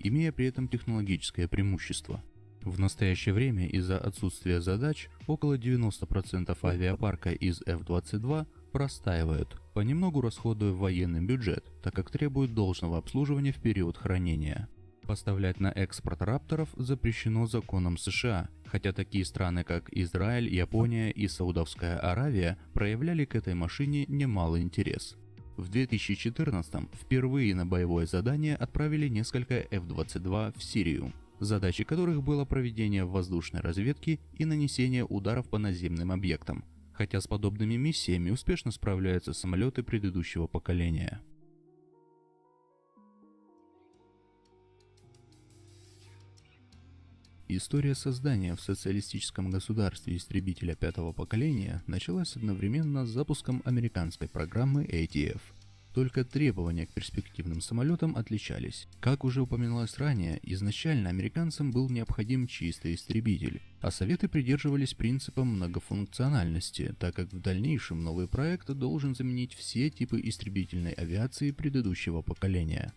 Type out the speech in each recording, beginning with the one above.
имея при этом технологическое преимущество. В настоящее время из-за отсутствия задач около 90% авиапарка из F-22 простаивают, понемногу расходуя военный бюджет, так как требуют должного обслуживания в период хранения. Поставлять на экспорт рапторов запрещено законом США, хотя такие страны, как Израиль, Япония и Саудовская Аравия проявляли к этой машине немалый интерес. В 2014 впервые на боевое задание отправили несколько F-22 в Сирию, задачей которых было проведение воздушной разведки и нанесение ударов по наземным объектам, хотя с подобными миссиями успешно справляются самолеты предыдущего поколения. История создания в социалистическом государстве истребителя пятого поколения началась одновременно с запуском американской программы ATF. Только требования к перспективным самолетам отличались. Как уже упоминалось ранее, изначально американцам был необходим чистый истребитель, а советы придерживались принципа многофункциональности, так как в дальнейшем новый проект должен заменить все типы истребительной авиации предыдущего поколения.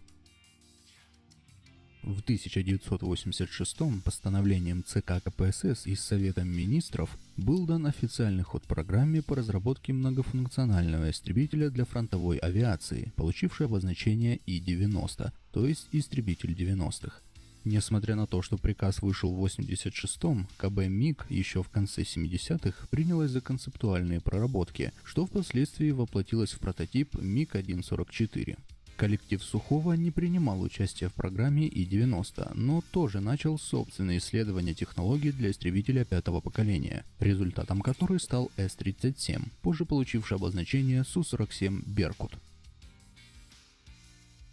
В 1986 постановлением ЦК КПСС и Советом Министров был дан официальный ход программе по разработке многофункционального истребителя для фронтовой авиации, получившей обозначение И-90, то есть истребитель 90-х. Несмотря на то, что приказ вышел в 86-м, КБ МиГ еще в конце 70-х принялось за концептуальные проработки, что впоследствии воплотилось в прототип МиГ-1.44. Коллектив Сухого не принимал участия в программе И-90, но тоже начал собственные исследования технологий для истребителя пятого поколения, результатом которой стал С-37, позже получивший обозначение Су-47 «Беркут».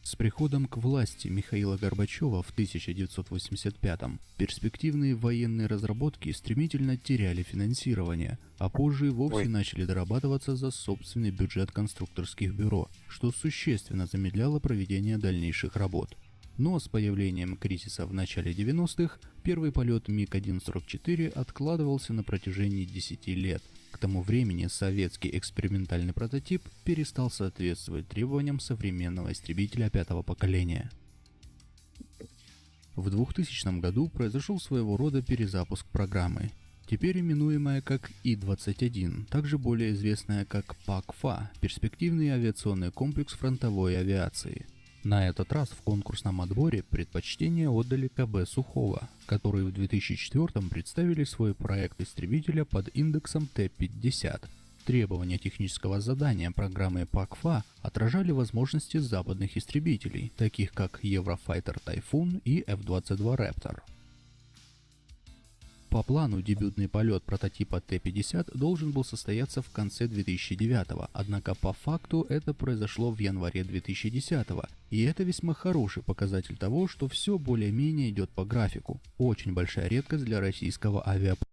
С приходом к власти Михаила Горбачева в 1985-м перспективные военные разработки стремительно теряли финансирование, а позже и вовсе Ой. начали дорабатываться за собственный бюджет конструкторских бюро, что существенно замедляло проведение дальнейших работ. Но с появлением кризиса в начале 90-х первый полет МиГ-1.44 откладывался на протяжении 10 лет. К тому времени советский экспериментальный прототип перестал соответствовать требованиям современного истребителя пятого поколения. В 2000 году произошел своего рода перезапуск программы, теперь именуемая как И-21, также более известная как ПАКФА, перспективный авиационный комплекс фронтовой авиации. На этот раз в конкурсном отборе предпочтение отдали КБ Сухого, которые в 2004 представили свой проект истребителя под индексом Т-50. Требования технического задания программы ПАКФА отражали возможности западных истребителей, таких как Eurofighter Typhoon и F-22 Raptor. По плану дебютный полет прототипа Т-50 должен был состояться в конце 2009, однако по факту это произошло в январе 2010, и это весьма хороший показатель того, что все более-менее идет по графику. Очень большая редкость для российского авиапрома.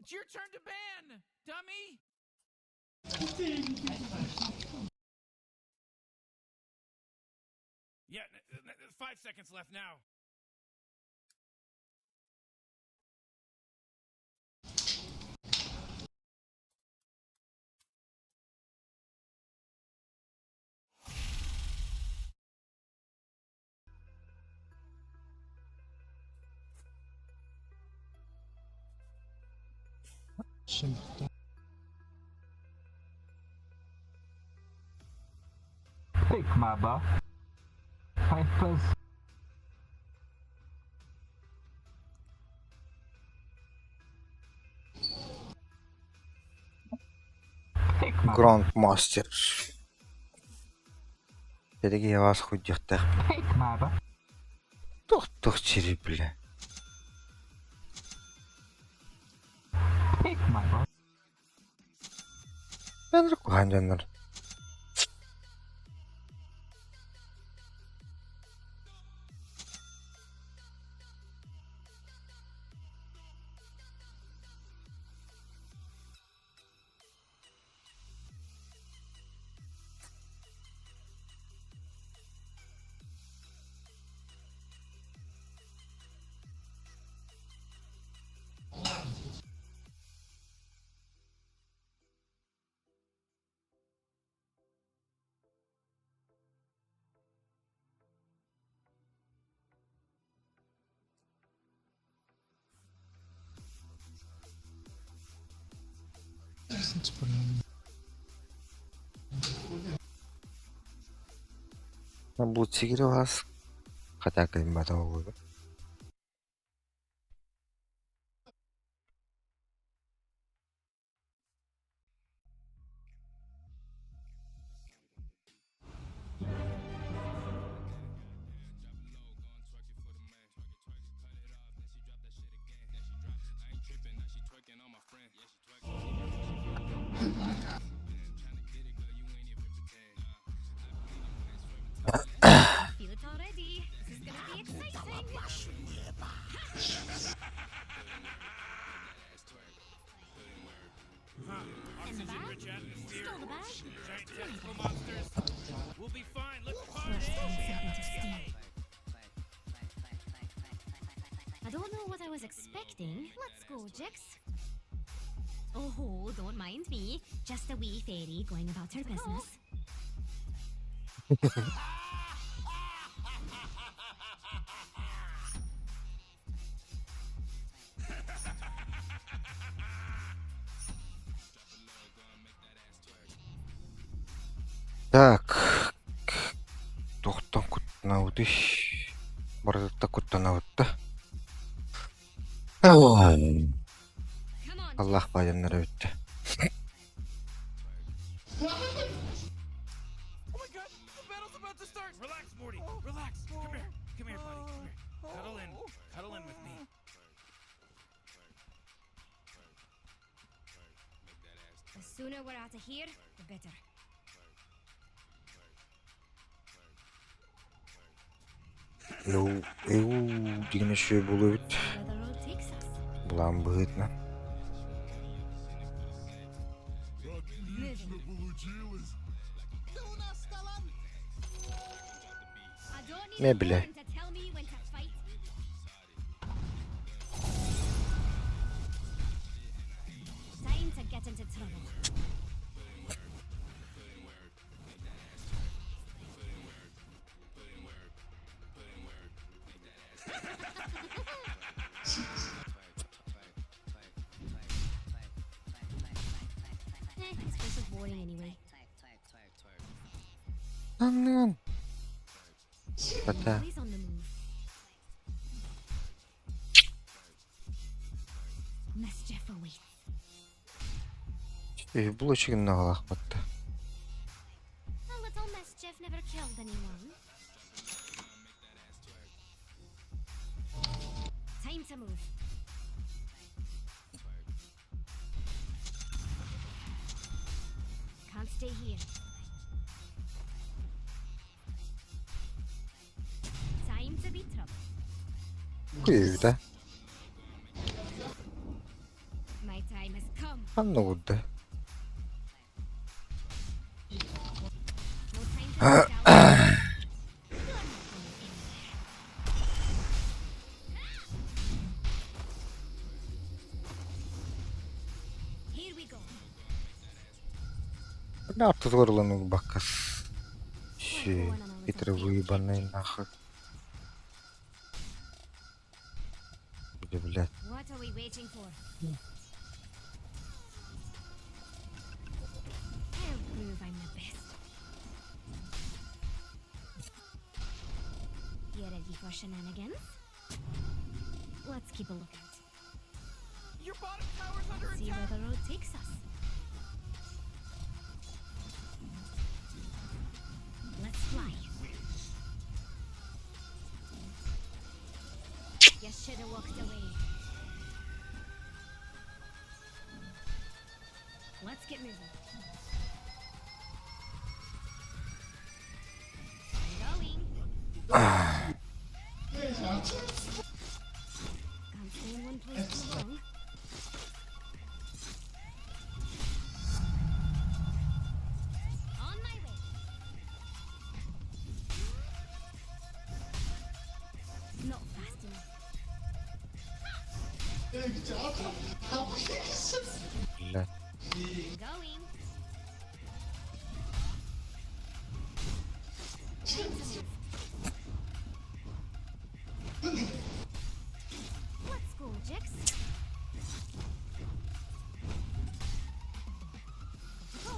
It's your turn to ban, dummy! Yeah, 5 seconds left now. Pick my Papers. Pick my Грандмастер. Эдиги я вас хуйдьахтаах. Pick my Туох-туох сири бля. Pick my Мен куһаан дьоннор. Бу вас хотя бы Feel it already. This is gonna be exciting. And the bag? Stole the bag? We'll be fine. Let's Lost a bit of steam. I don't know what I was expecting. Let's go, Jix. Oh, don't mind me. Just a wee fairy going about her business. Так, туохтан куттанабытый? Барытыттан куттанабыт Come on. Аллах баайаннара бүттэ. Oh my god, the battle's about to start. Relax, Morty. Relax. Come here. Come here, buddy. Come here. Cuddle in. Cuddle in with me. The sooner we're out of here, the better. Эу, эу деген еще болу эбит. Where the road takes us. Булан быһыытынан. Moving. I don't need Не, a бля. horn to tell me when to fight. Time to get into trouble. Eh, this place is boring anyway. Анныган. Бата. Always on the move. Mischief awaits. Булочигин нагалах батта. A little mischief never killed anyone. Time to move. Can't stay here. Time to be trouble. Күйүтэ. My time has come. Ханна гудда. No time to look out. You're not going anywhere. Here we go. Бля, ортотугар баккас. Ши, хитрый выебанный нахуй. Бля, блядь. What are we waiting for? ready for shenanigans? Let's keep a lookout. Your bottom tower's under See where attack. the road takes us. Let's fly. You should have walked away. Let's get moving. I'm going. Can't stay in one place too long. On my way. Not fast enough. Блядь. Going. Time to move. Let's go, Jix. Gotta go.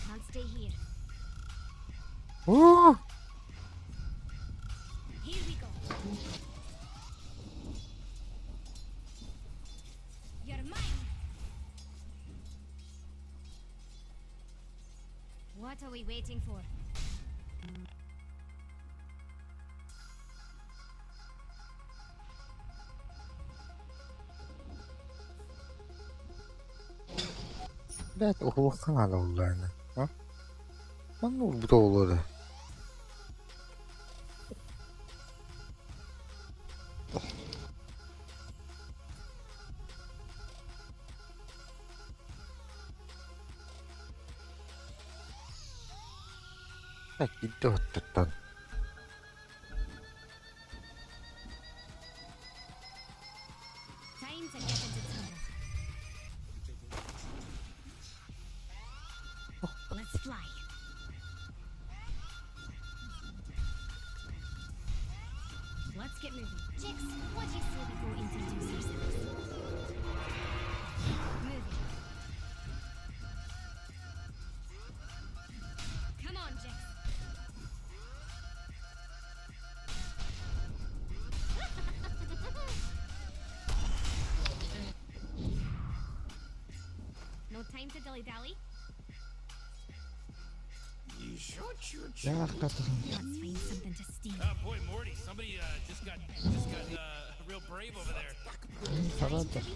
Can't stay here. Уу! Here we go. You're mine. What are we waiting for? Блядь, уһулуохха наада буоллаҕына. А? Манна уурбута буолуо да. Блядь, киирдэ оттуттан. Time to get into trouble. Let's fly. Let's get moving. Jix, what do you say we go introduce ourselves? Moving. Come on, Jix. No time to dilly dally. Let's find something to steal. Oh boy, Morty, somebody just got real brave over there. Time to be-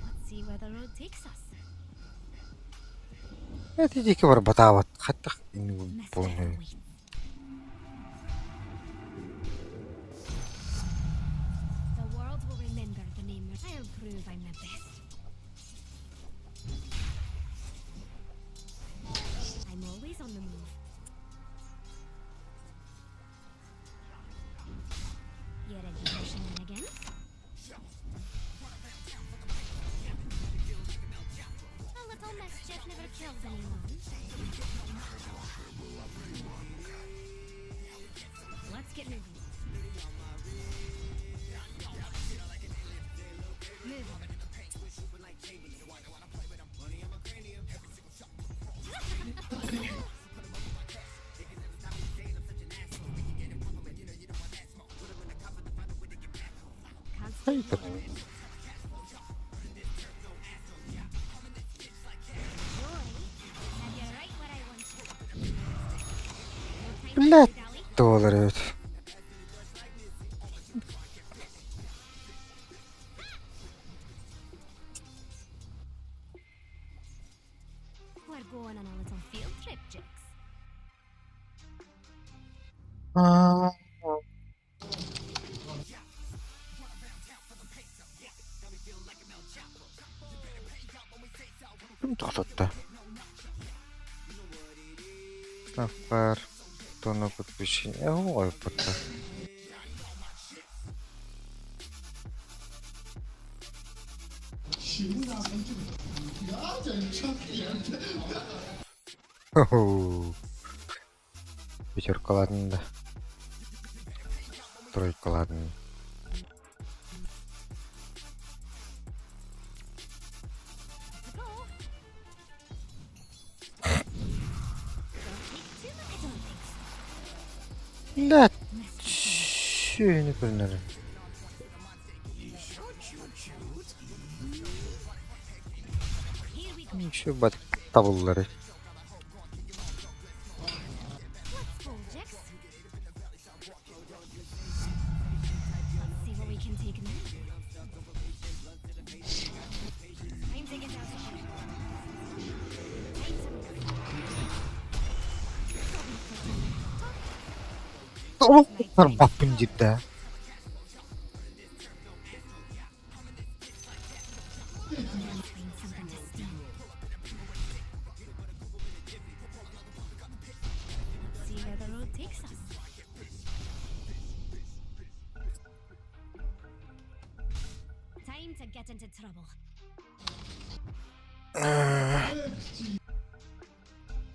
Let's see where the road takes us. Это диэки барбатаабат хаттах Mischief буолуну awaits. The world will remember the name. I'll prove I'm the best. I'm always on the move. You ready for shenanigans? A little mischief never kills anyone. Let's get moving. Moving. Can't stay Хайта. here. Joy, have you right where I want you. No time to Блядь. dilly-dally. Доллар эбит. We're going on a little field trip, Jix. Аа. Ким тохтотто? Снайпер. Тонна подключение. Ой, пота. Хо-хо. Пятерка ладно да. Тройка ладно. Go. Блядь, сүөһүнү көрүнэрин. Еще табыллары. Тарбаппын диир да.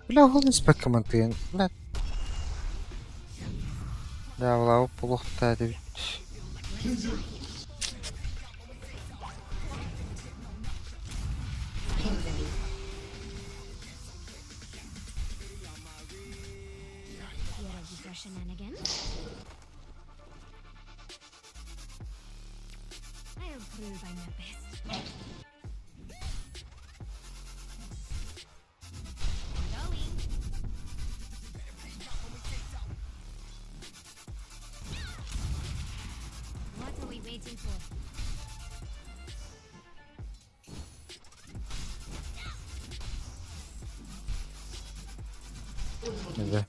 Бля, ол испэккэ мантыйан, бля. Дьаабылаабыт буолуохтаах эбит. Дьэ.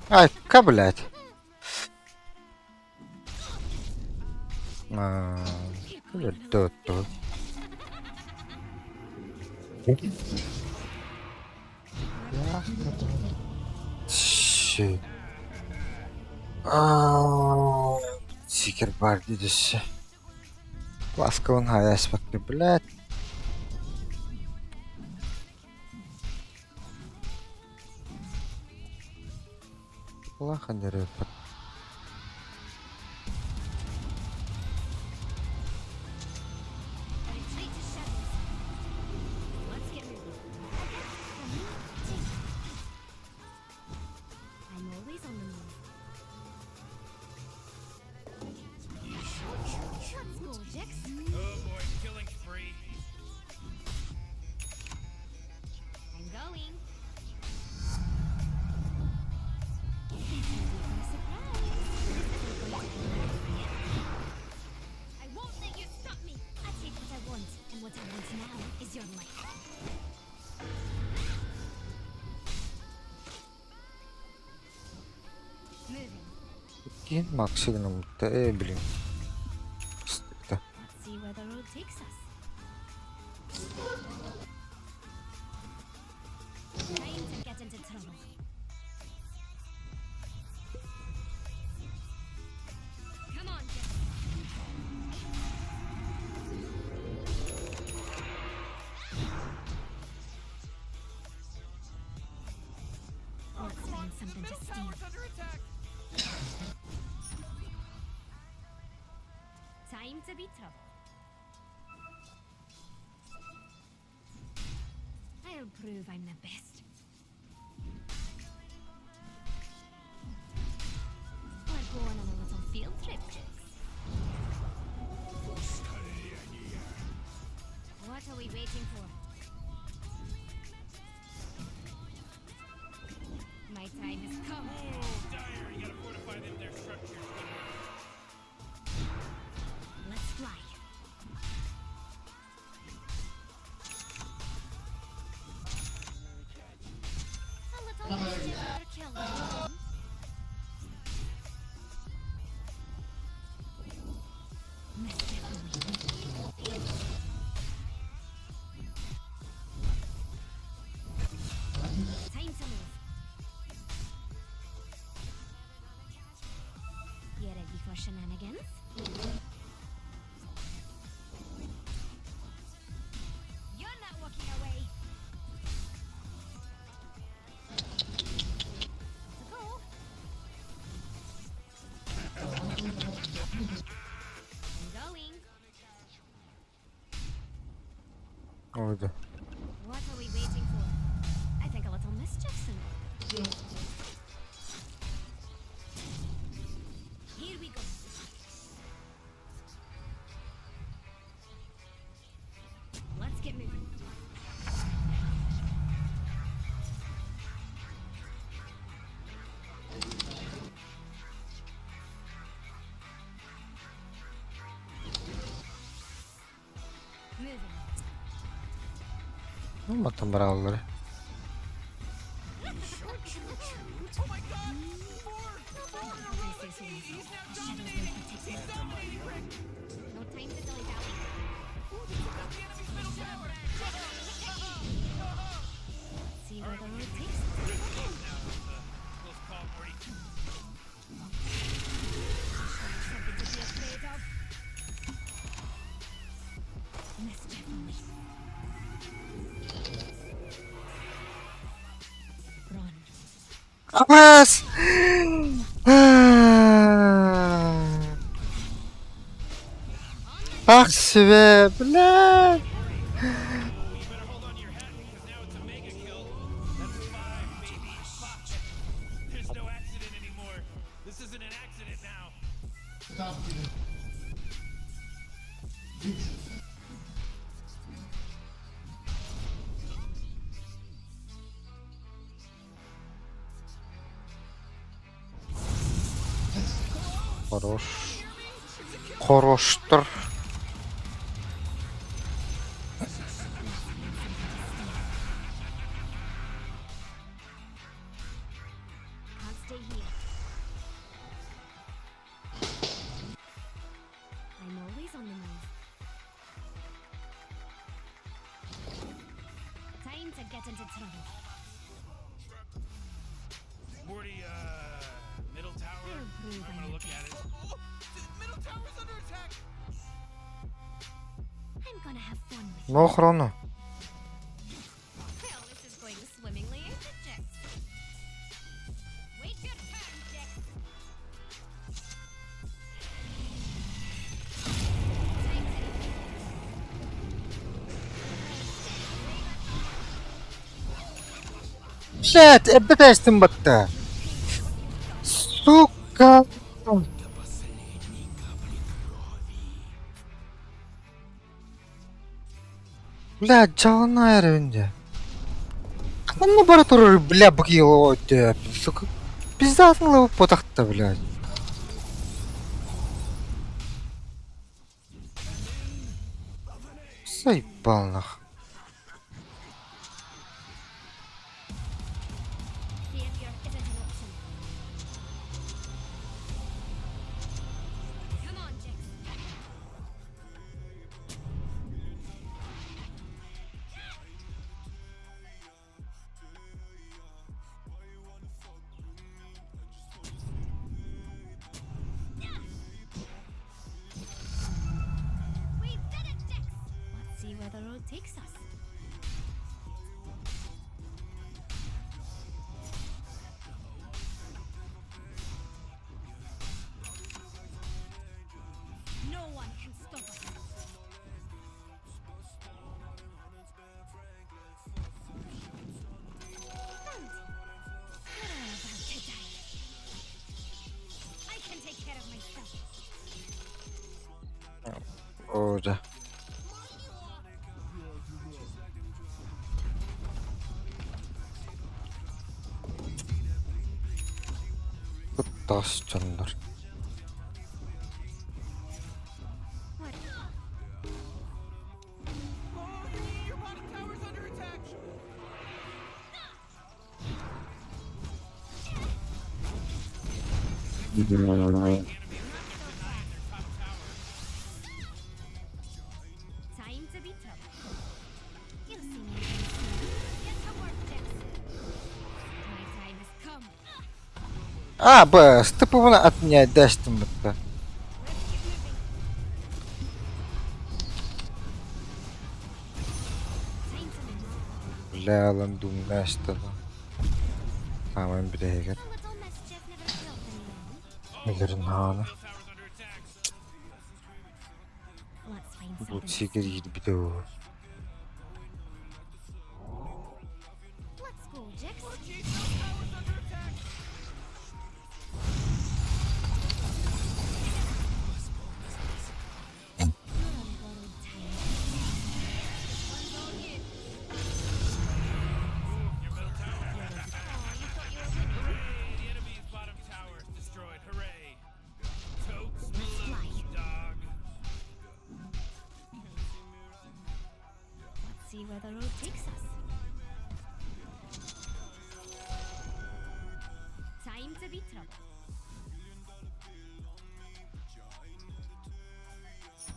Айка, блядь. Аа, блядь, Аа, сикер баар дии өссө. Ласкабын хайааспакка, блядь. Улахан эрэ. Иккиэн Максы гынаммыта ээ блин. shenanigans. You're not walking away. Let's go. I'm going. Ойда. What are we waiting for? I think a little mischief's in order. Here we go. Let's get moving. Moving. Маттан бараллар. Oh my god! Four! Four in a row! I say so myself. He's now The shadows dominating! will protect He's me. dominating, Rick! No time to dilly-dally. Ooh, they took out the enemy's middle tower! See where the road takes us. Now it's a close call, Morty. Something to be afraid of. Mischief awaits. Run. Абас! Ах себе, бля! You better hold on to your hat because now it's a mega kill. That's five, baby. Five. There's no accident anymore. This isn't an accident now. Хорош. Хороштор. Can't stay here. I'm always on the move. Time to get into trouble. Morty, middle tower. They'll prove I'm gonna I'm look at it. Oh, the middle tower's under attack. I'm gonna have fun with you. На охрану. Well, this is going swimmingly, ain't it, Jex? Wait your turn, Jex. Time to Блять, эббэтэстин батта. Сука. Бля, чалана эрэнде. Ханна бара турар, бля, бгило, сука. Пиздатный потахта, блядь. Заебал нах. Failure isn't an option. Come on, Jex. We did it, Jex! Let's see where the road takes us. No one can stop us. Bounty. We're all about to die. I can take care of myself. О, да. Тас чандар. What? Oh, your bottom tower's under attack. Time to be trouble. You'll see me again soon. Get to work, Jex. My time has come. А, Б, стыпывана от меня дэстин батта. Бля ылан дуумна астана. Хааман бүтэһигэр A little mischief never killed anyone. өлөрүн хаана. Middle tower's under attack. Let's find Бу something to сигэр steal. киирбитэ буолуо. Let's go, Jix. Middle tower's under attack. You're on borrowed time. One's all you. Your middle tower. Oh, you thought you were winning? Hooray! The enemy's bottom tower is destroyed. Hooray! Totes Let's fly. Malone, dog. Let's see where the road takes us. Time to be trouble.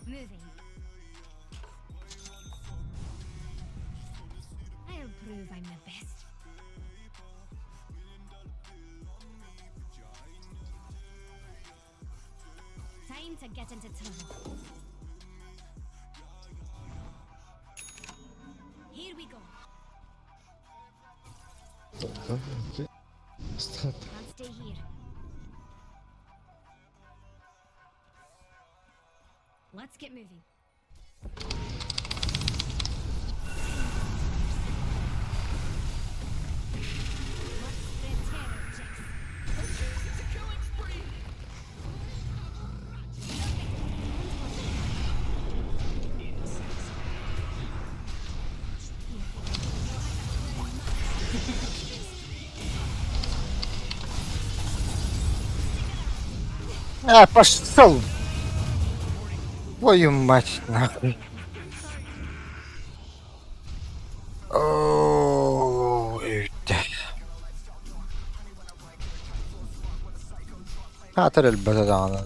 Moving. I'll prove I'm the best. Time to get into trouble. Here we go. Stop. Can't stay here. Let's get moving. Let's spread terror, Jax. It's a killing spree. А, пошел! Твою мать, нахуй. Оо, үтэ. Хаатар өлбөтө даҕаны.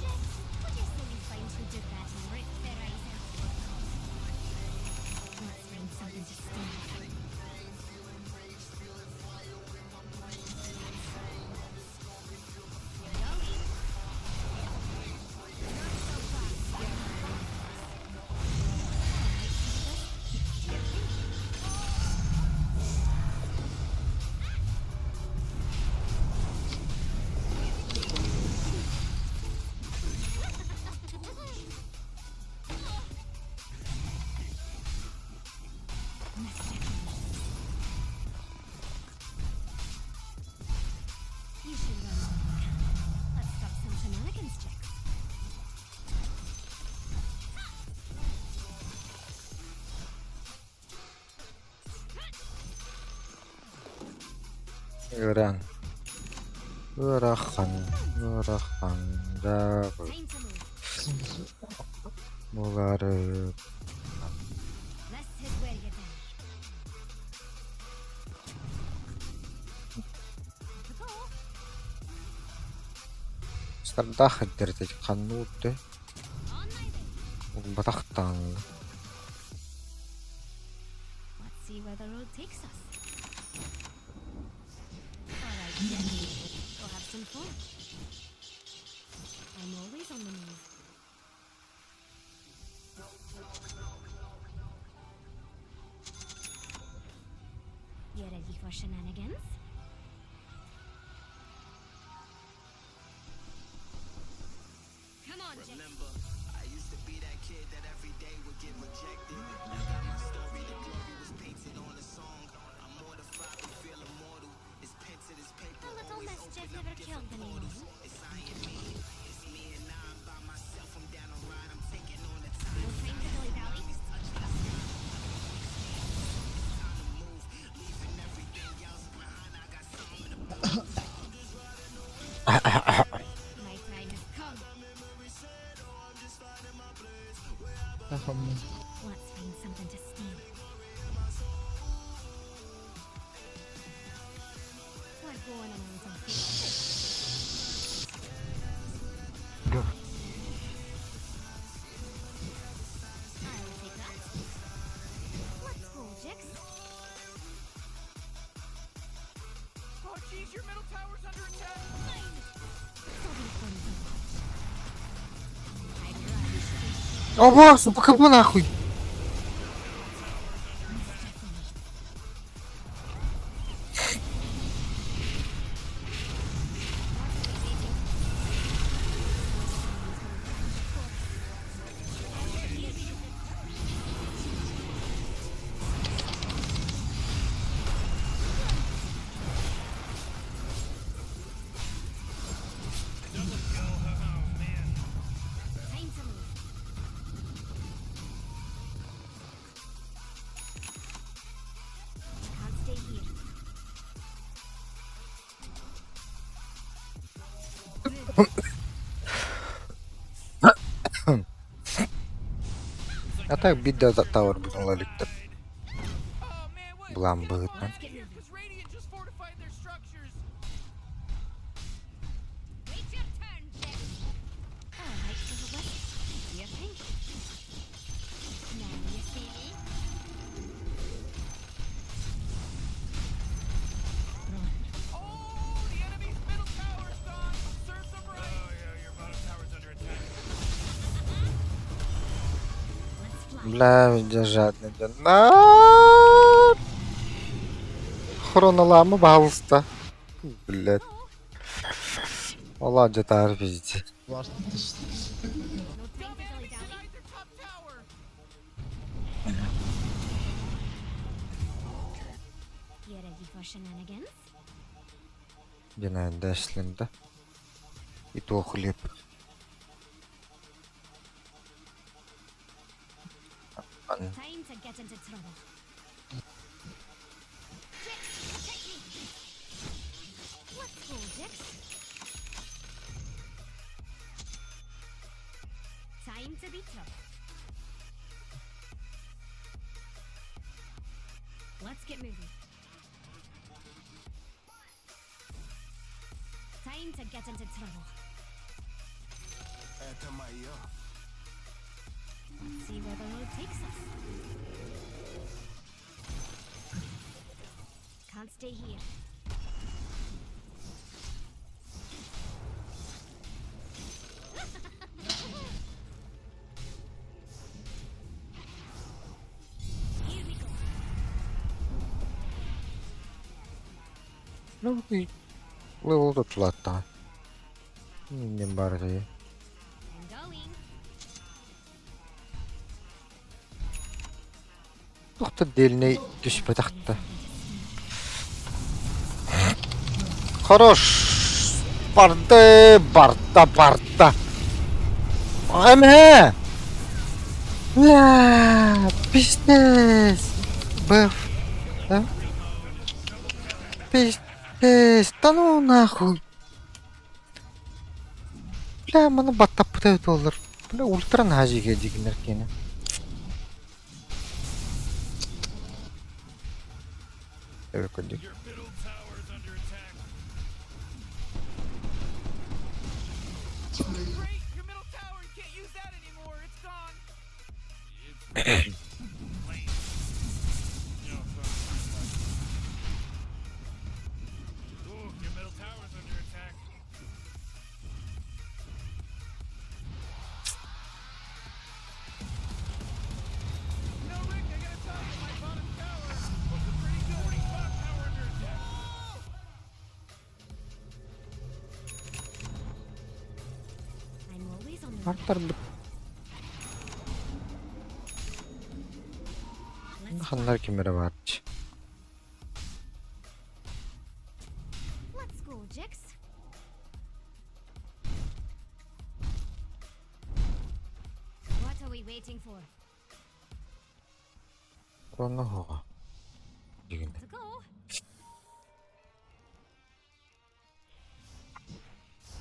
Jax, what do you say we find who did that and rip their eyes out? Let's find something to steal. You're going. Not so fast, you're Alright, Keep to your thinking. Mischief. You should run all you can. Let's stop some shenanigans, Jax. Ыараан. Ыарахан, ыарахан да Time to move. булары This is where you die. To go. Стардаах эрдэртэж ханнуутты On my way. улбатахтаан Let's see where the road takes us. All right, Jax. Go have some fun. I'm always on the move. You ready for shenanigans? Come on, Jax. Remember, I used to be that kid that every day would get rejected. Now got my story, the glory was painted on a song. I'm mortified to feel immortal. It's pen to this paper, A little always mischief open up never killed different anyone. portals. It's I and me, it's me and I. I'm by myself, I'm down a ride, I'm taking on the time. No time to dilly-dally. It's touching the sky. It's time to move, leaving everything else behind. Ого, БКБ нахуй! Time to move. Can't stay here. А так биир да tower бүтүн ыла иликтэр. Былаан быһыытынан. Let's get moving. Because Radiant just fortified their structures. Wait your turn, Jex. All right, little one. Do your thing. Now you see me. Oh, the enemy's middle tower's gone. Serves them right. Oh yeah, your bottom tower's under attack. Let's fly. Бля, держать На! Хронолама, пожалуйста. Блядь. Ола дьэ пиздец. No time to dilly dally. Denied their top tower. You ready for shenanigans? Динай дэшлин да. И то хлеб. Time to get into trouble. Jix, protect me. Let's go, Jix. Time to be trouble. Let's get moving. Time to get into trouble. Let's see where the road takes us. Can't stay here. Here we go. Ну и level тутулааттаҕа. Диэн баар этэ. I'm going. Туох да дельнэй түспэтэх да. Хорош! Барды, барда, барда. Эмэ! Бля, пиздец! Бф. Да? Пиздец, да ну нахуй. Бля, маны баттаппыта буоллар. Бля, ультра наһаа дигинер киэнэ. Эбэ Your middle tower's under attack. Great, your middle tower. You can't use that anymore. It's gone. It's lame. No, sorry. Ooh, your middle tower's under attack. You know, Rick, I gotta tell you, my bottom tower looking pretty good. Bottom tower under attack. I'm always on the move. Артар Let's ханнар кимэрэ баарчы. Let's go, Jix. What are we waiting for? Онно хоҕо. Дигинэ. To go.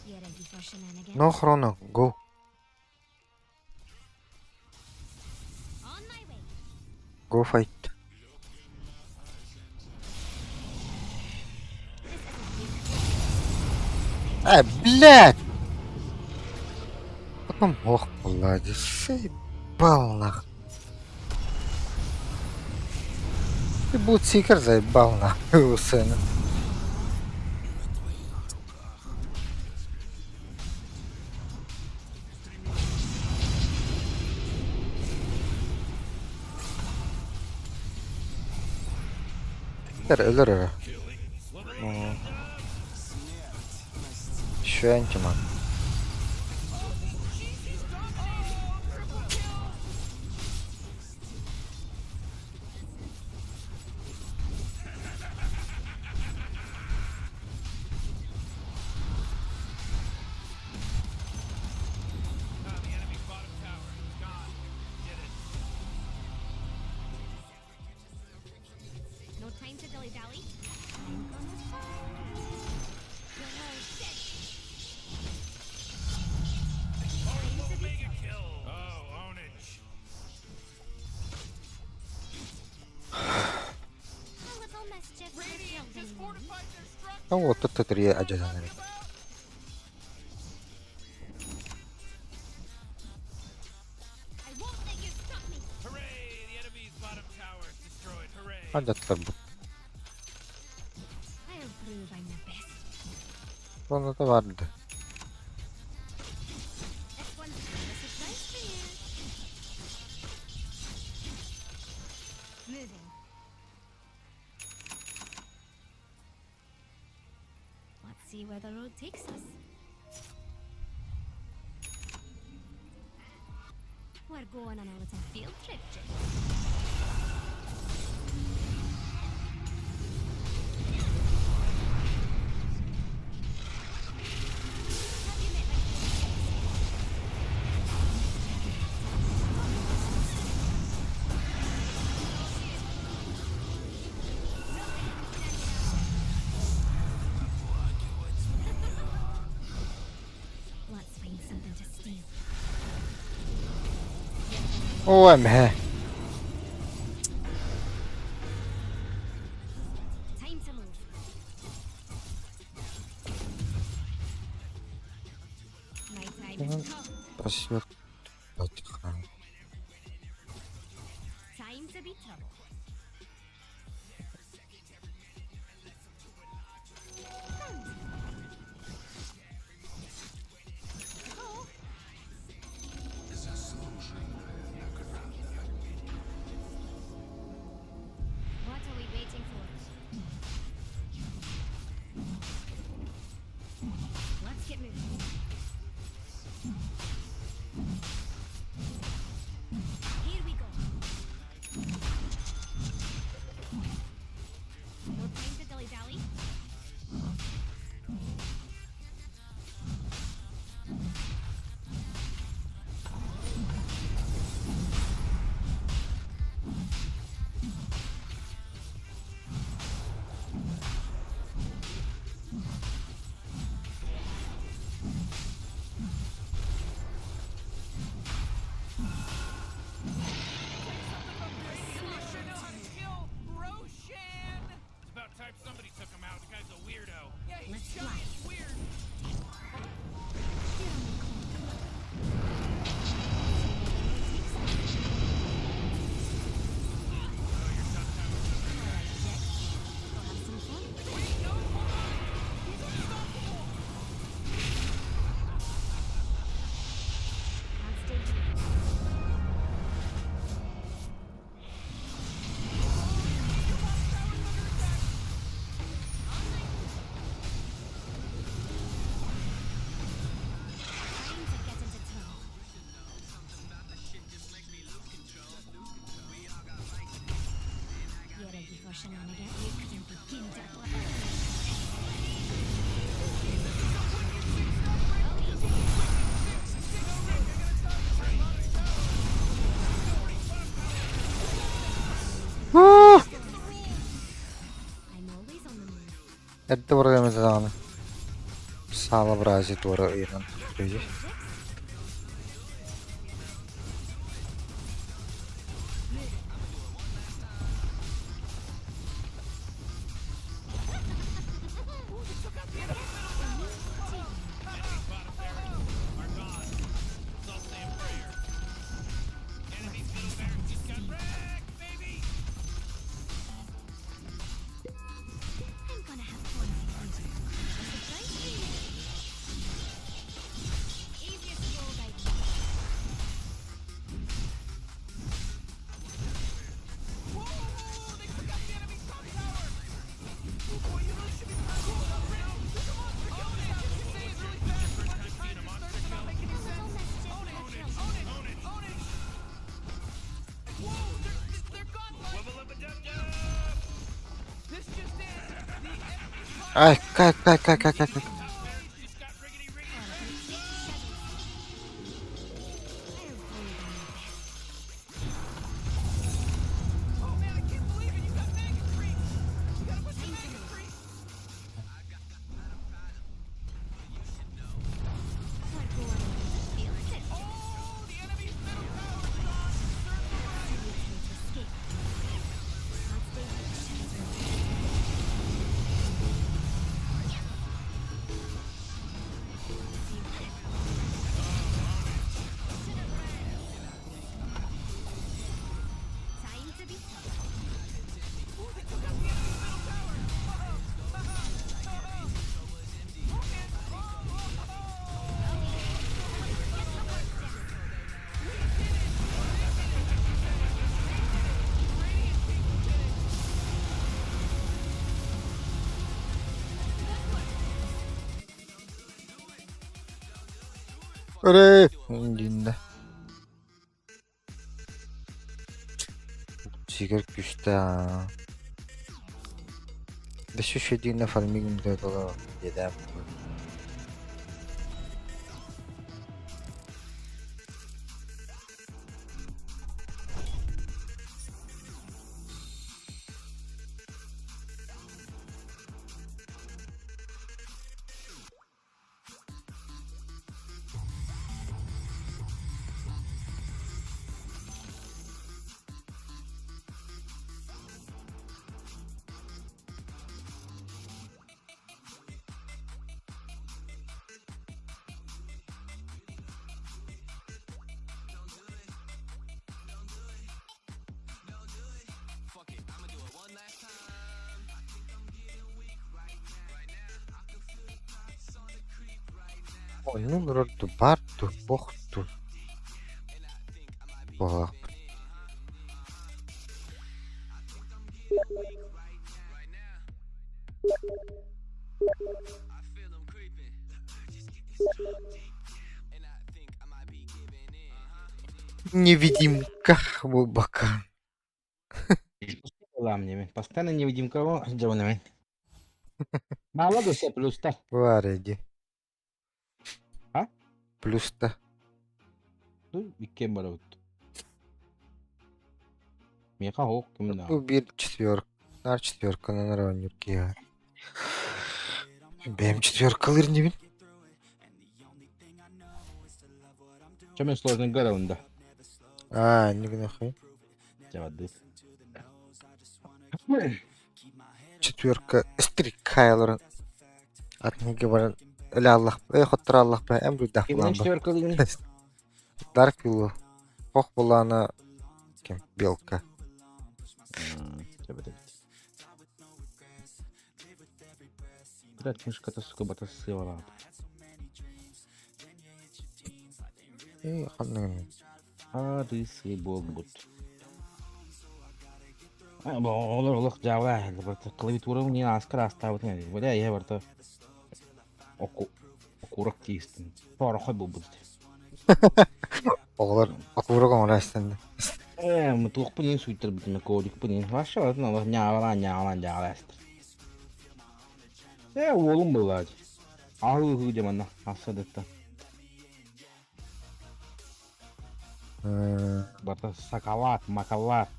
You ready for shenanigans? No chrono, go. On my way. Go fight. This isn't А, блядь! Потом, ох, блядь, заебал нах. Ты Bloodseeker заебал нахуй его сына. Өлөр эрэ. Еще антимаг. No time to dilly-dally. I'm gonna find. You're dead. Time to be Mega kill. Oh, ownage. A little mischief for Radiant children. just fortified their structure. Ол тетри адьатан эбит. I won't let you stop me. Hooray! The enemy's bottom tower is destroyed. Hooray! Адьаттарбыт. I'll prove I'm the best. Онно барды. This one's got a surprise for you. Moving. Let's see where the road takes us. We're going on a little field trip, Jix. Have you met my friend Jix? Let's find something to steal. Оо эмэ. Time to move. My time has come. Спасибо. Time to be trouble. Found. Go. What are we waiting for? Let's get moving. Here we go. No time to dilly-dally. Radiant sure know how to kill Roshan. It's about time somebody took him out. The guy's a weirdo. Yeah, he's Let's giant fly. weird. You're on the clock. See where the road takes us. All right, Jix. We'll have some fun. Wait, no, hold on. He's unstoppable. Can't stay here. Time to get into trouble. You're ready for shenanigans? You couldn't begin to. I'm always on the move. Эрдэ барыам даҕаны. Саала брази туора ыйынан Jix. Enemy's bottom barracks are gone. Let's all say a prayer. Enemy's middle barracks just got wrecked, baby. I'm gonna have fun with you. A surprise for you. Ай, кай, кай, кай, кай, кай, кай. Өрөө! Диннэ. Сигэр күүстээх Өссө үчүгэйдик фармигын диэтээн Оонньуу олорор дуу, баар дуу, буох дуу буоллахпыт Невидимка буолбакка Постоянно невидимка дьабынамын. Мало дусе плюста. Баар дии. А? Плюста. Иккиэн барабыт. Миэхэ оһох ким Бу биир четверка. Наар четверканан эрэ оонньуур киһи. Бэйэм четверкалыыр инибин. Чем сложный гораунда. Аа, инник гынахай. Чавадыс. Четверка стриккайларын атын баран өлө аллах эй хоттор аллах эм буйдах Кимнен четверка дигин? Дарк Виллу. Хох булана кем белка. Блядь, мышка-то, сука, батасыла. Эй, ханныгын. Арысы буолбут. Олор олох дьаабыла барыта клавиатурам не аскар астаабытын бля я барыта окурок тиистин порохой буолбут. Оҕолор окурок оҥоро истэннэ. Ээ, мутуохпун иин сууйтарбытым, коликпун иин. Вообще барытын олох ньаабалаан ньаабалаан дьаабалаастар. Ээ, уолум буоллаа. Аһыы дьэ манна асса дытта. Барыта сакалаат, макалаат.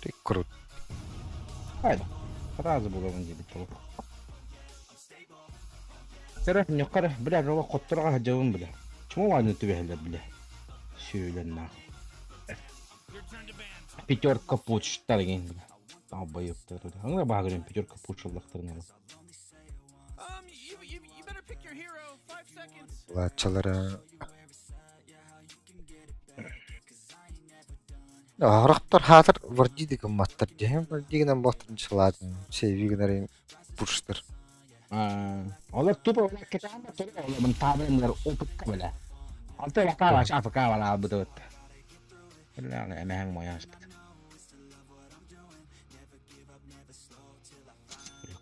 Ты крут. Хайда. Сразу буолабын диэбит толук. Сэрэ, ньоккар, бля, рола хотторға дьабын бля. Чему ванны түбэһэлэр бля? Сүүлэннах. Пятерка почта деген бля. Долбоёбтар. Аңра баагырын пятерка почталлахтарын. Лачалара. Орохтор хаатар вардиди гымматтар дьэһин вардигинэн буолтарын сылаатын сейвигинэрин пуштар. Олор тупо кэтаама олор таабыннар опытка бля. Алта бакаа афка бала бутут. Бля, эмэһэҥ мояспыт.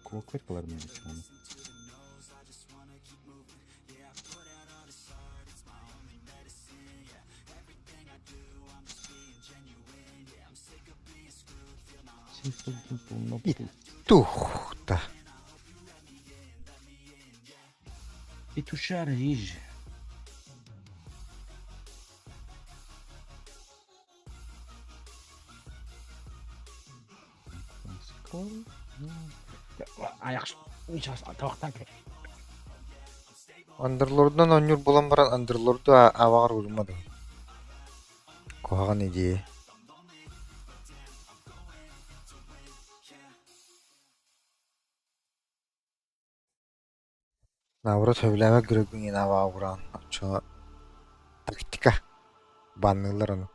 Кулаквер мен чуганы. Син сылдьан тумнубут. Тух-та. Петушара режь. Андерлордунан оонньуур буолан баран Андерлорду аабаҕар уурумматым. Куһаҕан идея. Наоборот сөбүлээбэт геройгун иэн аабаҕа ууран оччоҕо тактика банныыллар ону.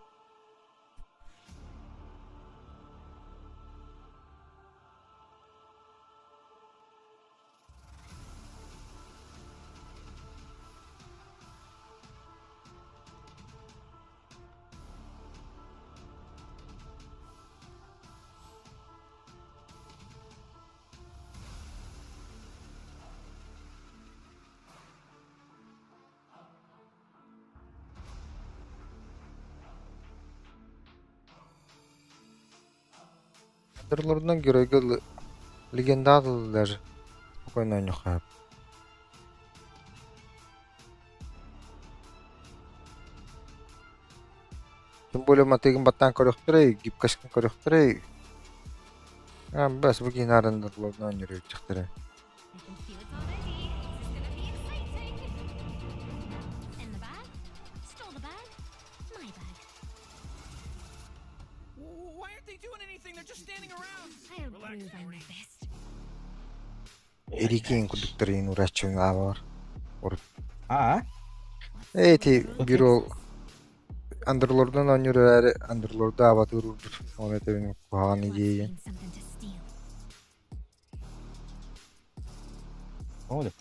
Андерлордунан геройга легендаҕа дылылар спокойно оонньуохха сөп. Тем более матыгын баттаан көрүөхтэрэй, гибкоскын көрүөхтэрэй. А, бас бу киһи наар андерлордунан оонньуур эбит I can feel it already. This is gonna be exciting. In the bag? Stole the bag? My bag. Why aren't they doing anything? They're just standing around. I'll Relax, prove I'm Morty. the best. Эрикин курдуктарын урааччын аабар. Аа? Эти бюро Андерлордунан оонньуур эрээри Андерлорду аабатыыр уурбут. Ол этэбин куһаҕан Love идея. seeing something to steal. О, Eh,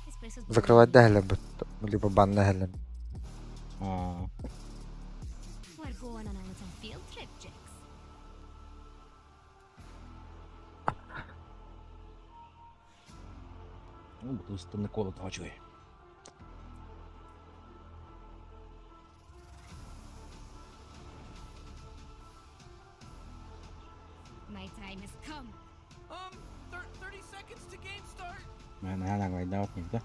this place was Закрывать boring. да иһэллэрбит, либо банна иһэллэр. Аа. We're going on a little field trip, Jix. Ну, бутылыстан кола точуй. My time has come. 30 seconds to game start. Да?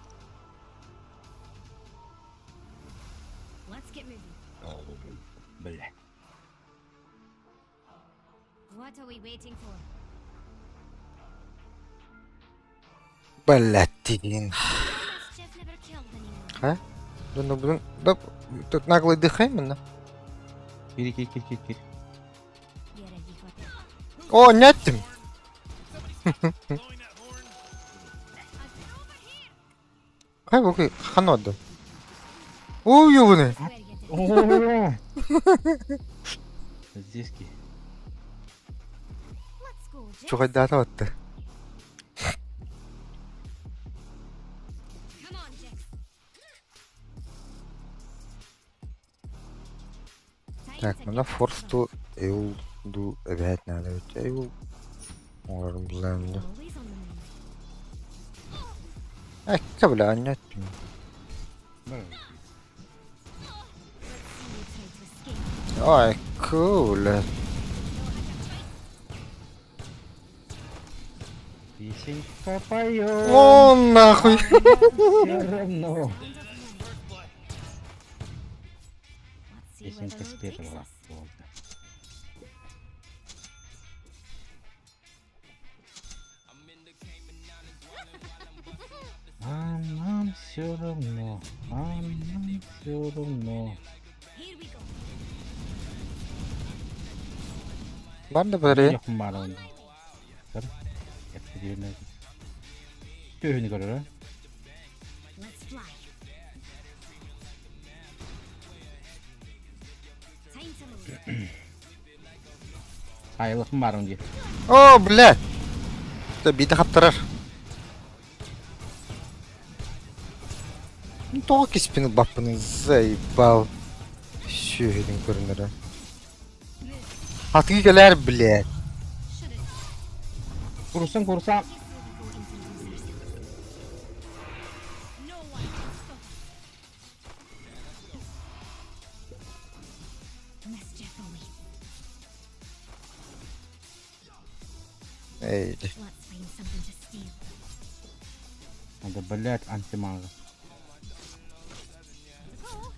Let's get moving. Бля. What are we waiting for? Блядь, Mischief never killed anyone. А? Да ну блин, да тут наглый дыхай именно. Кир, кир, кир, кир, кир. You ready for this? О, нет! Somebody stop blowing that horn. Over here! Хай бу ханод. Ой, ёбаный. Where you did. Здесь ки. Let's go, Jix. Чугайдаата батты. Come on, Jix. Time Так, to мына get форс going. ту эул ду эбэт надо ведь эул. Олорун булаамда. Always on the move. Экке бля, аннят. Let's see you try to escape. Ай, куля. Песенька поет. О, нахуй. Все равно. Let's see where Песенка the road спета takes была. us. Вот. А нам все равно, а нам все равно. Here we go. Бар да бары. Якын бар оны. Төһүнү көрөр, а? Let's fly. Time to move. Айылыкын бар оны. О, блядь. Да биде хаптарар. Тоҕо киспин баппыны заебал. Сүһүдүн көрүнөрө. Хатыгы кэлээр, блядь. Should it Курсан, курсан. just we go introduce ourselves? No one can stop us. Mischief awaits. Эй, Let's find something to steal. Надо, блядь, антимага. Go.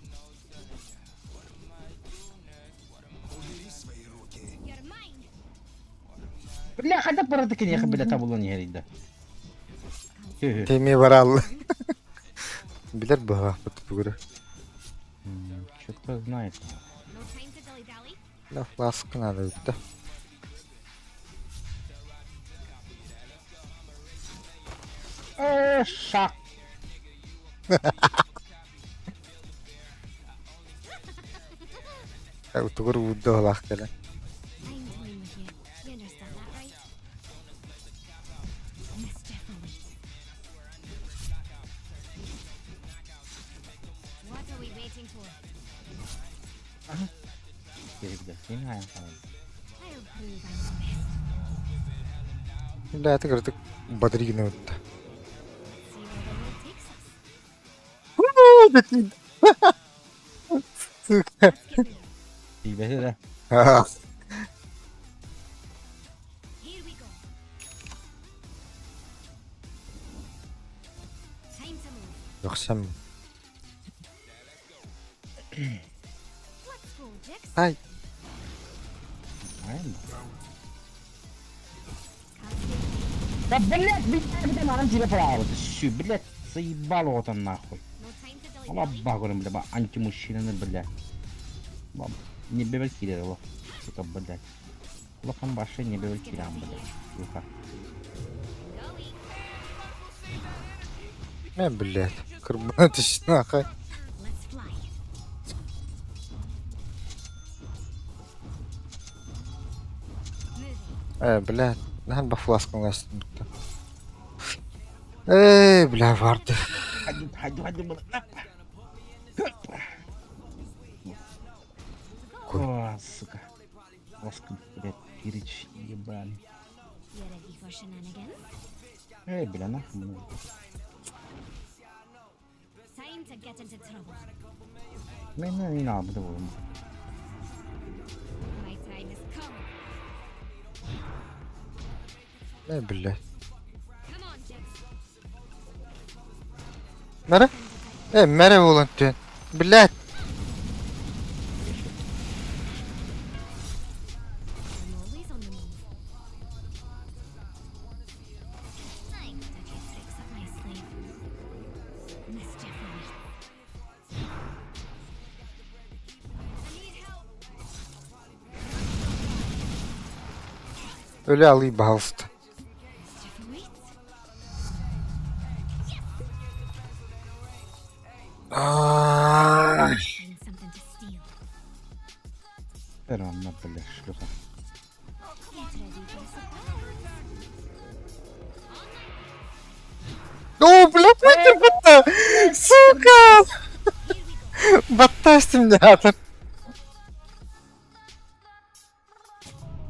You're mine. Бля, хайдах барыта киниэхэ бля табыллан иһэрий да. Теми бараллы. Билэр быһаахпыт тугура. Что-то знает. No time to dilly-dally. Да, фласка надо да. Э, шак. Тугур уурдуолаах кэлэн. I'm toying with you. You understand that, right? Mischief awaits. What are we waiting for? I'll prove I'm the best. Бля, это кырдык бодригина ытта. Let's see where the road takes us. Сука. Let's get moving. Тиийбэтэ да. Here we go. Time to move. Yoksa Let's go, Jix. Ай. Правильно? Can't stay here. Да, блядь, блядь, манан тебе право. Ты щу, блядь, заебало вот он нахуй. No time to Ола dilly-dally. багурым, бля, антимужчинаны, бля. Бам, не бебел кирер, лох. Сука, блядь. Лохом баши не бебел Let's get кирам, out of блядь. here. Сука. Going. Э, блядь. Кырбана түстүн ахай. Let's fly. Moving. Э, блядь. Наһан ба фласкаҥ астын. Эй, бля, барды. Хаду, хаду, хаду, бля. О, сука. Лоска, блядь, кирич, ебаный. You ready for shenanigans? Эй, бля, нахуй. мне. Time to get into trouble. Мен не надо было. My time has come. Э, блядь. Come on, Jix. Мэрэ? Э, мэрэ буолан түһэн. Блядь. I'm always on the move. I got a few tricks up my sleeve. Mischief awaits. I need help. Өлө алый баһалыста. Mischief awaits. Ай. Find something to steal. Все равно, бля, шлюха. Get ready for a surprise. О, блядь, мэтр батта! Сука! Here we go. Баттастым театр.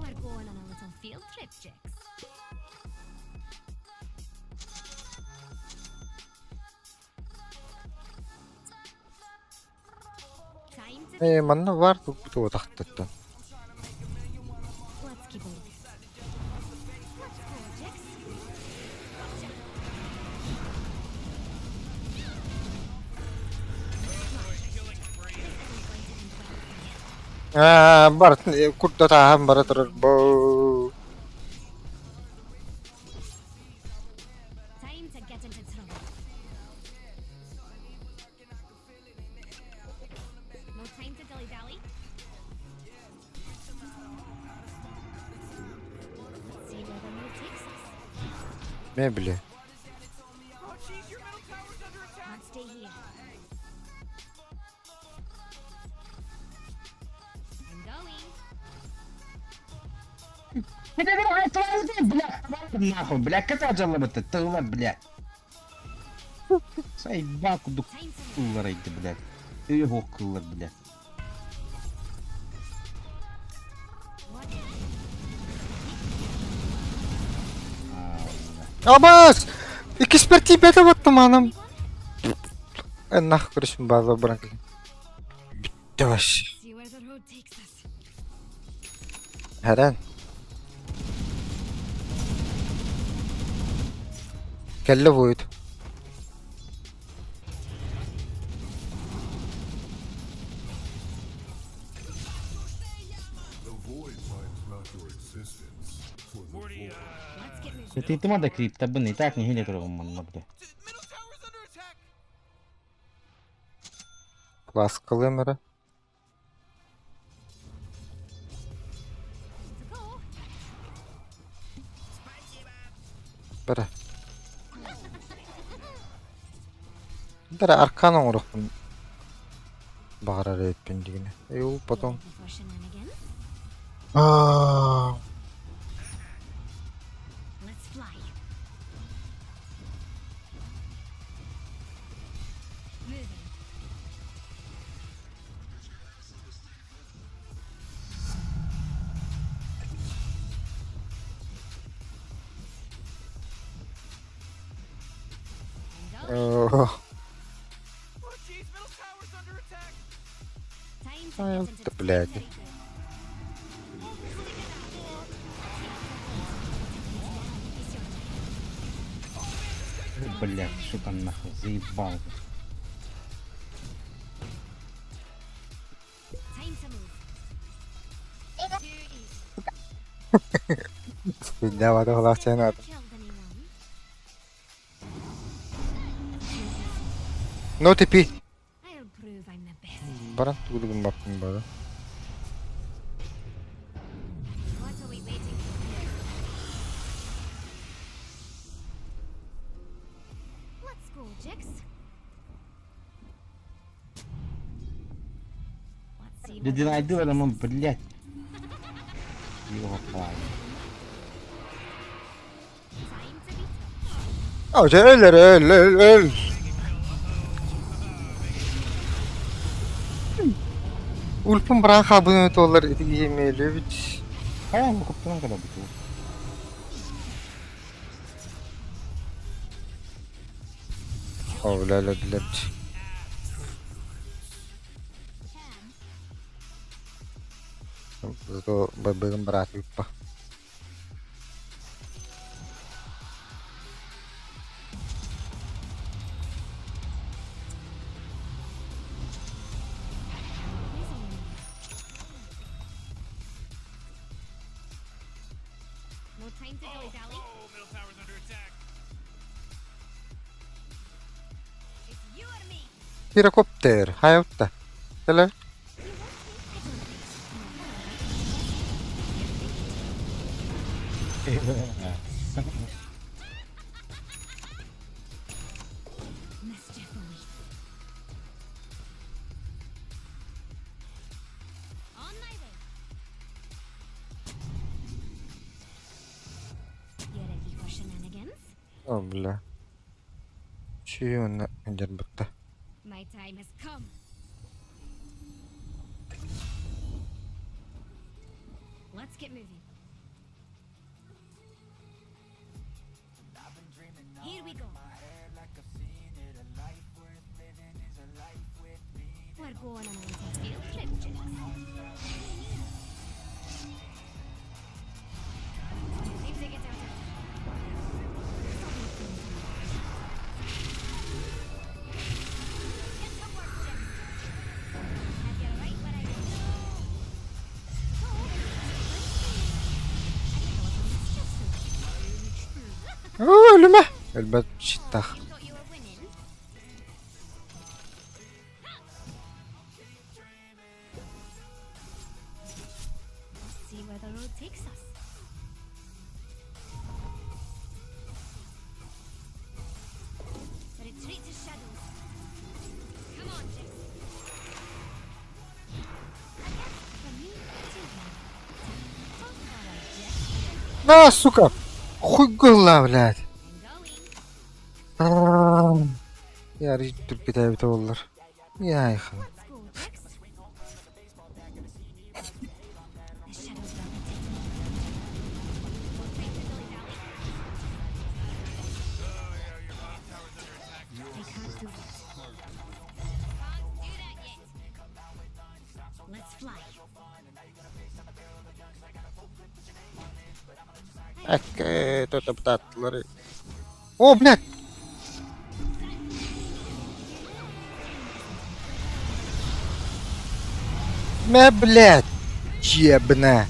We're going on a little field trip, Jix. Time to Э, манна бар тугу тахтаттан. Let's keep a look. Let's go, Jix. Gotcha. This isn't going to end well for you. Аа, бар курдатаахан бара турар бо. Time to get into trouble. No time to dilly-dally. Let's see where the road takes us. Мэ, бля. Can't stay here. I'm going. Бля, нахуй, бля, кота жалобы-то, тылла, блядь. Сайба кудук Time to move. кыллар эйди, блядь. Үй хоқ кыллар, блядь. What? Абас! Иккиспэр тиийбэтэ баттым анам. Э, нах көрүшүм бааза баран кэлин. Бүттэ вообще. See where the road takes us. Хэрэн. Кэллэ буойут. Сытыйтыма да криптабын и так нэһиилэ турабын манна бля. Ласкалыам эрэ. Бара. Бара аркан оҥоруохпун баҕарар эбиппин дигинэ. Эй, потом. Аа. Да, блядь. Блядь, что там нахуй, заебал. Хуйня, надо. Ну ты пи. Баран тугу гыммаппын бары. Дединайды адамын, блядь. Ёпай. О, дьэ өл эрэ өл өл өл. Ульпун баран хаалбын туоллар ити киһи Хайа куптанан кэлэбит. О, бля, өлөрдүлэр. Зато бабыгым брат ыыппа. Пирокоптер, хайутта. Hello. О, бля. Чүйүн дьарбытта. Оо, өлүмэ! Өлбөт щиттаах. На, сука! Хуй гылла, блядь! Яри түркетээбитэ буоллар. Яйхан. Эккэ, тотоптааттылар. О, блядь! Мэ, блядь! Чебна!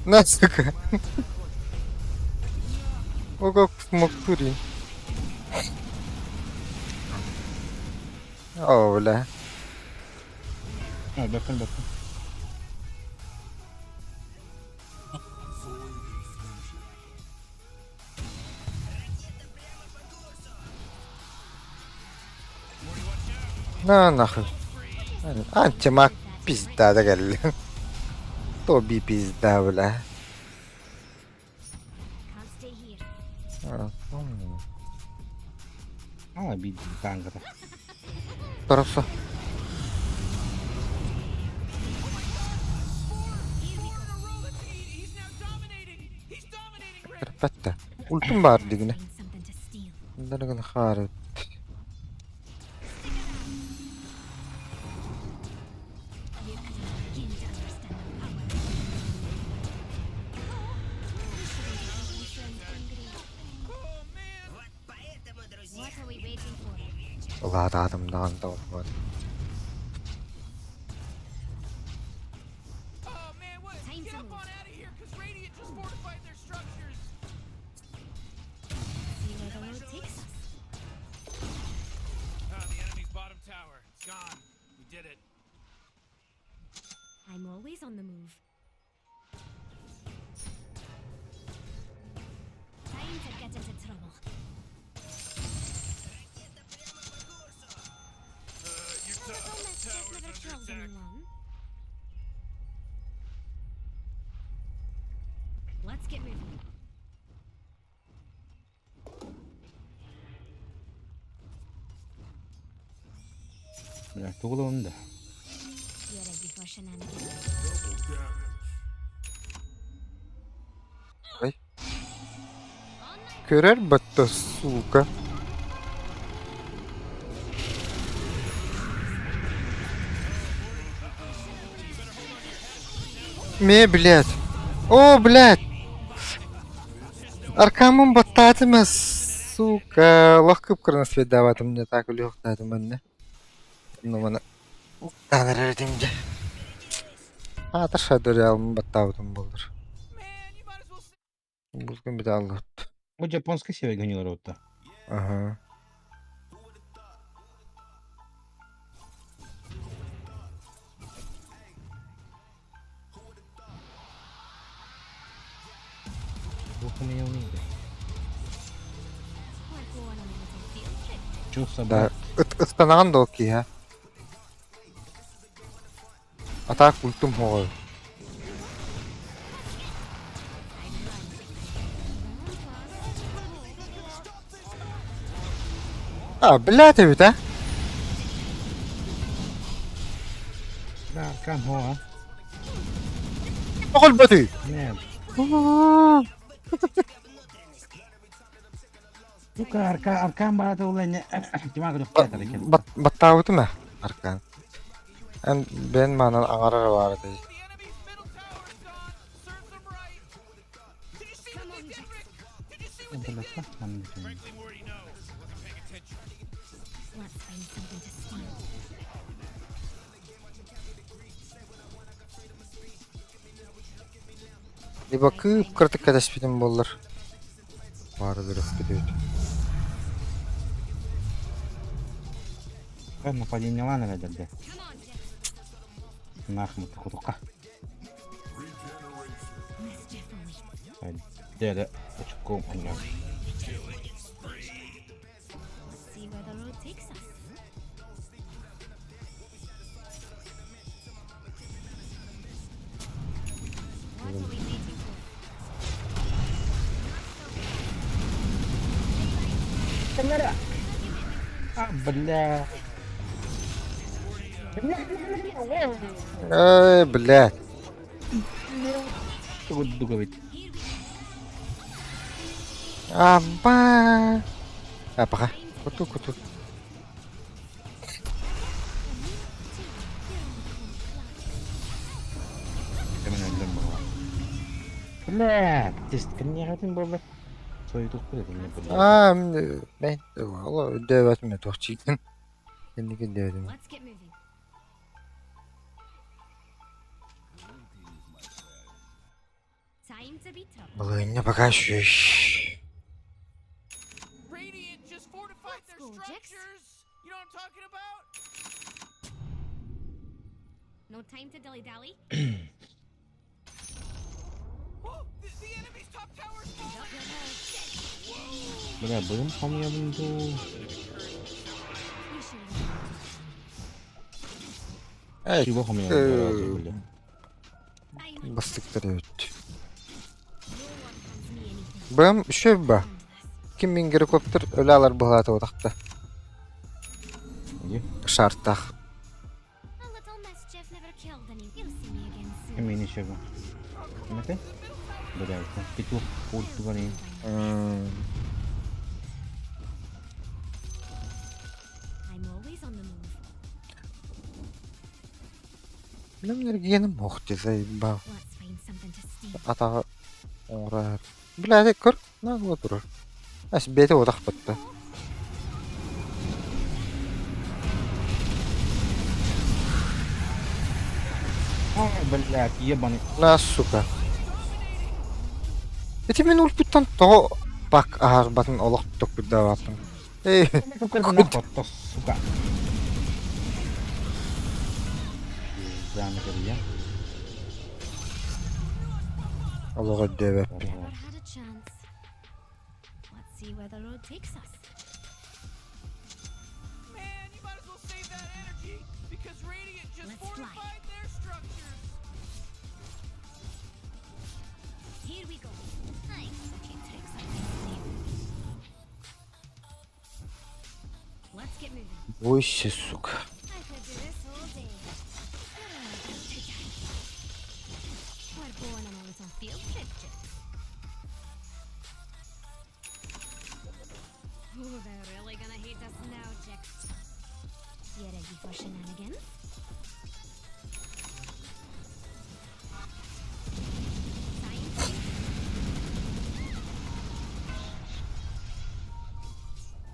На, сука! О, как смог тури. О, бля. Бэппин, бэппин. На нахуй. Антимаг пизда да кэллэ. Тоби пизда, бля. Can't stay here. Ала биир таангата. Хорошо. Кырпатта. Ультум баар дигинэ. Find something to steal. Дарыгын хаары. You couldn't begin to understand the power. What are we waiting for? Улаатаатым даҕаны тоҕо. Oh man, what? Time Get to up move. on out of here, cause Radiant just fortified their structures. See where the road takes us. Ah, the enemy's bottom tower. It's gone. We did it. I'm always on the move. Time to get into trouble. Your A little mischief never killed anyone. Let's get moving. Бля, тугулуун да. You ready for shenanigans? Ой. Көрөр батта, сука. Ме, блядь. О, блядь. Аркамын баттаатыма, сука. Лох кып-кырына свет мне так үлүөхтаатым манна. Ну мана. Танар димде. Аатар шадырялым баттаабытым болдур. Man, you might as well say Бузгун бит аллат. Бу японскай севе гонилар отта. Ага. Бу умеет. We're going on a little field trip. Чё Да, собрать? ыт ыстанаҕын да ол киһи. Атаак ультум хоҕой. А, блядь, эбит, а? Да, аркан хо, а? Оҕолботуй! Нет. Сука, аркан, аркан баата улан. Тимага дохтата лекен. Баттаабытым ээ, аркан. Эн бэйэн маанан аҥарар баар этэ. the enemy's middle tower is gone. Serves them right. Did you see what they did, Rick? Did you see what they did? Frankly, Morty, no. Wasn't paying attention. Let's find something to steal. Либо кып-кыртык кэтэспитим буоллар. Баара өрөспүтүбүт. Нападение лана ведерде. Come on, Jax. Нахмут хутука. Mischief awaits. Деді, очком анья. See where the road takes us. What are we waiting for? А, бля. Эй, блядь. Дуговит. Аба. А, пока. Куту, куту. Бля, тест кеннегатын болды. Сойдук билет не болды. А, мен, ол өйдөөбөтүм мен туох чийтин. Кэнники диэтим. Let's get moving. Time to be trouble. Балаһыанньа пока үчүгэй. Radiant just fortified Let's their go, Jix. structures. You know what I'm talking about? No time to dilly dally. Oh, the enemy's top tower's falling. Бля, быһым хомуйабын дуу. You should Эй, Чего хомуйабын дуу, бля. I'm бастыктар эбит. no one hands me anything. Бэм үчүгэй ба. Earned this. Ким мин геликоптер өлө алар быһаата утахта. Иди. Шартах. A little mischief never killed any. You'll see me again soon. Ким ничего. Мете? Бля, петух пультуганы. М, I'm always on the move. Билим нергиэним ох дии заебал. Let's find something to steal. Атаҕа оҥорор. Билээти көр, наадыла турар. Ас бэйэтэ утах батта. А, блядь, ебаный. На, сука. Ити мин ульпуттан тоҕо пак аһарбатын олох токкуйдаабаппын. Эй, Нахуй, то, сука. Пизда, нахуй, я. олох өйдөөбөппүн. Never had a chance. Let's see where the road takes us. Man, you might as well save that energy because Radiant just Let's fly. fortified their structures. Here we go. I a few tricks up my sleeve. Let's get moving. Бойся, сука. I could do this all day. You're about to die. We're going on a little field trip, Jix. Oh, they're really gonna hate us now, Jix. You ready for shenanigans? Time to be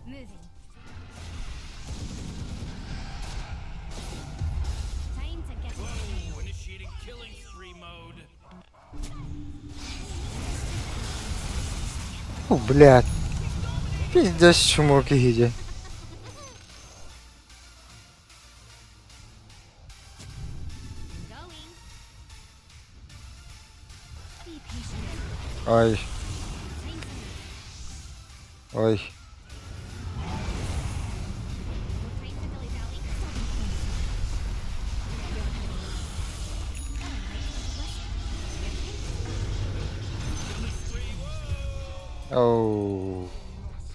Moving. Time to get into Whoa, initiating killing spree mode. О, блядь. Пиздец, чмо киһи I'm going. Be patient. Ой, Time to move. ой. No time to dilly-dally. Stop Оу.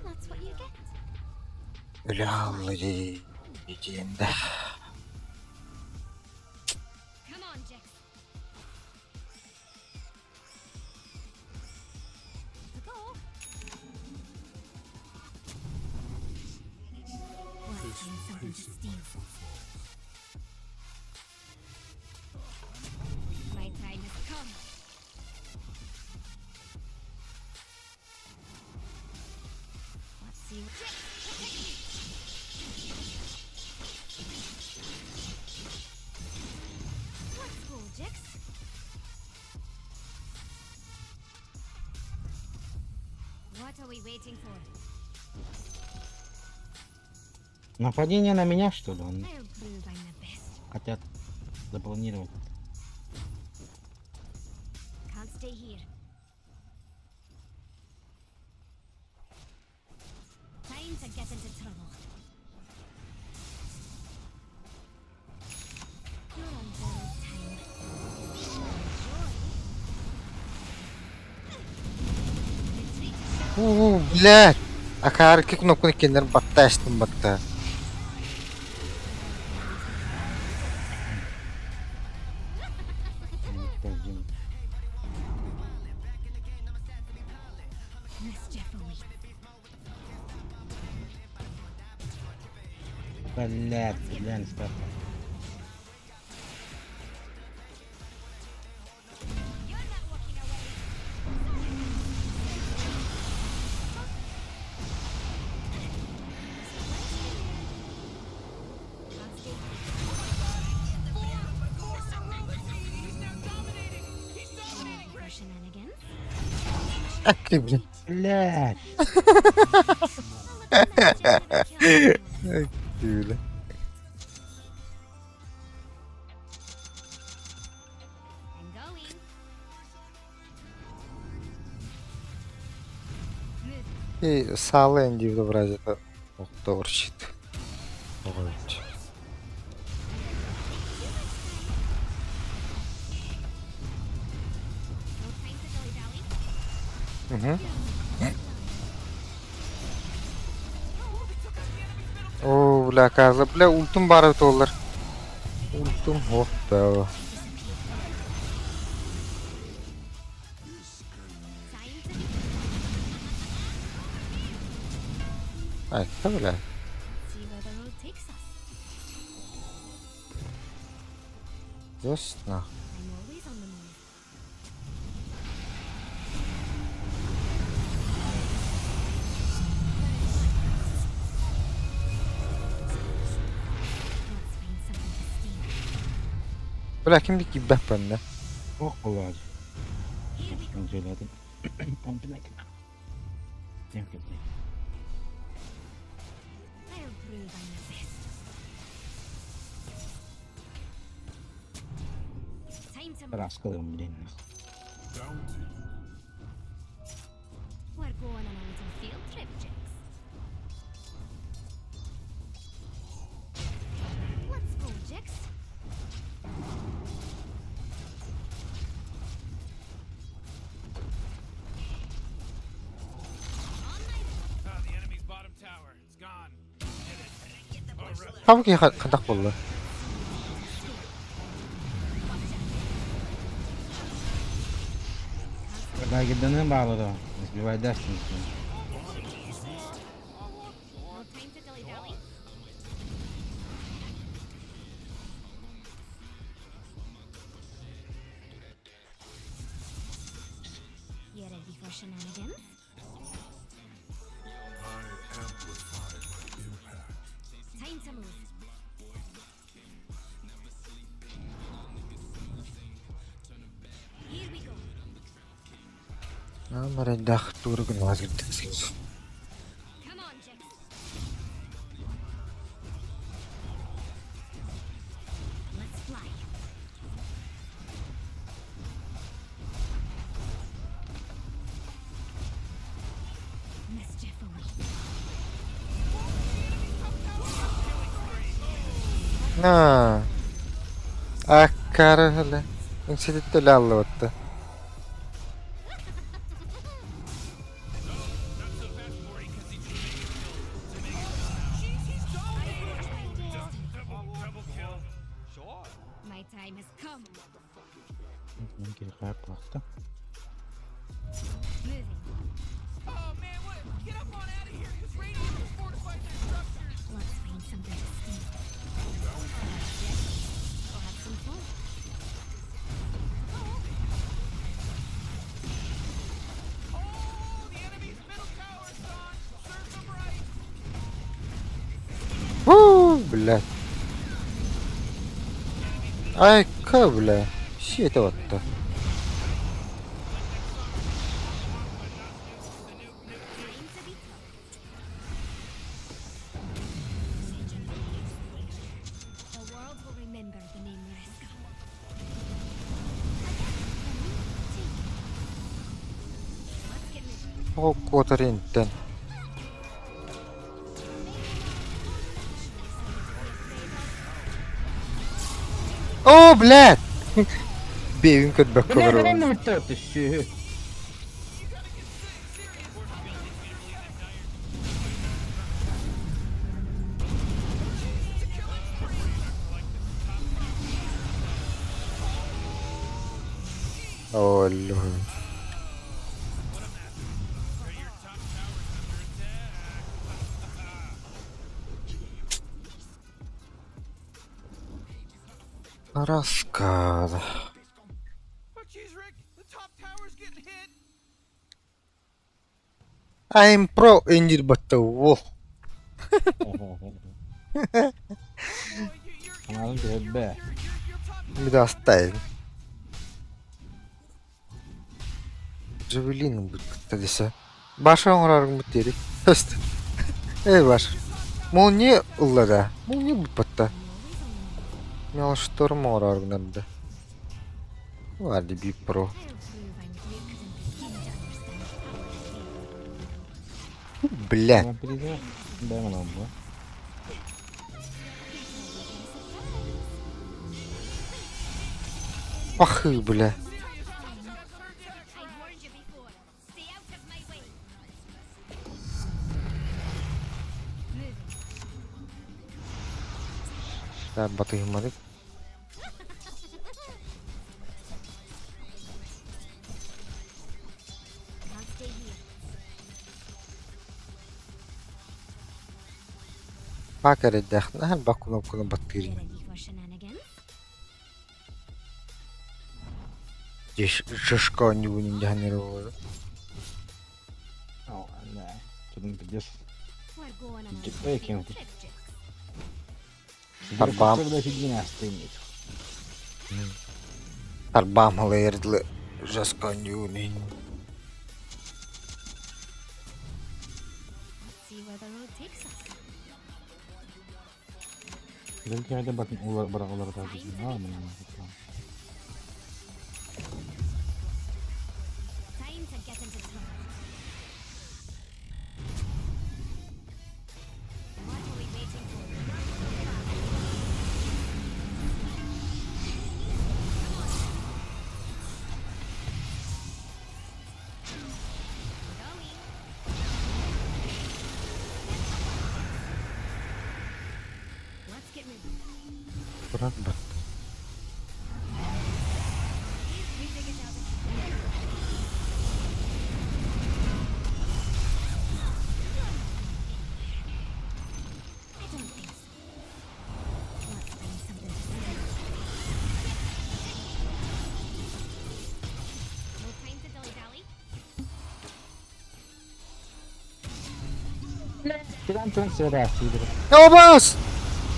That's what you get. Өлө хаалла дии. Диэн да. Come on, Jix. To go. Let's find something to steal. My time has come. Let's see. Jix, protect me. Let's go, Jix. What are we waiting for? Нападение на меня, что ли? Он I'll prove I'm the best. хотят запланировать. Can't stay here. Time to get into trouble. You're on borrowed time. Enjoy. Retreat to Уу, блядь. Акаар ки кнопканы кеннер батта эстим батта. Подожди. mischief awaits. Блядь, глянь, став. You're not walking away. Ты, блин. Блядь. Ты, бля. И саала индивидуал бразета охто урчит. Оҕойт. Угу. Оо, бля, Карла, бля, ультум баар эбит уоллар. Ультум, ох, да. Айта, бля. Ясно. Бля, ким киирбэт бэннэ? Ох, блядь. Раскалым, блин. We're going on a little field trip, Jix. Let's go, Jix. Ah, the enemy's bottom tower. It's gone. Hit it. Хабы киһи хайдах буолла? Лагерданы баалары. Сбивайдастын. No time to dilly-dally. You ready for shenanigans? Time to move. Here we go. Амарайдаах тууру гынаас Come on, Jix. Let's fly. Mischief awaits. На. Аккары хылы. Инситит аллыбытты. Double kill. My time has come. Moving. Oh man, what? Get up on out of here, because Radiant has fortified their structures. Let's find something to steal. Alright, Jix. Go have some fun. Oh, the enemy's middle tower's gone. Serves them right. Уу, блядь. Айка, бля. Сиэтэ батта. Time to be tough. The world will remember the name Mariska. Let's get moving. О, куотаринтен. О, блядь! Бэйбин көрбөккө Бля, олоробун. бля, бля, Олло. Раскада. Oh jeez, Rick, the top tower's getting hit. I'm pro инжир батта. Во. Oh, Аналым бе. your top Медастайм. Джавелин будет. Десе. Баша оҥороргуммут диэри. Эй, Баша. Молния ылла да. Молния буппатта. Мелшторм оҥороргунан да. Ладно, би про. Блядь. Пахы, бля. Батыһымматык. Пак эрэйдээх наһаа элбэх кнопканы баттыыр ини. Шишка оонньуубун индэһэн эрэ буолар. Тарбаам Тарбаам халыйар дылы жестко оонньуубун иһин. Туран барда. Обас!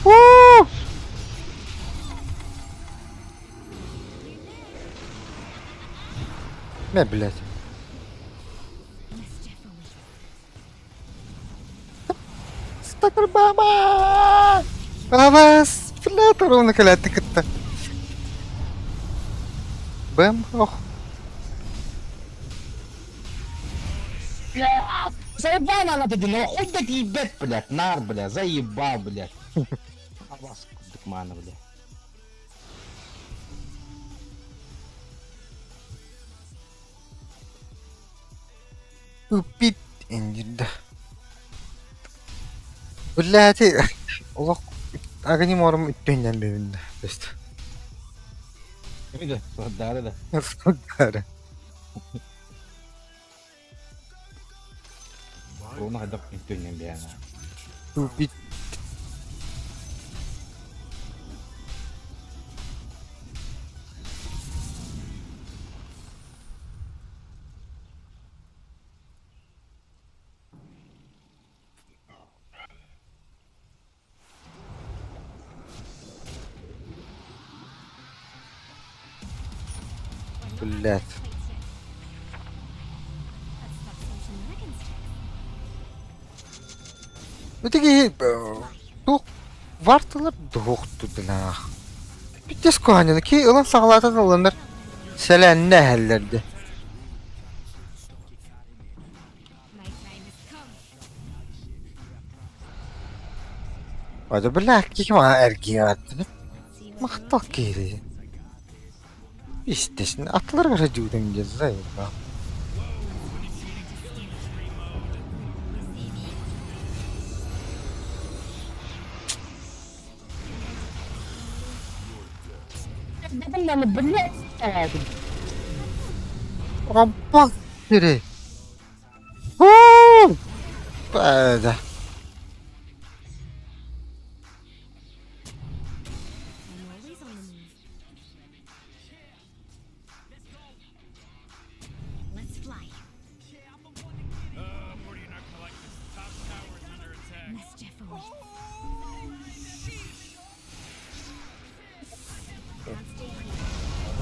Уу! Мэ, блядь. Стакарбама! Абас! Бля, ровно кэлээттин кытта. Бэм, ох. Заебал она ты, ну хуй да ебет, блядь, нар, блядь, заебал, блядь. Абас, курдук бля. Тупит иннирдэ. Блядь, олох агни морум үттүннэн бэбиннэ. То Да, сордары да. есть. Руна хайдах үттүннэн бэйэна. Тупит. Блядь. Ити туох вартылар дуһуохтудунаах. Бүттес куһаанньаны ки ылан саҕалаатан ыланнар сэлээннэ эһэллэрди. Ада бля ким эргиэҕэттин махтал киһи Истесин атларга дьуудам диэн заебал. Рампак сири. Уу! Бада.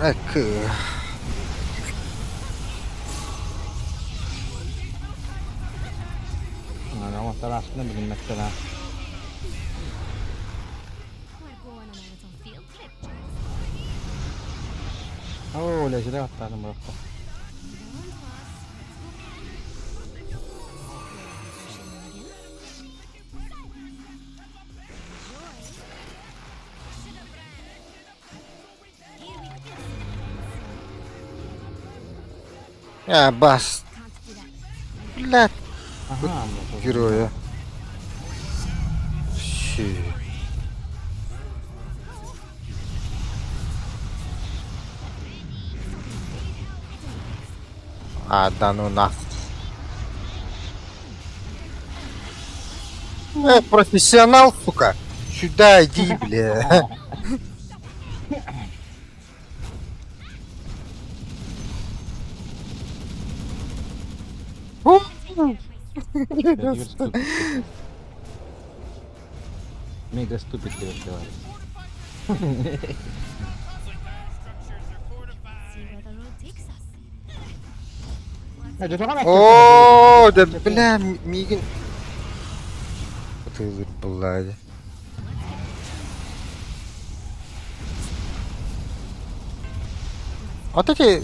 Ecco. Тараскына билиммэттэр аа. We're going on a little field trip, Jax. Оо, лэжирэ аттаатым бырахта. Go on, Toss. Let's go. А, бас. Can't do that. Блядь, Аха, блядь. героя. Щи. А, да ну нахуй. Профессионал, сука. Сюда иди, бля. You're stupid. Mega stupid тебе сказали. See where the road takes us. О, да бля, мигин. Ты блядь. Вот эти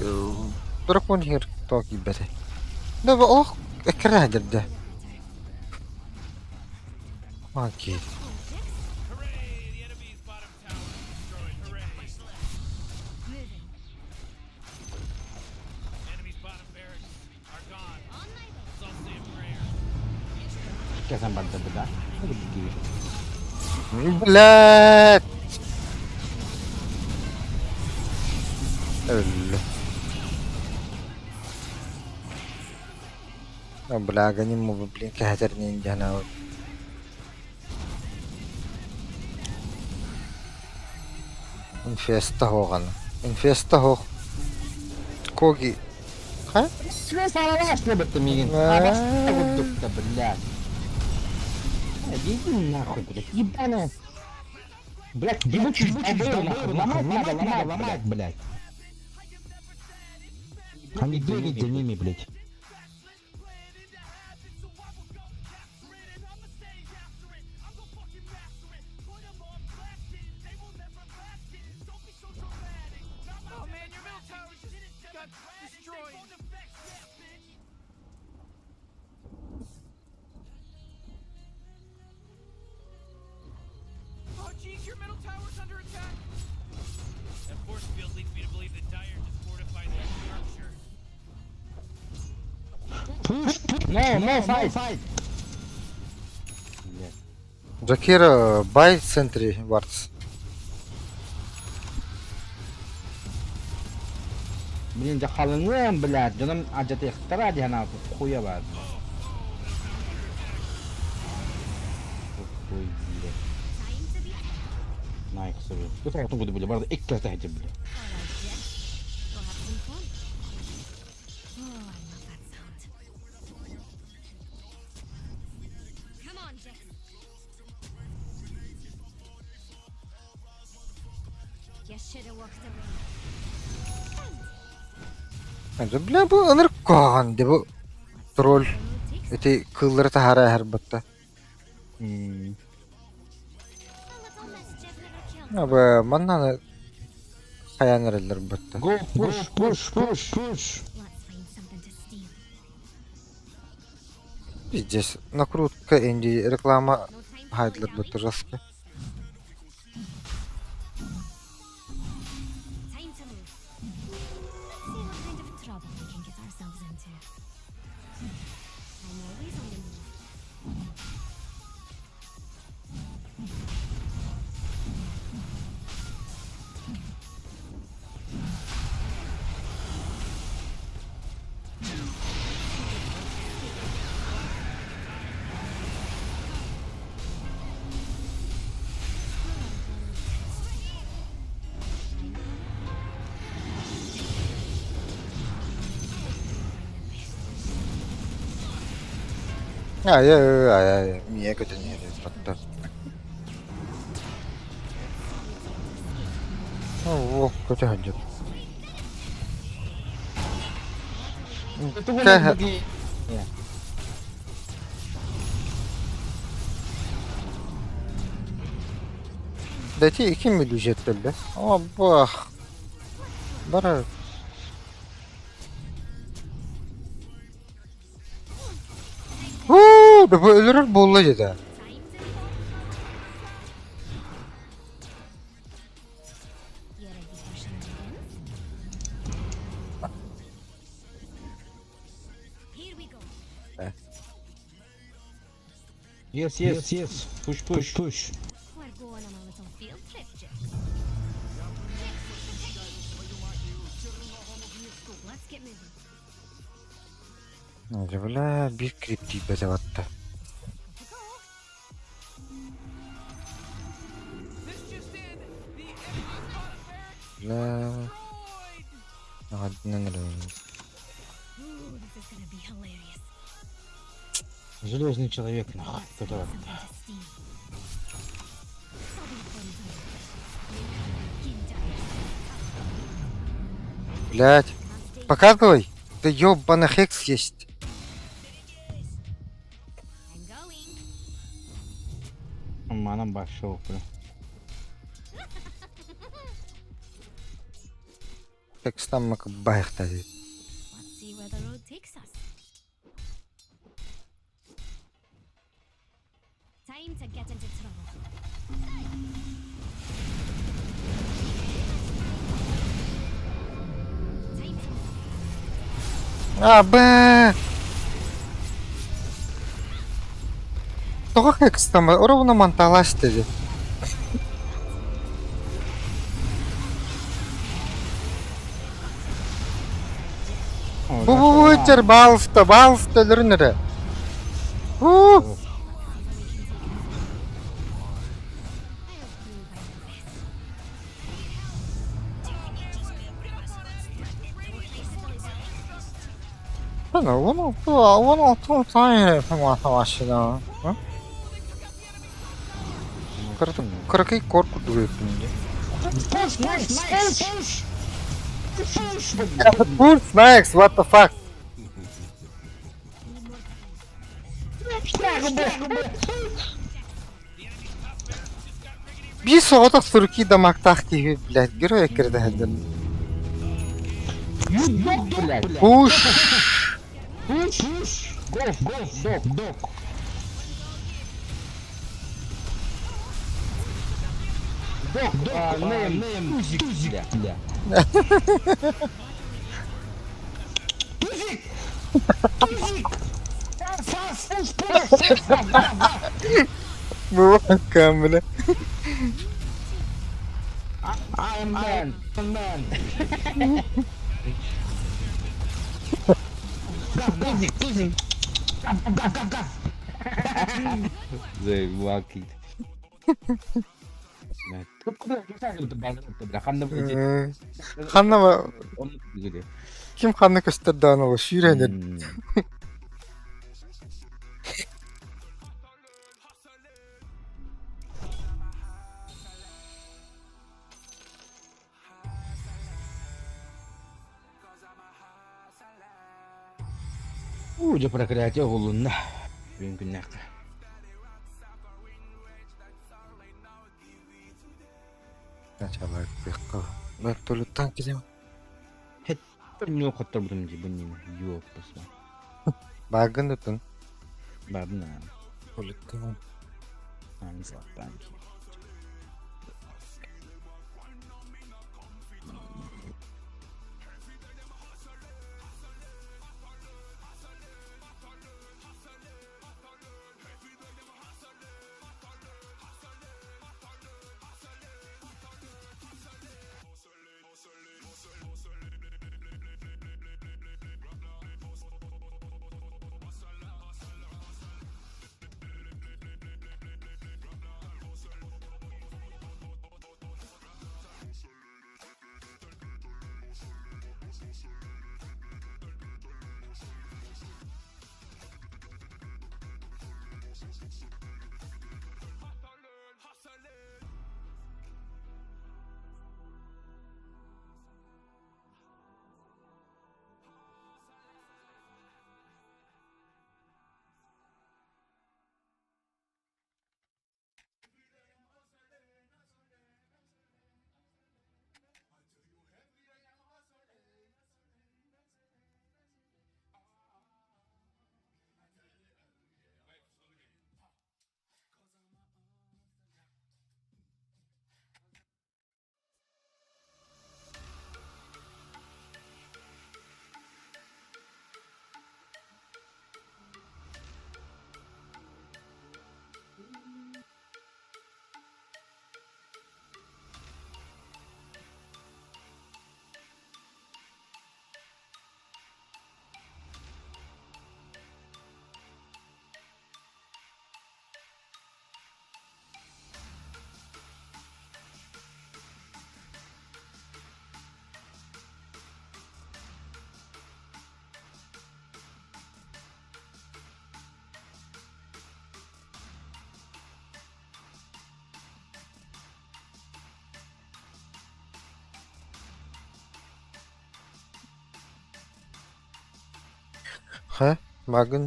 дракон хер токи бәте. Да ох, экран дерде. Окей. Hooray! The enemy's bottom tower is destroyed. Hooray! Moving. Enemy's bottom barracks are gone. On my way. Let's all say a prayer. Кэсэн барда бда. Блядь. Өллө. А, бля, гоним мы, блин, кәһәтернин дьана. Инфеста хоған. Инфеста хох. Коги. Ха? Свес аралаш бітті мигин. Аралаш курдукта, блядь. Иди нахуй, блядь, ебаная. Блядь, ебучий долбоёб, нахуй, ломать надо, ломать, ломать, блядь. А не бегать за ними, блядь. Oh man, your middle tower just got destroyed. Oh jeez, your middle tower's under attack. That force field leads me to believe that Dire just fortified their structure. Push, push. No, no, fight, fight. Блядь. Джакира, buy sentry wards. Блин, дьэ халыҥыам, блядь, дьонум адьатыахтара диэн ааппыт хуя баар. Ой, блядь. Time to be. Найк себе. Кытаатын куду били, барды икки тэһити били. All right, Jax. Go have some fun. Oh, I love that sound. Come on, Jax. You should have walked away. Да, бля, бу ынырык куһаҕан дии бу тролль The road takes us. ити кыыллары таһара эһэр М. A little mischief never killed. Абы маннаны хайан эрэллэр батта. Go, push, push, push, push. Let's find something to steal. Пиздец. Накрутка инди реклама No time for хайдлар dilly-dally. бутта жестко. Time to move. Let's see what kind of trouble we can get ourselves into. I'm always on the move. Ай ай ай ай мие көтөн батта. О, көтө ханжып. Кэ- Кэ Дати 2 milyon Ama bak. Барар. Huu, bu өлөрөр буолла дьэ. Time to You ready for shenanigans? Here we go. Yes yes yes. Push push push. We're going on a little field trip, Jix. Jix, protect me. Let's get moving. Бля, биир крип тиийбэтэ батта. Go, go. This just in, the enemy's bottom barracks Бля, destroyed. аҕадынан эрэ. Ooh, this is gonna be hilarious. Железный человек нахуй. Который. Something to steal. This'll be fun time. Блядь, Can't stay. показывай. Да ёбаный хекс есть. I'm going. Манам башов, бля. Хекстан макбайхта. Let's see where the road takes us. Time to get into trouble. Time to А, б. Тоҕо хекстан ровно манталас dedi. Бу бу бу итер балста балста өлөрүн эрэ. Уу. I'll prove I'm the best. Ана, 16 16 саҥа Кыракый кор курдук эппин дии. Push push push push. Push. Push Max, what the fuck? Биир соҕотох суруки дамактаах киһи, блядь, герой кирдэ сылдьан. You dog, блядь. Push! Push push. Go go dog dog. Dog dog. Name name. Тузик тузик бля. Тузик. Тузик. Fast push push. Бу бля. I am man. I'm man. Газ, газик, тузик. Газ, газ, газ, газ. Заебал. Ханна ким ханна көстөр даана ол сүүрэн Уже проклятие голунна. Бүгүн күннәк. Вертолеттан килем. Не хоттор бутум ди бу не. Ёп, посма. Багын утун. Бабна. Вертолеттан. Танки. Хайа, бааргын?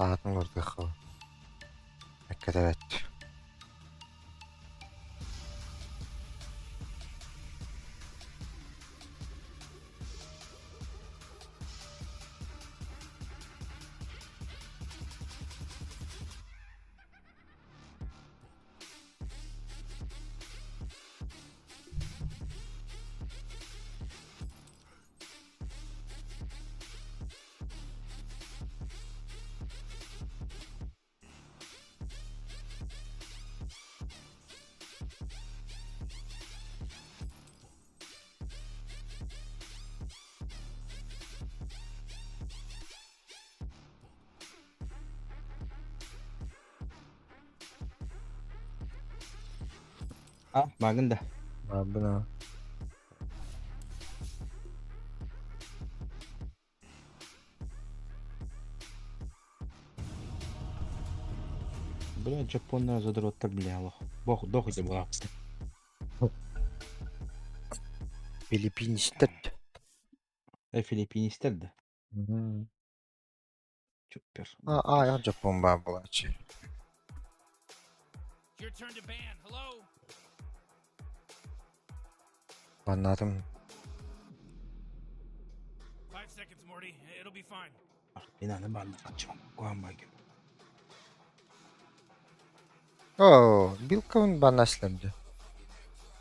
Аатын олордуохха эккэтэбэт. А, бааргын да. Баарбын аа. Бля, Джапоннар задроттар, бля, лох. Бох, дохуй була. Филиппинистэр. Э, филиппинистэр да. Чуппер. А, а, Дьоппуон баар буолааччы. Your turn to ban. Hello? Баннаатым. 5 seconds, Morty. It'll be fine. Мин аны банна качам. Куан байгын. Оо, Билкабын баннаслар дии.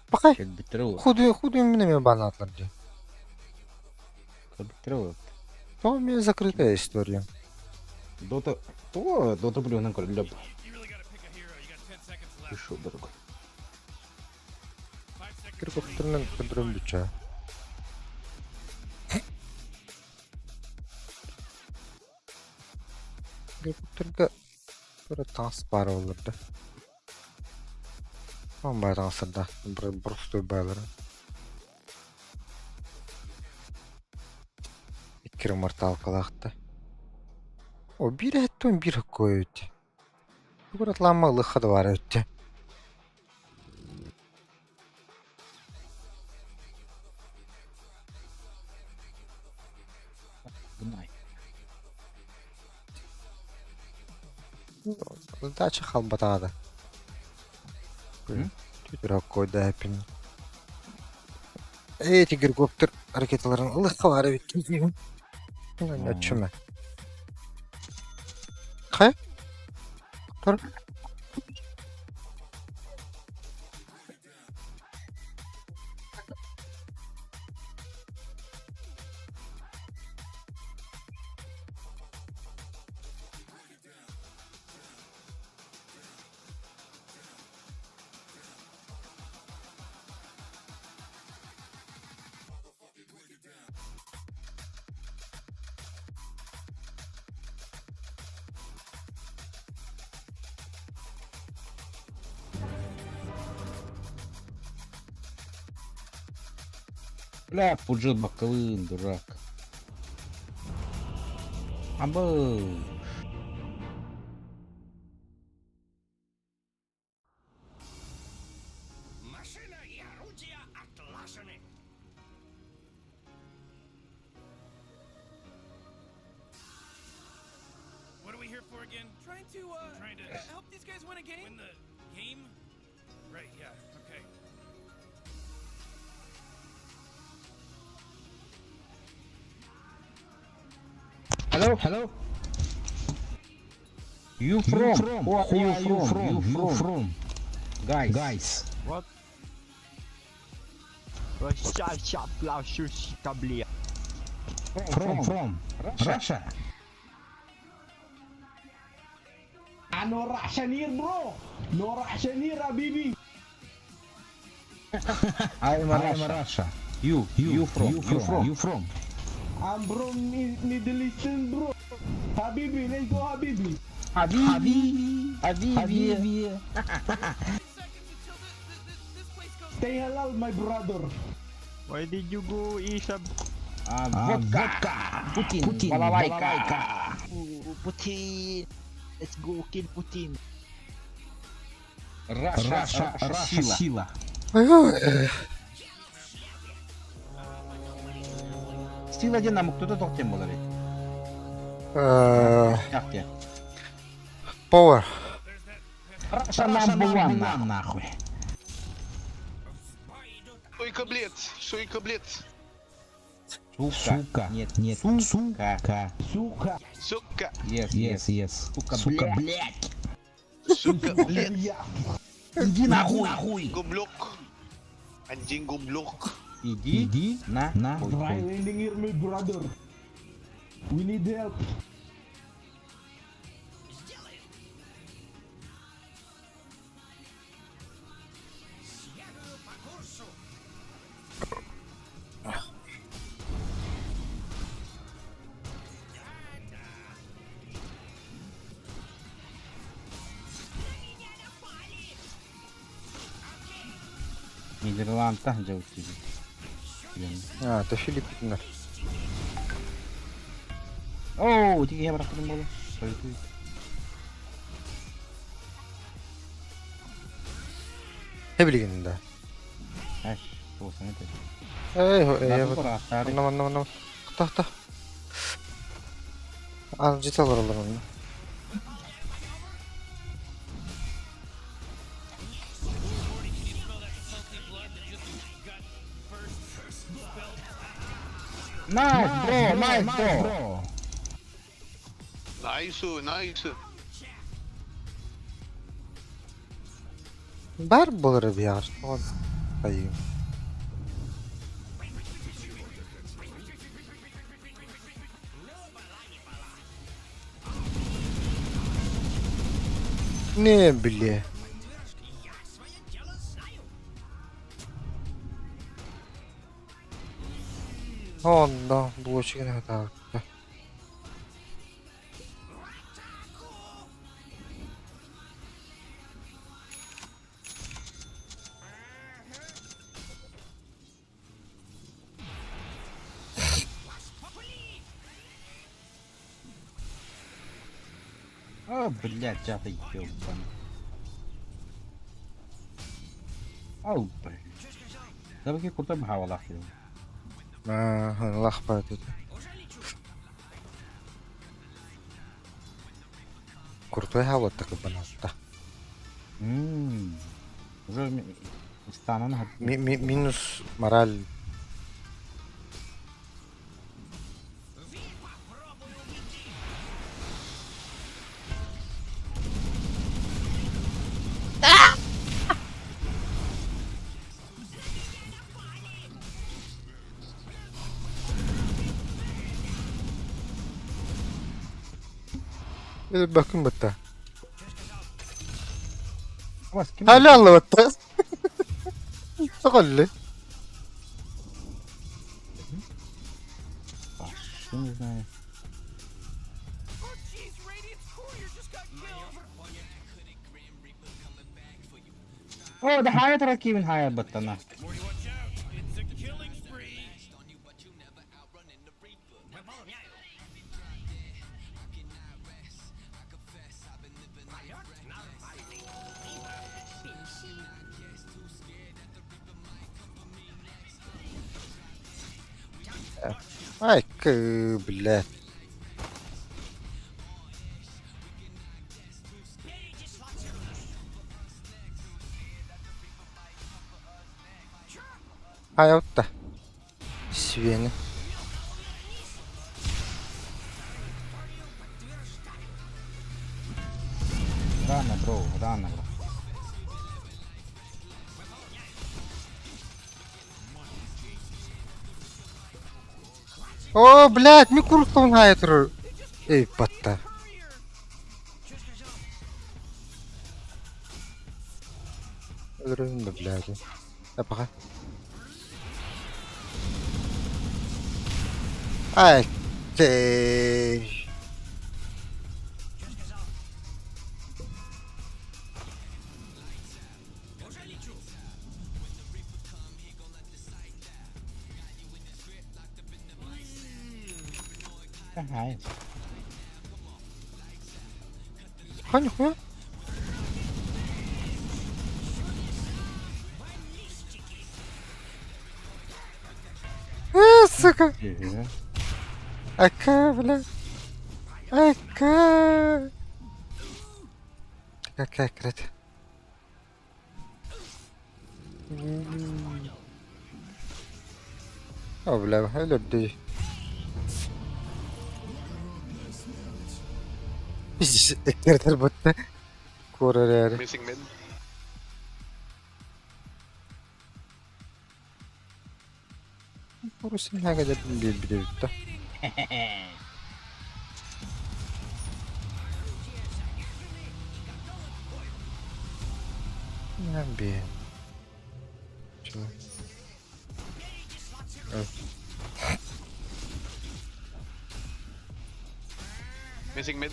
Пакай, Кэлбиттэрэ ол. худуй худуй мин эмиэ баннаатылар дии. Кэлбиттэрэ ол. Тоҕо эмиэ закрытая история. Дота... То, Дота блюнан көрүллэ. You really gotta pick a hero. You got 10 seconds left. Пришел дорогой. 5 seconds, Morty. Геликоптеринэн It'll be көрдөрөн fine. бүтчээ. Геликоптергэ тура таҥас баар буоллар да. Баар таҥастардаах боростуой баалара. Икки реморталкалаах да. О, биир эһэттэн биир хоккой эбит. Тугу атлаама ылыахха да баар эбит. Гынай. Задача хаалбатаҕа да. М? Түтүр хоккойда эппин. Эти геликоптер ракеталарын ылыахха баар эбит. Оччума. Хайа? Тур. Бля, пуджил боковым, дурак. Абы. Машина и орудия отлажены. What are we here for again? Trying to Trying to help these guys win a game. win the game? Right, yeah, okay. Hello? Hello? You from? Who are you from? You from? Guys. Guys. What? From, from. Russia. No Russian here, bro. No Russian here, habibi. I'm a Russia. Russia. You, you, you from? You from? You from? I'm from Middle Eastern, bro. Habibi, let's go, Habibi. Habibi. Habibi. Stay halal, my brother. Why did you go Isab? Vodka. Putin. Putin. Balalaika. Putin. Let's go kill Putin. Russia. Russia. Russia. Сила. Сила диэн омуктута тоқ диэн буолар эбит. Яхте. Power. Russia number one нахуй. Суйка, блядь, суйка, блядь, Сука. Сука. Нет, нет. Сука. Сука. сука, Yes, yes, yes. Сука, Сука, блядь. сука, блядь, Иди нахуй. Нахуй. goblok. Anjing goblok. Иди, Иди на, на. Try landing here, my brother. We need help. Нидерландтан дьэ А, это Филиппиннар. Оо, тиги я бырахтым буолу. Не билигин да. Аш, туосан это. Эй, эй, Бары быраахтаары. Онно, онно, онно. Хта, хта. А, жете олороллор онно. Nice, bro, nice, bro. Nice, nice. Бар буолар эбиэҕэр. Тоҕо хайыым. Не билиэ. Онно блочигын хатаабыта. О, блядь, я ты ёбаный. Ау, блядь. Давай курта бхавалах. Лах баат этэ. Куртой хаалатта кыбанаатта. Уже станан Минус мораль. Bakın бытта. Hala аллабатта. Тоҕолли. Не знаю. О, да хая тракивин хая баттана. It's a killing spree. Ай, к, блядь. Хайа отта. Свени. Рано, бро, рано, бро. О, блядь, ми куртон хайтру. Эй, батта. Өлөрүн да, блядь. А пока. Ай, ты. Хай. Ха, нихуя. Э, сука. Ака, бля. Ака. Какая крать. О, бля, өлөрдүй. Пиздец, эккирдер бутта. Куорар Missing mid. Курсын хага бир бир Би. Чё? Missing mid.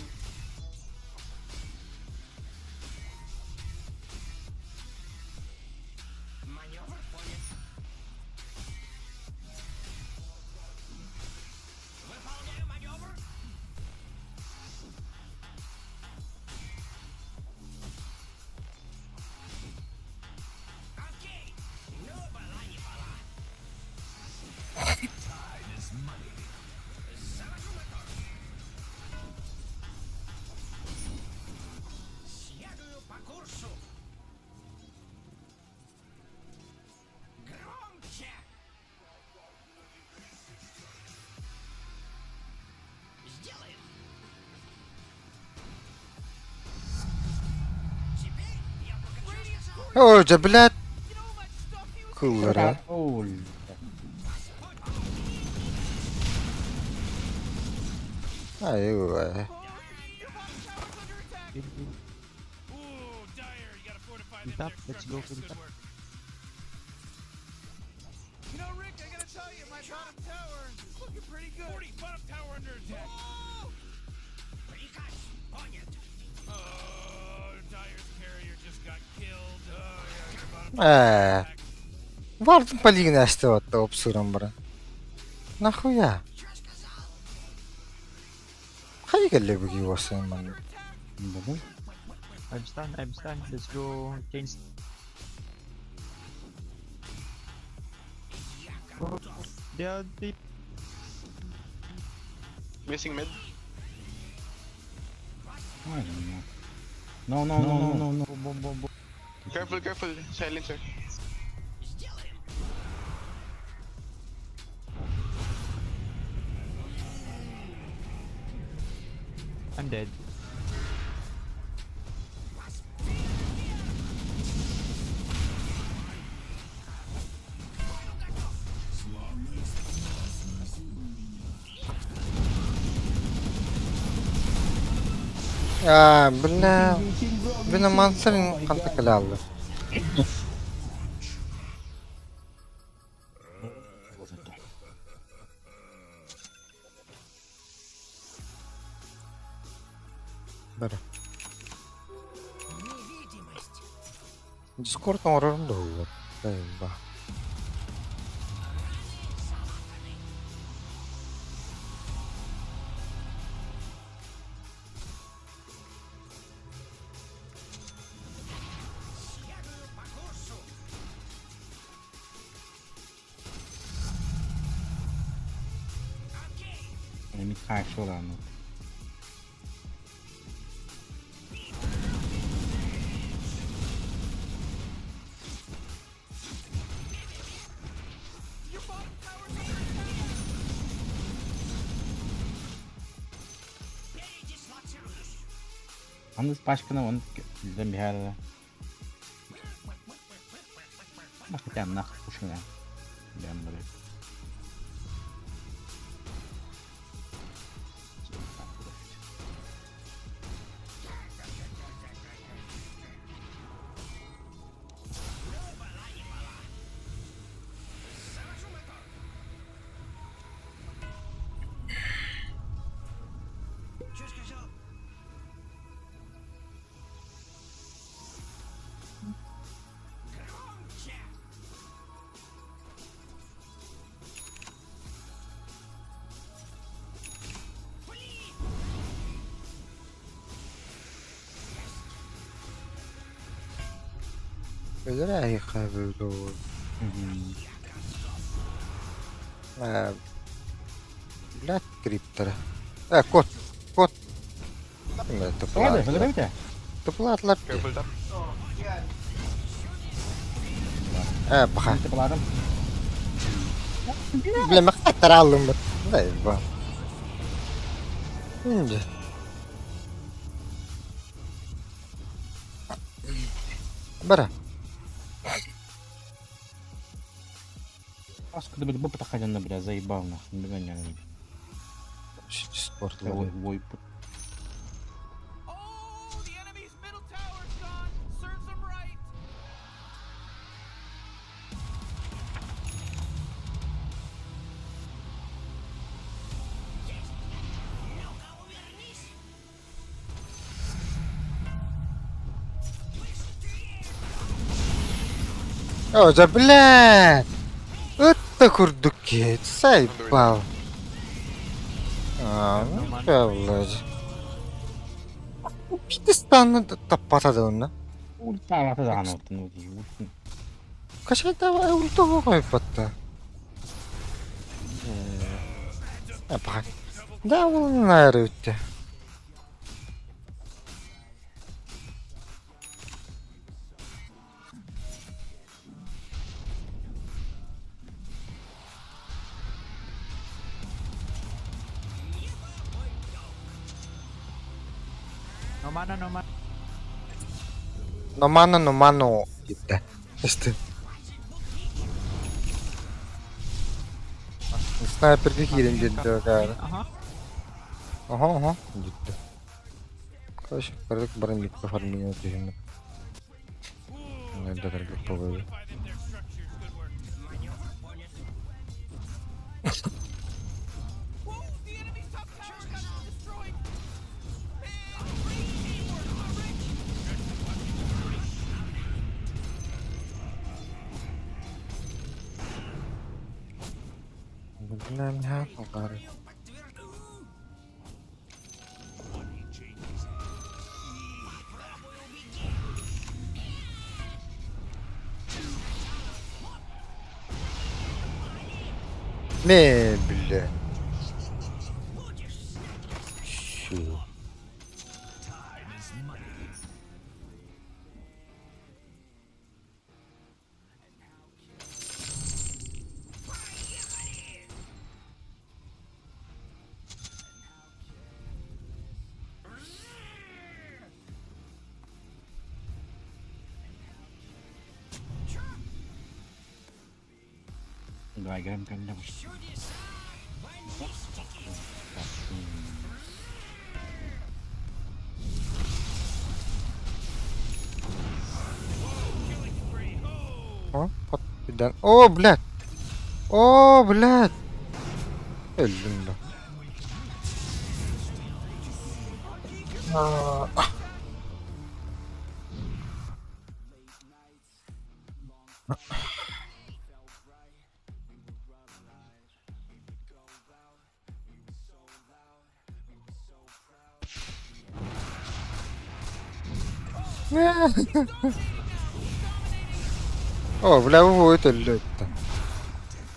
О, да, блядь. Кулера. Ай, Top, let's go to the top. You know, Rick, I gotta tell you, my bottom tower is looking pretty good. 40 bottom tower under attack. Oh, Dire's carrier just got killed. Oh, yeah, your bottom Э. Варден полигнастиват обсуран баран. Нахуя? Хайа лебги уасан ман. I'm stunned, I'm stunned. Let's go change. Oh, they are deep. Missing mid. I don't know. No, no, no, no, no, no. Boom, boom, boom. Careful, careful. Silencer. I'm dead. А, бля. Бина мансырын канта калалды. Бара. Дискорд оҥорорум да буолуо. Ба. Let me cash on. Аны пачканы он билэн биһээр Хотя нах ушина. Бэм блядь. Өлөр эһиэхэ буолуо. Э, блядь, криптера. Э, кот, кот. Тоҕо өлөрөбүтэ? Тупулаатылар. Careful top. Э, баха. Тупулаатым. Бля, махтаттар аллым бут. Да, ба. Инде. Бара. Аскы бля, бу патахадянна, бля, заебал нахуй, не гоняй. Спорт. Ой, ой, Oh, the enemy's middle tower's gone. Serves them right. О, да блядь! Это курдук киһи, заебал. А, ну блядь. Пидестанны таппата да онно. Ультаабата даҕаны оттон ути. Кашайда ульта оҕойбатта. Апа. Да, ол наары үтте. No mana, no mana. Номано, номано диттэ. Исти. Снайперге киирэн биэрдэ баары. Ага. Оһо, оһо, диттэ. Короче, порядок баран микро фарминг түһүннэ. Fortify them their structures. Good work. Whoa, the enemy's top tower got destroyed. Man, great teamwork, Rick. Мэ, бля. Всё. Гайгам кэллэ. О, подпидан. О, блядь. О, блядь. Өллүм да. А. О, бля, будет өллүттэ.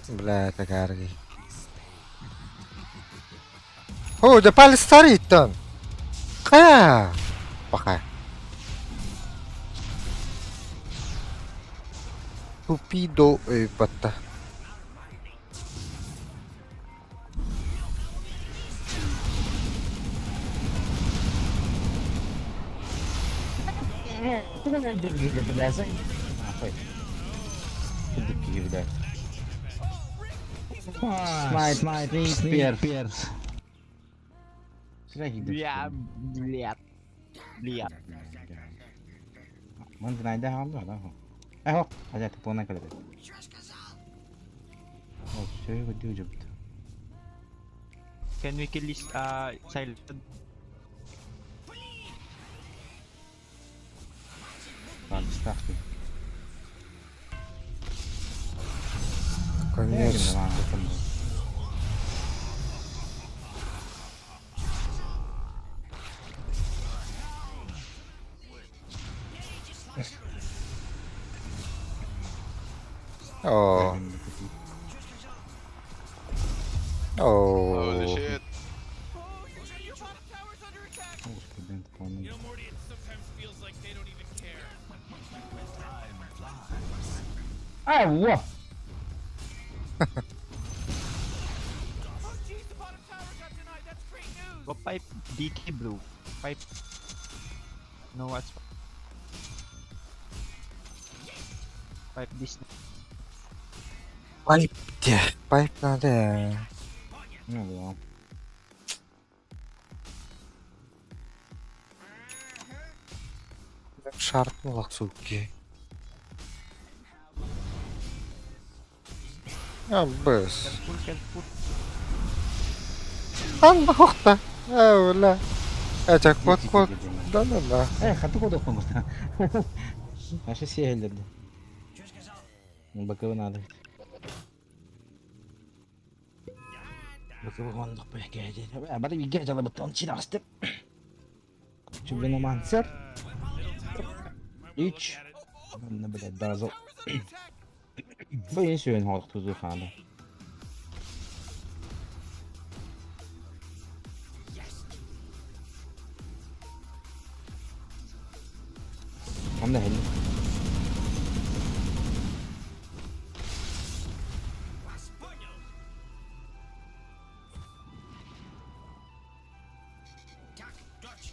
Бля, такарги. О, да палестариттан. Ка. Пока. Тупидо батта. Smite, spear. Бля, бля. Бля. Can we kill this silent? Наконец. О. Holy О. shit. You know, Morty, it sometimes feels like they don't even care. Oh, jeez, the bottom tower got denied. That's great news. Go pipe DK blue. Pipe. No what's Pipe this. Pipe де. Pipe надо. Шарпнула, суки. А, быс. Careful, careful. Анна хохта. Э, бля. Это кот, кот. Да-да-да.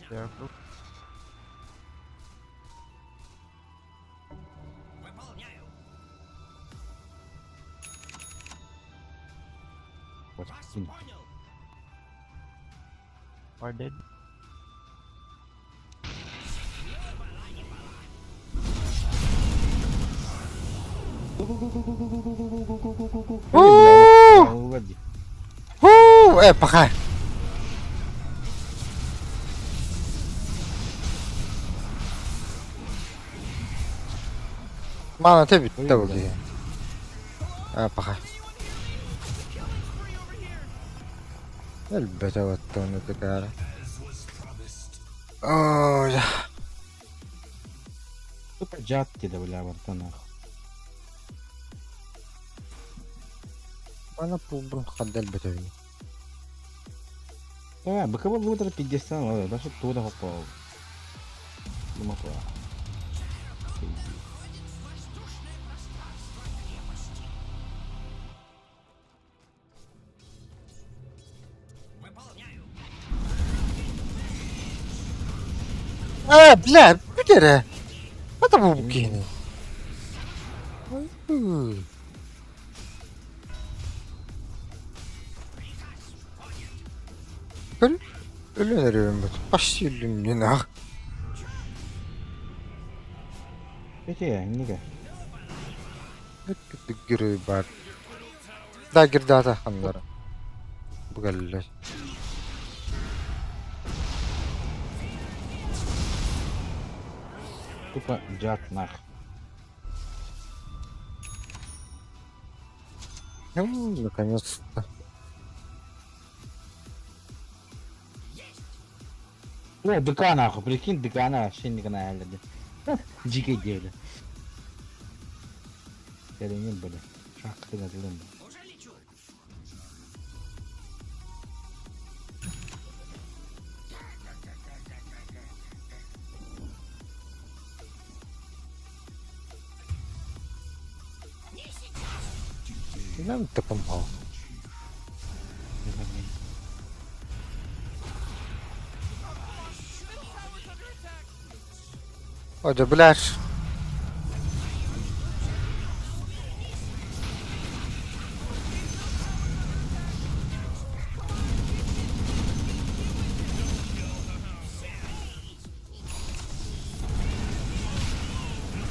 Careful. Are dead. У! У! Пахай. Мана ты битте бу киһи. А, пахай. Элбэтэ оттону тыкаара. Ой, мана пулбун хадда элбэтэ. А, бля, бүтэрэ. Это бу киһини. Көр, өлөн эрэрим бут. Почти өлүм ах. Герой бар. Да, гирдата ханнара. Бу кэллэ. Ну, наконец-то. Нам ты помогал. О, бляш.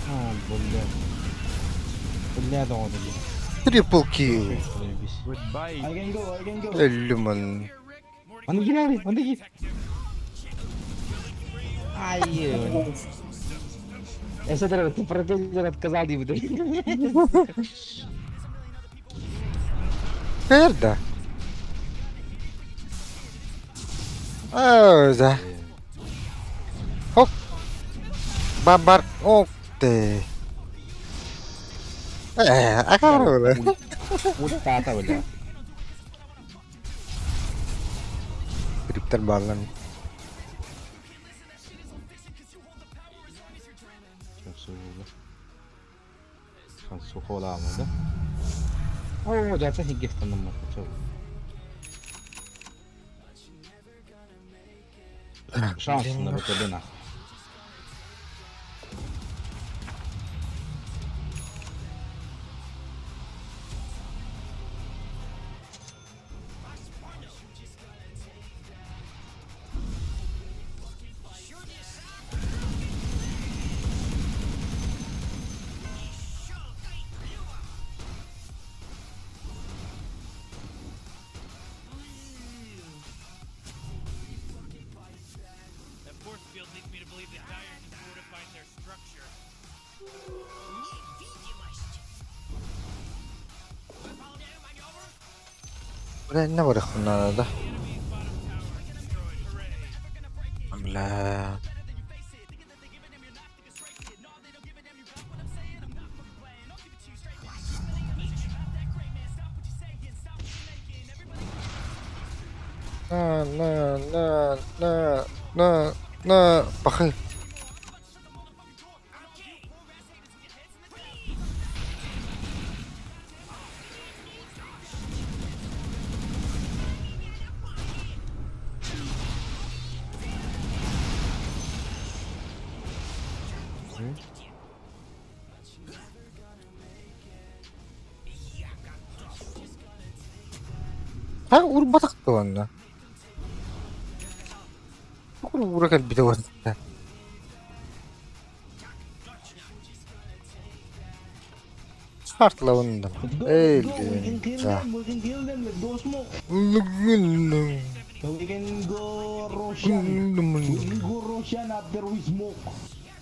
А, бля. Бля, доҕор. Triple kill. Goodbye. I can go, I can go. Өллүм Манна киир, манна киир. Ай, Я смотрю, ты пропеллер отказал ему. Перда. Оо, да. Хоп. Бабар. Ох ты. Э, а как было? Ультата, бля. Криптер баллан. Сухоламы да? О, да, это гефтан Шанс на ВТБ нахуй. That force field leads me to believe that Dire just fortified their structure. Бля, не барыхпын да. Бля. На, на, на, на, на, на, пахы. Ха, урбатах туонна. Ура кэлбитэ уонна. Стартлавында. Let's go, Эй, let's go. We can kill да. them, we can kill them. Let's go smoke. So we can go Roshan. We can go Roshan after we smoke.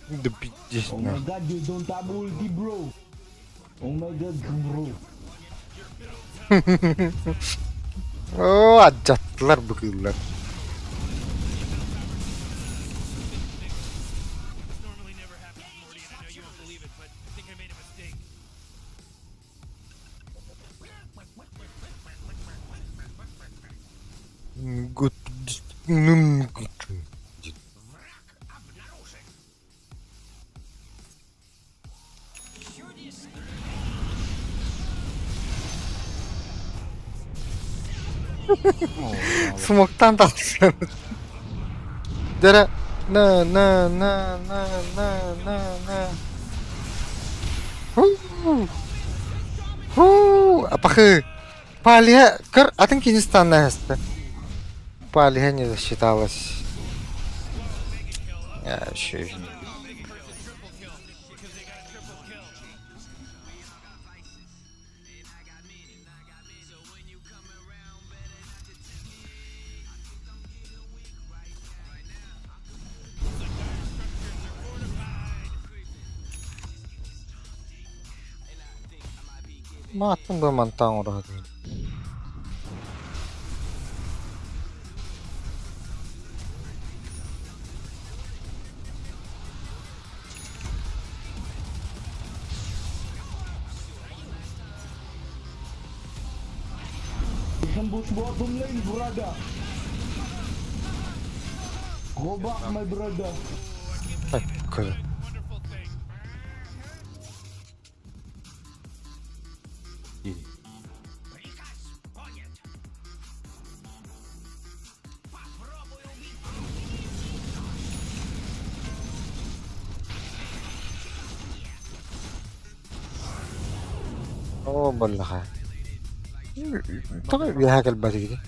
Да пиздец, Oh my god, you don't have ulti, bro. Oh my god, bro. Оо, адьаттылар бу кыыллар. This normally never happens, Morty, and I know you won't believe it, but I think I made a mistake. Гот... М, Смоктан тахсан. Дэрэ на на на на на на на. Ху. Ху, апахы. Палия, көр атын Кинистанна эсте. Палия не засчиталась. Я еще. Маатын бу мантан оҥоро We can push bottom lane, brother. Go back, my brother. Так, көр. Wonderful thing. Оо буоллаҕа. Тоҕо үөһэ кэлбэтигит?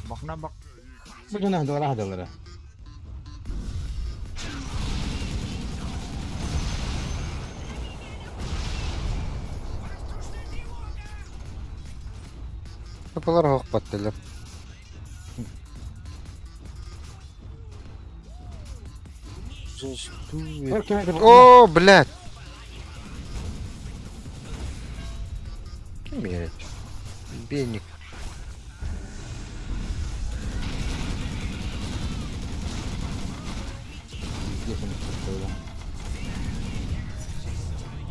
Бак на бак. Бу дьоно дьалара дьалара. Купалар оһох баттылар. О, блядь! Ким биэрэр? Беник.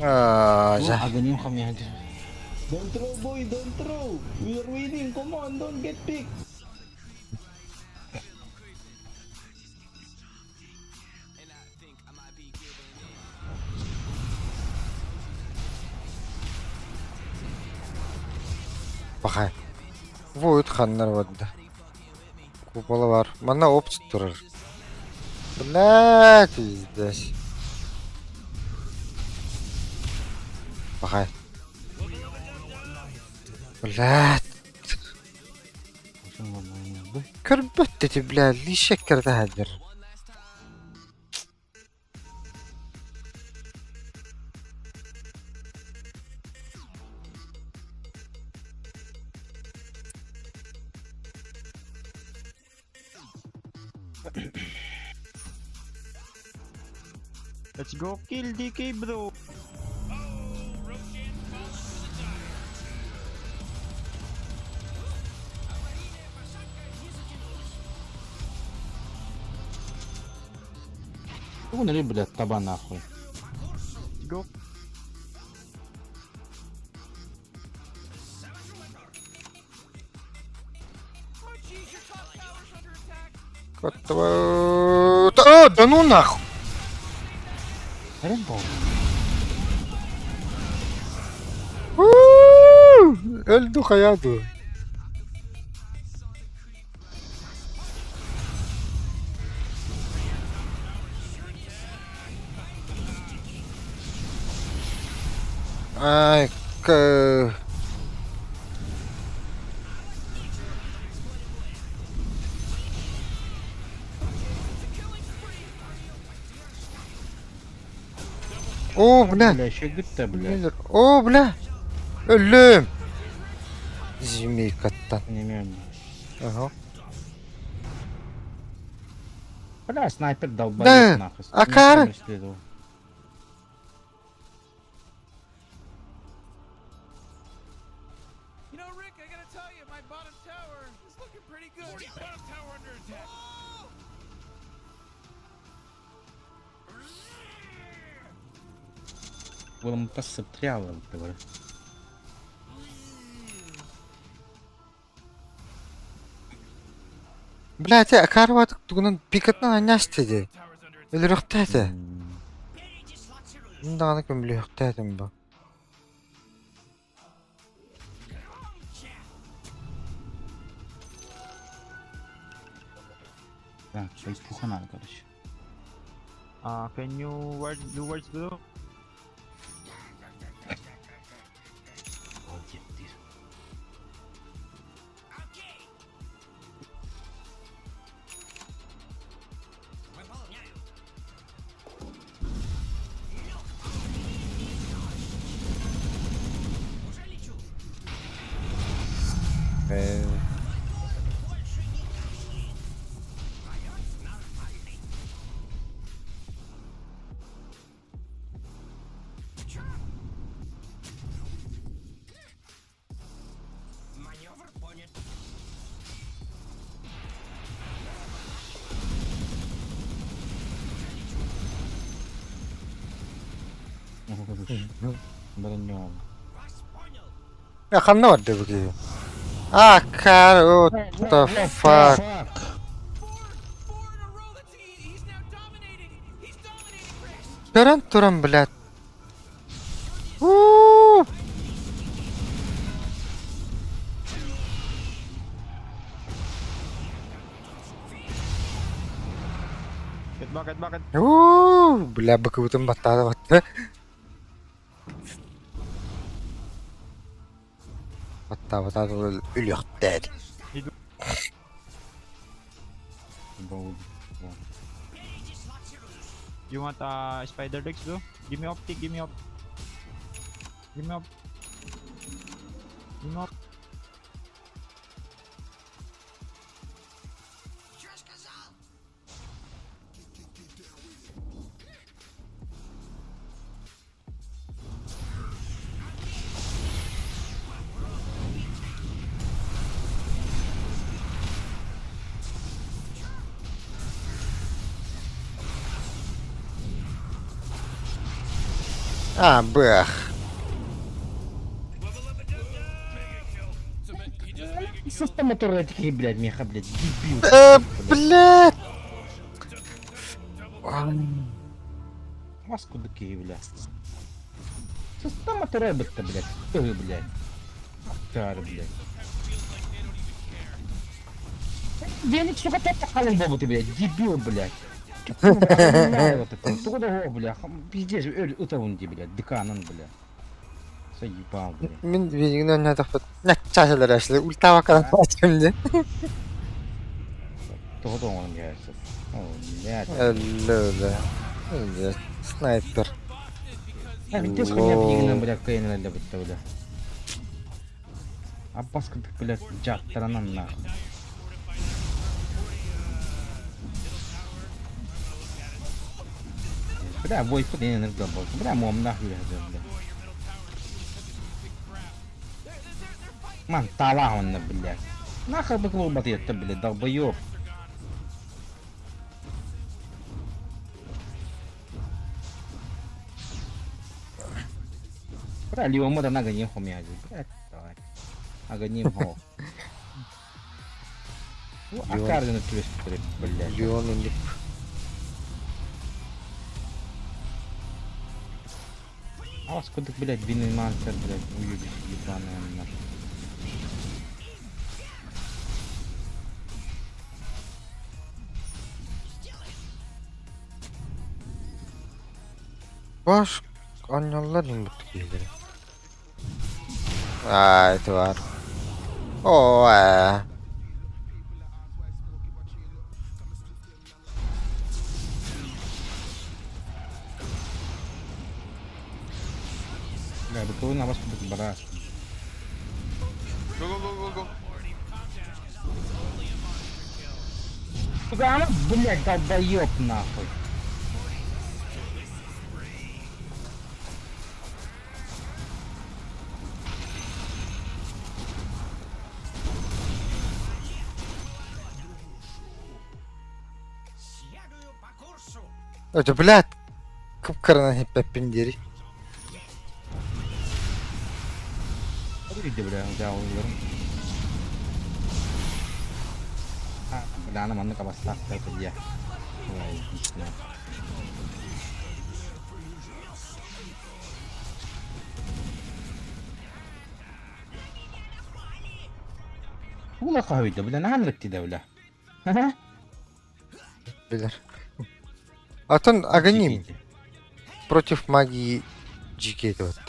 Аа, за. Агоним хамьяды. Don't throw, boy, don't throw. We are winning. Come on, don't get picked. Пахай. Будет ханнар барда. Купола бар. Манна опция турар. Блядь, пиздец. Пахай. Блядь. Көрбөт бля, лишек кэрдэ Let's go kill DK bro. Вон рыб, блядь, таба нахуй. Let's go. О, да ну нахуй! Рыбу. Өлдү хайаду. Ай, к... О, бля. Бля, еще гытта, бля. О, бля. Өллүм. Змейкаттан. Не Ага. Бля, снайпер долбоеб Да, нахуй. а кар? You know, Rick, I gotta tell you, my bottom tower is looking pretty good. Bottom tower under attack. Был мтасып говорю. Бля, те акарват тугунан пикатнан анясты де. Өлөрөхтәте. Мындаганы көмлөхтәтем бу. Так, пуха надо, короче. Can you word do words bro? Бронём. Я ханна барды бу киһи. А, кар, what the fuck. Көрөн туран, блядь. У. Get back, get back, get У, бля, быкыбытын баттаады батты. Баттаабатаа өлүөхтээр. You want spider legs, bro? Give me optic, give me op. Give me op. Give me op. А, бэх. Сыста моторга тикей, блядь, меха, блядь, дебил. Э, блядь! Маску дикей, блядь. Сыста моторга бытта, блядь, тыгы, блядь. Актар, блядь. Веник, сука, хаалан буолбут, блядь, дебил, блядь. Тугу да бля, пиздец, ытабын дии, блядь, деканын, бля. Заебал, блядь. Мин билигин оонньоотохпут наччаачалар эшле ультаабакканан баачым дии. Тоҕо тоҥорон биэрсин. О, блядь. Өллө өлө. Өллө. Снайпер. Пиздец, хуйня билигин, блядь, кыайан эрэллэ бытта, бля. Аппас кырдык, блядь, дьааттаранан нахуй. Бля, войпут энэ нырга бол. Бля, муомнаах үрэһэ бля. Ман талаах онно, блядь. Нахуй бы клубат ета, блядь, долбоёб. Бля, Леомода на гоним хомязи. Блядь, давай. Агоним хо. Акардина түбэспиттэрэ, блядь. Леон инник. А вас кудык, блядь, Винмансер, блядь, уебище ебаное нахуй. Баш оонньууллар иҥ киһилэрэ. Аа, ити баар. Оо, ээ. Бля, быковын абас кудык бараас. Go, go, go, go, go. Сука, она, блядь, долбоёб нахуй. Это, блядь, кып-кыранан иһиппэппин диэри. Иди, бля, дьаалыларым. А, бля, аны маннык абастаах дьэ. Ой, отлично. Ула хаһыйда, бля, наһаа ынырык бля. Ха? Билэр. Атын Аганим против магии GK вот.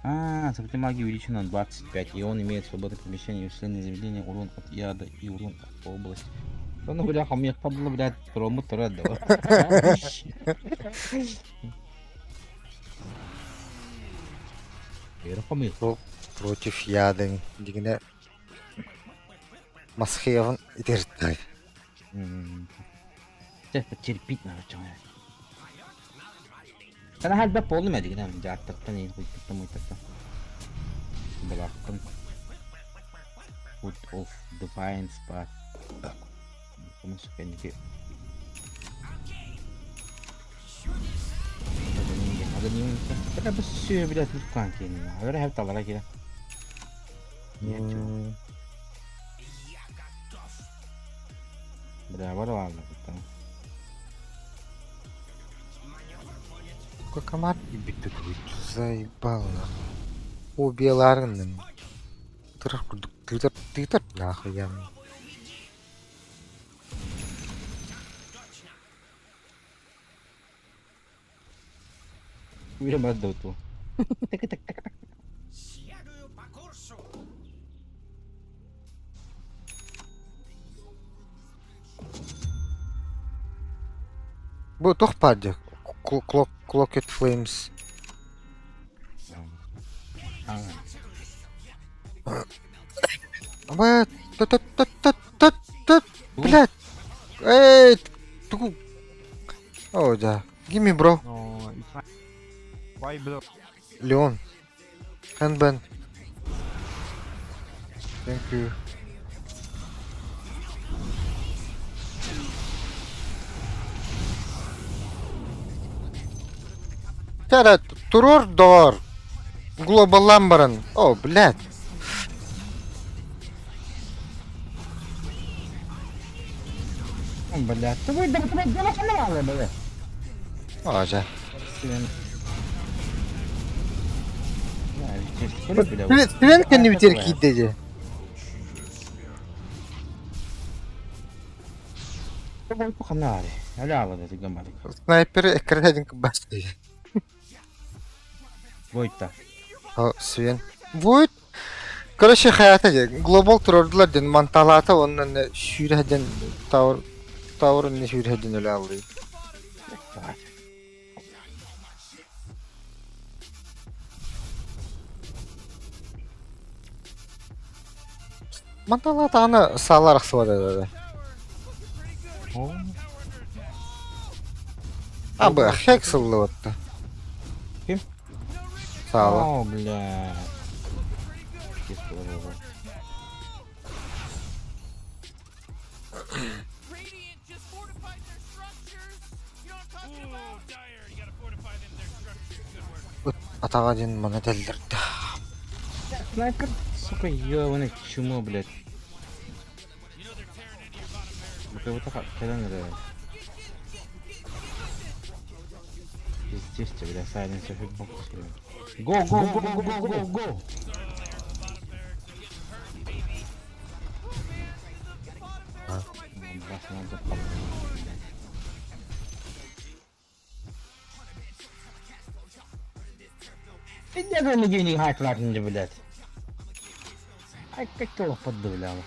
А, событие магии увеличено на 25, и он имеет свободное перемещение, усиленное замедление, урон от яда и урон от области. Да ну, бляха, мне падало, блядь, рому да. Против яда. Дигинэ Масхеван итиртай. Сейчас потерпеть надо, человек. Sana halbe полный медик, дьааттартан иин хуйттартан муйтартан. Балаахтан. Foot of Defiance Path. Кому суканики. Бля, бу сүө блядь, лукан киин. Агара хэп талара кира. Бля, бар ладно, там. Сука, комар ебит заебал нахуй. Убиларным. Тыр тыр нахуй я. Уйра баддау ту. Так так так так. Бу туох баар дии? Clocked Flames. Абы Блядь! Эй, тугу О, да. Gimme, bro. No, it's fine. Why bro? Leon. Handband. Thank you. Тара, туруор доҕор. Глобаллаан баран. О, блядь. Блядь, ты вы да блядь, бля. О, дьэ. Свен Свен кэннибитигэр киирдэ дии. Снайпер эккирэтин кыбастыы. Войта. О, Свен. Будет. Короче, хайата дии. Глобал туруордулар диэн манталаата уонна сүүрэ диэн таур таур иннэ сүүрэ диэн өлө аллыы. Манталаатаҕына саалар арахсыбат этэ. А, б, хекс ыллыбатта. Ким? Саала. О, бля. Атаҕа диэн маны этэллэр да. Снайпер, сука, ёбаный чмо, блядь. Вот кэлэн эрэ. Пиздец тебе, бля, сайленсер хитбокс. Go, go, go, go, go, go, go! Пиздец, он нигде не хайтларнды, блядь. Ай, как его поддавляло.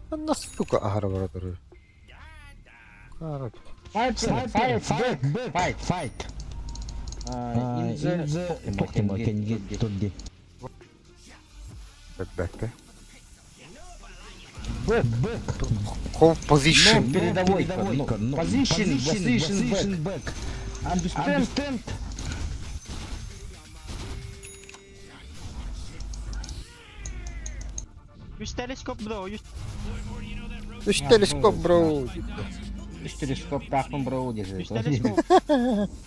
Анна сука аһара бара турар. Fight, fight, fight, fight, fight. In the Pokemon can get to the Бэккэ. Back, back. Hold position. No, передовой. No, position, position, back. Understand? Use telescope bro. Use Үс телескоп, bro. Үс телескоп таахпын bro use диэхэ. telescope.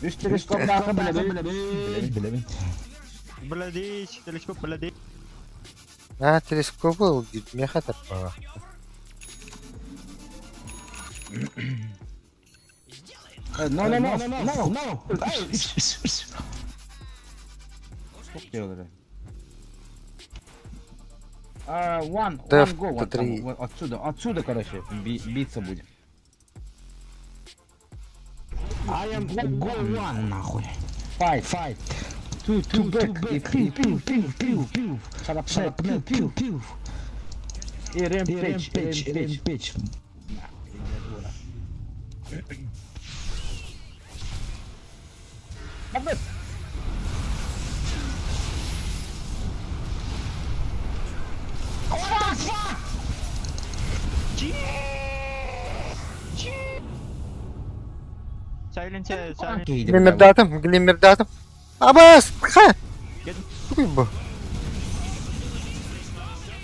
Үс телескоп таахпын билэбин. Билэбин. Bloody telescope bloody. А, телескоп был, меха тарпаҕа. No, no, no, no, no. Сколько делали? One, Деф, one go, вот Т3. там, вот отсюда, отсюда, короче, биться будем. I am go one, нахуй. Fight, fight. Two, two, back, и пиу, пиу, пиу, пиу, пиу. Shut up, shut up, пиу, пиу, пиу. И rampage, и rampage. Silence silence. Глиммердатым, глиммердатым. Абас, ха! Тугуй бу?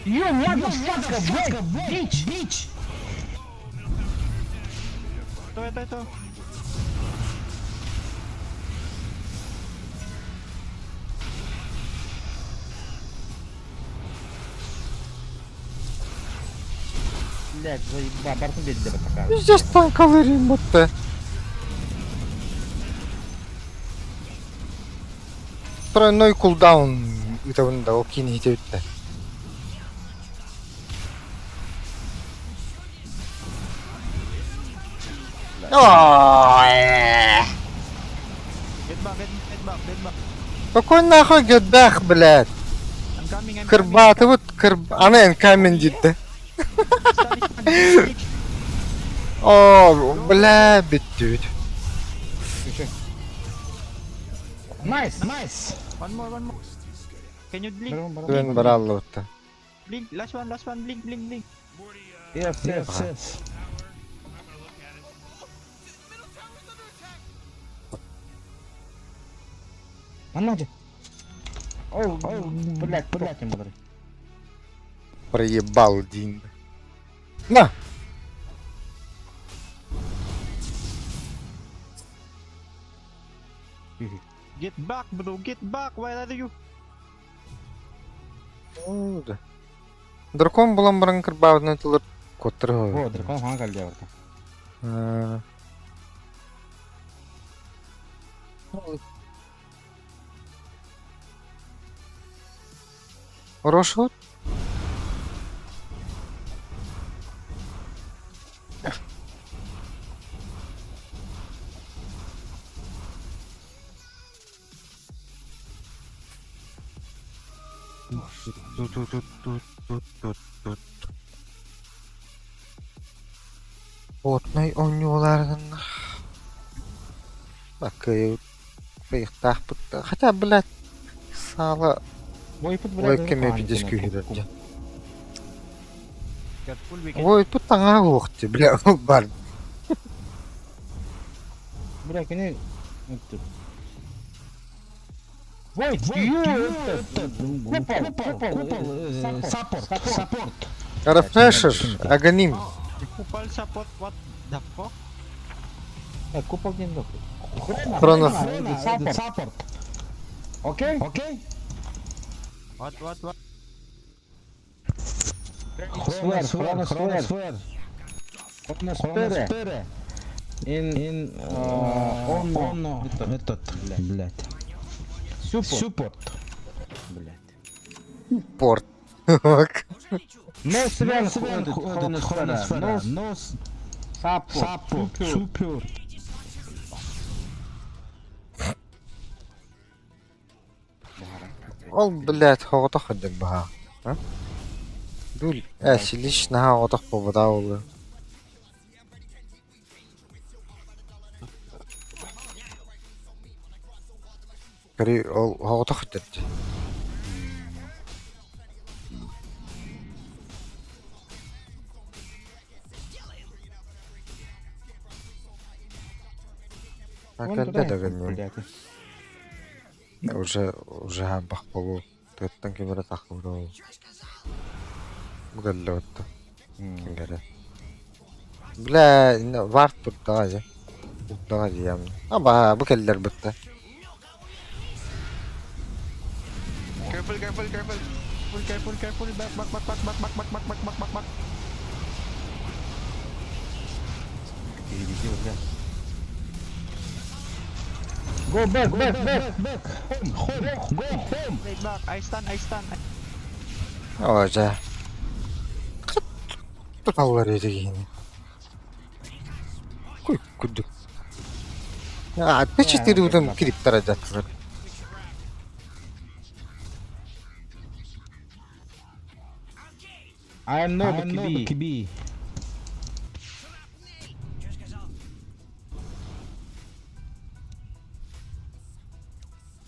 You motherfucker, bitch, bitch. Ito, ito, ito. Блядь, заеба, бартын берді деп такая. Пиздец танкаларым бутты. Тройной кулдаун ыытабын да ол киини иһитэ бүттэ. Get back, get, get back, get back. Какой нахуй get back, блядь? I'm coming, I'm coming. Кырбаатыбыт, кыр... Аны энкамин диирдэ. Stun, stun, stun. О, бля, бүттүбүт. Nice, nice. One more, one more. Can you blink? Барон, барон. Күн бараллыбытта. Blink, last one, last one, blink, blink, blink. Yes, yes, yes. Манна же. О, о, блядь, блядь, им бодор. Проебал дин. На! Get back, bro, get back. Why are you? Ну да. Дракон булан баран кырбаабытынан тылыр куоттар О, дракон хаҥа кэллэ барта. Хорошо. Fortnite оонньууларынан Баккайы кыйыктаахпыт. Хотя, блядь, саала Бойпут, блядь, Ой, кеме пиздец күүһүрэр дьэ. Careful, we can. Ой, тут таҥаа уохти, бля, бар. Бля, кини... Wait, you этот, купол, купол, купол, саппорт, саппорт. Рефрешер, аганим. Kupal support, what the fuck? Купол не нахуй. Хронос. Саппорт. Окей? Окей? What, what, what? Хронос, хронос, хроносфера. In, in, он, он, этот, блядь. Суппорт. Блядь. Порт. No sven, хроносфера, no саппорт, супер. Ол, блядь, хоҕотох сылдьар баһаа. Дул, э, силиш наһаа оҕотох буолбатаа буолуо. Көрү, ол оҕотох сылдьар дии. А Вон кэллэ туда, да гынньым. блядь. Уже, уже хаампах буолуо. Тыаттан ким эрэ тахсыбыта буолуо. Бу кэллэ батта. Киҥэрэ. Бля, вард турдаҕа дьэ. Турдаҕа дии Аба, бу кэллэр бытта. Careful, careful, careful. Careful, careful, careful. Back, back, back, back, back, back, back, back, back, back, back, back. Переведи, блядь. Go back, back, back, back. Home, home, go home. Wait, back. I stun, I stun. Оо дьэ. Туталлар этэ киһини. Куй курдук. А, Т4 утан кириптара дьаттылар. I am no BKB.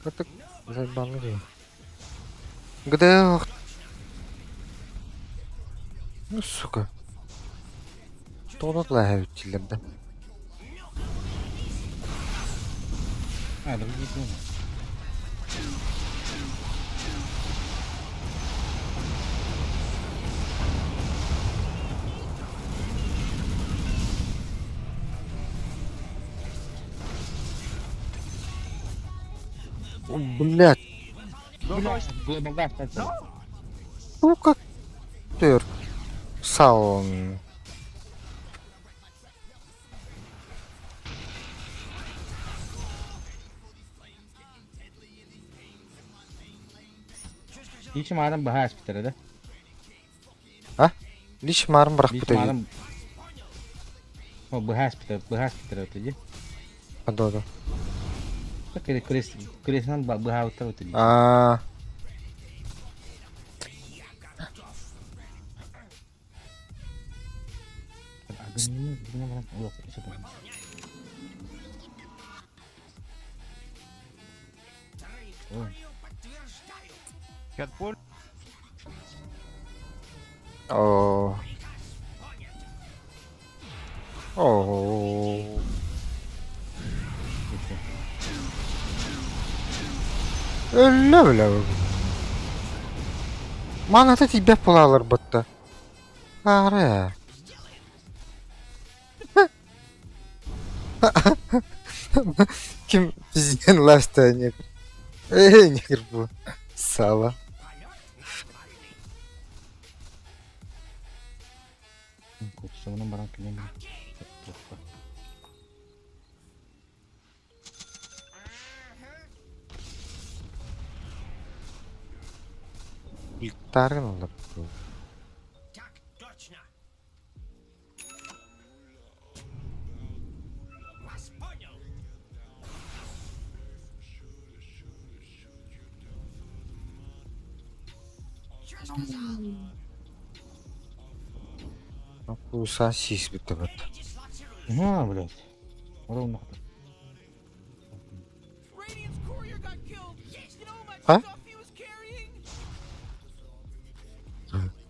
Катык заебаны дии. Где? Ну, сука. Тоҕо лаһа да. А, другие тоже. Блядь, Go, go. Global Dash, это. сука. Төр. Саун. Лич маарым баһаа испитэрэ да? Лич марын Лич бырахпыта. маарым. О, быһаас быһаас это дии. А да. Крестынан быһаабыттар это дии. Аа. Careful. Оо. Оо. Өллө бля. Маната тиийбэт буолаалар батта. Аара. Ким пизден ласта негр. Эй, негр бу. Сало. Курсугунан баран кэлэн Тааргын олор. Кууса сиис бүттэ бат. Ха, блядь. Ровно. А?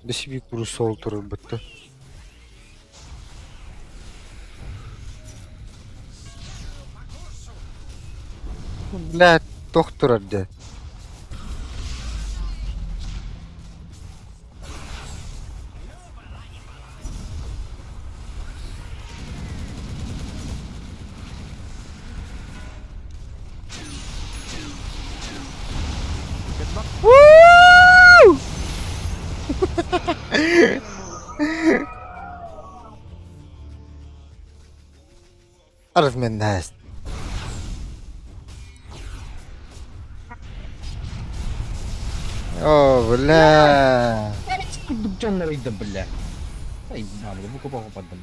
Бесиби курус ол турар бытта. Блядь, тох турар дэ. Get back. Woo! عرف من الناس. О, бля. Курдук дьоннор ыйда, бля. Ай, мама, бу копа копадым.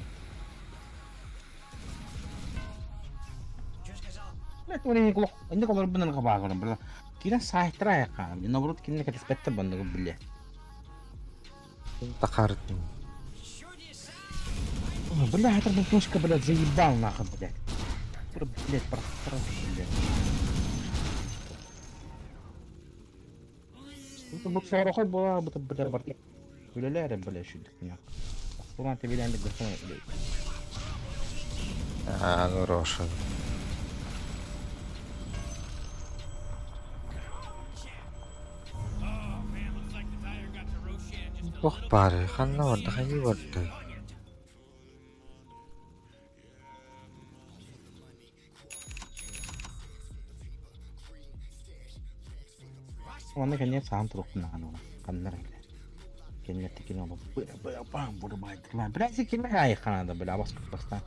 Блядь, оны не инде колор бунан кабагырым, бля. Кира сайтра якан. Наоборот, кине катеспетте бандыгы, бля. Тахартын. Бля, это бутушка, блядь, заебал нахуй, блядь. Блядь, пространство, блядь. Это бу сорохой была, бу бля, бар. Үлеләре, бля, шүдік нах. Туран тебеләндек блядь. А, ну Роша. Ох, бары, ханна барда, хайы барда. Оны кәне саан турукпун ахан ола. Каннар бля. Кәне текин ола. Бля, бля, бам, бля, бля. Бля, сикин ай ханада, бля, бас бастан.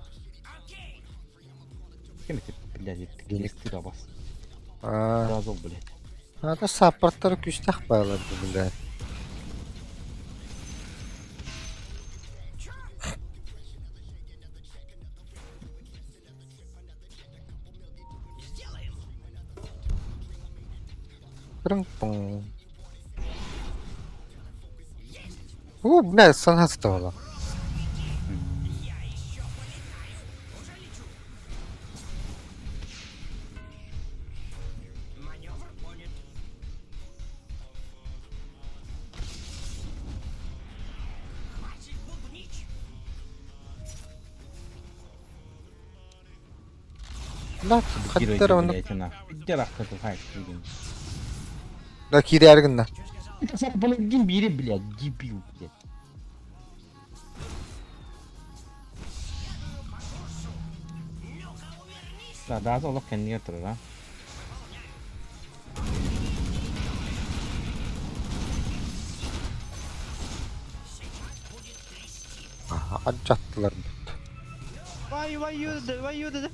Кем это, блядь, геликти бас. А, Разол, блядь. ата саппорттары күстэх байларды, бля. Пырың-пың. О, бля, санатта була. Бля, хаттар оны. Блядь, на. Дерах как хайт, блин. Да кире аргынна. Это блин, бири, блядь, дебил, блядь. Да, да, олох кэннигэр турар, а. Аха, аджаттылар. Why you the why you the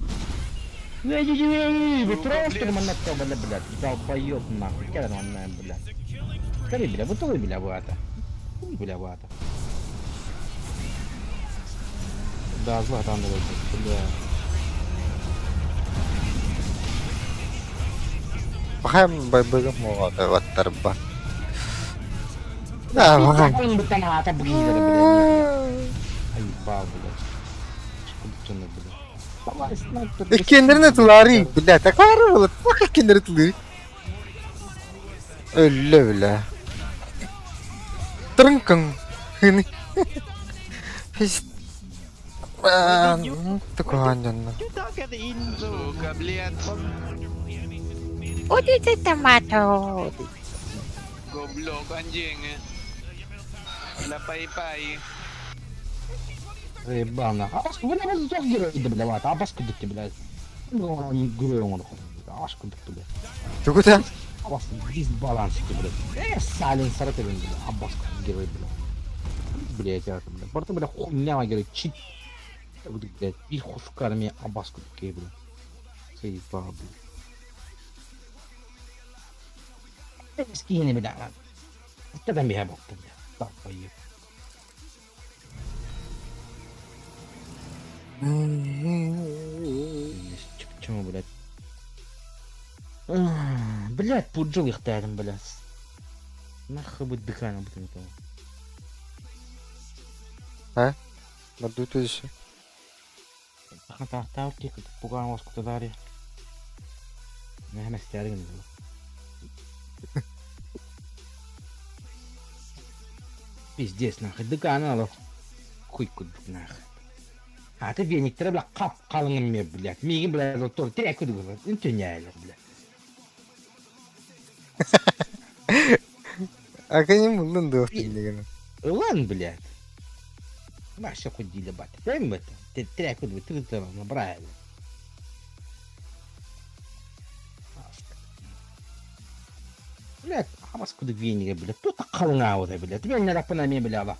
Эй, вы манна бля, блядь, долбоёб нахуй, кэлэн манна, блядь. Скорей, бля, бутылы, бля, бата. Бля, бата. Дазла там, бля. Пахам байбыгым оҕото баттарба. Да, пахам. Иккиэннэрин ытылаарый, бля, такара була, туох иккиэннэри ытылыыр? Өллө, бля. Трынкың. Тукухан дьонно. Сука, блядь. Вот это томато. Goblok anjing. Lapay-pay. Заебал нахуй. Вы на вас герой, бля, абас кудык, блядь. Аш кудык, блядь. Тугута? Абас дисбаланс, блядь. Салин саратовин, блядь. Абас герой, блядь. Блядь, я, блядь. Барты, блядь, хуйня, герой, чит. Блядь, bir хушкарми абас кудык, блядь. Заебал, блядь. مسكينة بلا اتفهم بها بطل طيب. Почему, блядь? Блядь, пуджил их тайм, блядь. Нахуй будет дыхание будет этого. А? Мадуту еще. Пуган вас куда дари. Не, стяргин. Пиздец, нахуй, дыхание, хуй куда нахуй. А ты веник, ты, бля, кап қалыңым блядь. Мигин, блядь, тор, трек куды, блядь. Блядь. А кеним булдun да деген. Ылан, блядь. Вообще хоть дили бат. Прям это. Ты трек куды, ты ты набрали. Блядь, а вас куды веник, блядь. Тут қалыңа вот, блядь. Тебе не рапына бля,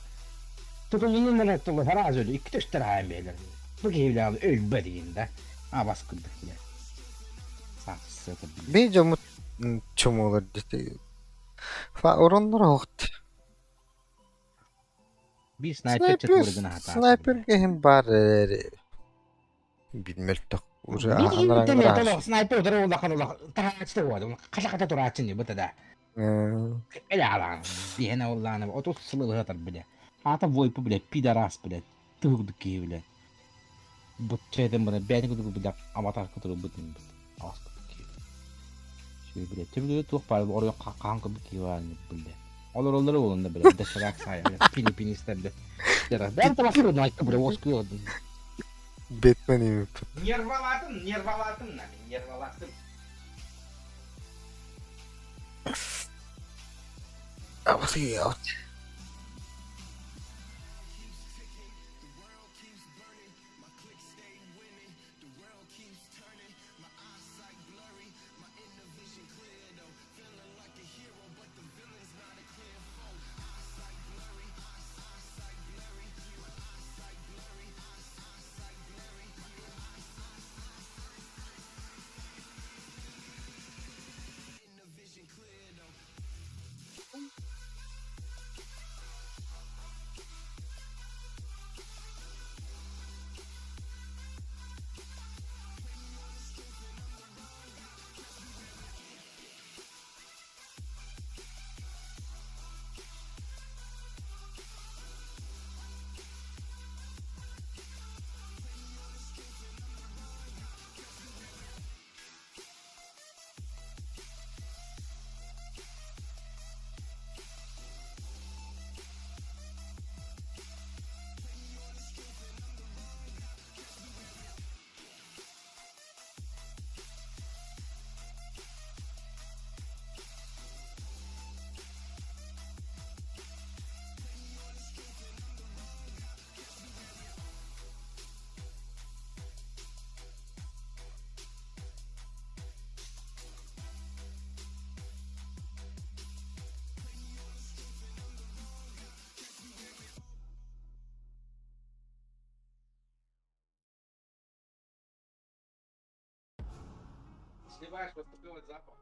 Tutulunun tulla razöly, ikki meillä. Бу киһи өлбө да. А бас кырдык бля. Саксы Би жомут чумолар дете. Фа ороннор хохт. Би снайпер четвөргүнэ хата. Снайпер кехин бар билмелток. Уже аханараңар. Снайпер удара улахан улахан. Тахачты вот. Каша ката турачын бу тада. Эля алан. Биһена уллаана отус сылы бля. Ата войпу бля, пидорас бля. Тугдуки бля. Бутчайдын бына бәйни кудугу бля аватар кудугу бутун. Ас кудуки. Шү бля, төбүлө тух бар, орой какан кудуки бар бля. Олор олор олунда бля, дешерак сая, пини пини истер бля. Бәр табасыр найт бля, оску. Бэтмен ими. Нервалатын, нервалатын, нервалатын. Абасы. Сливаешь вот такой вот запах.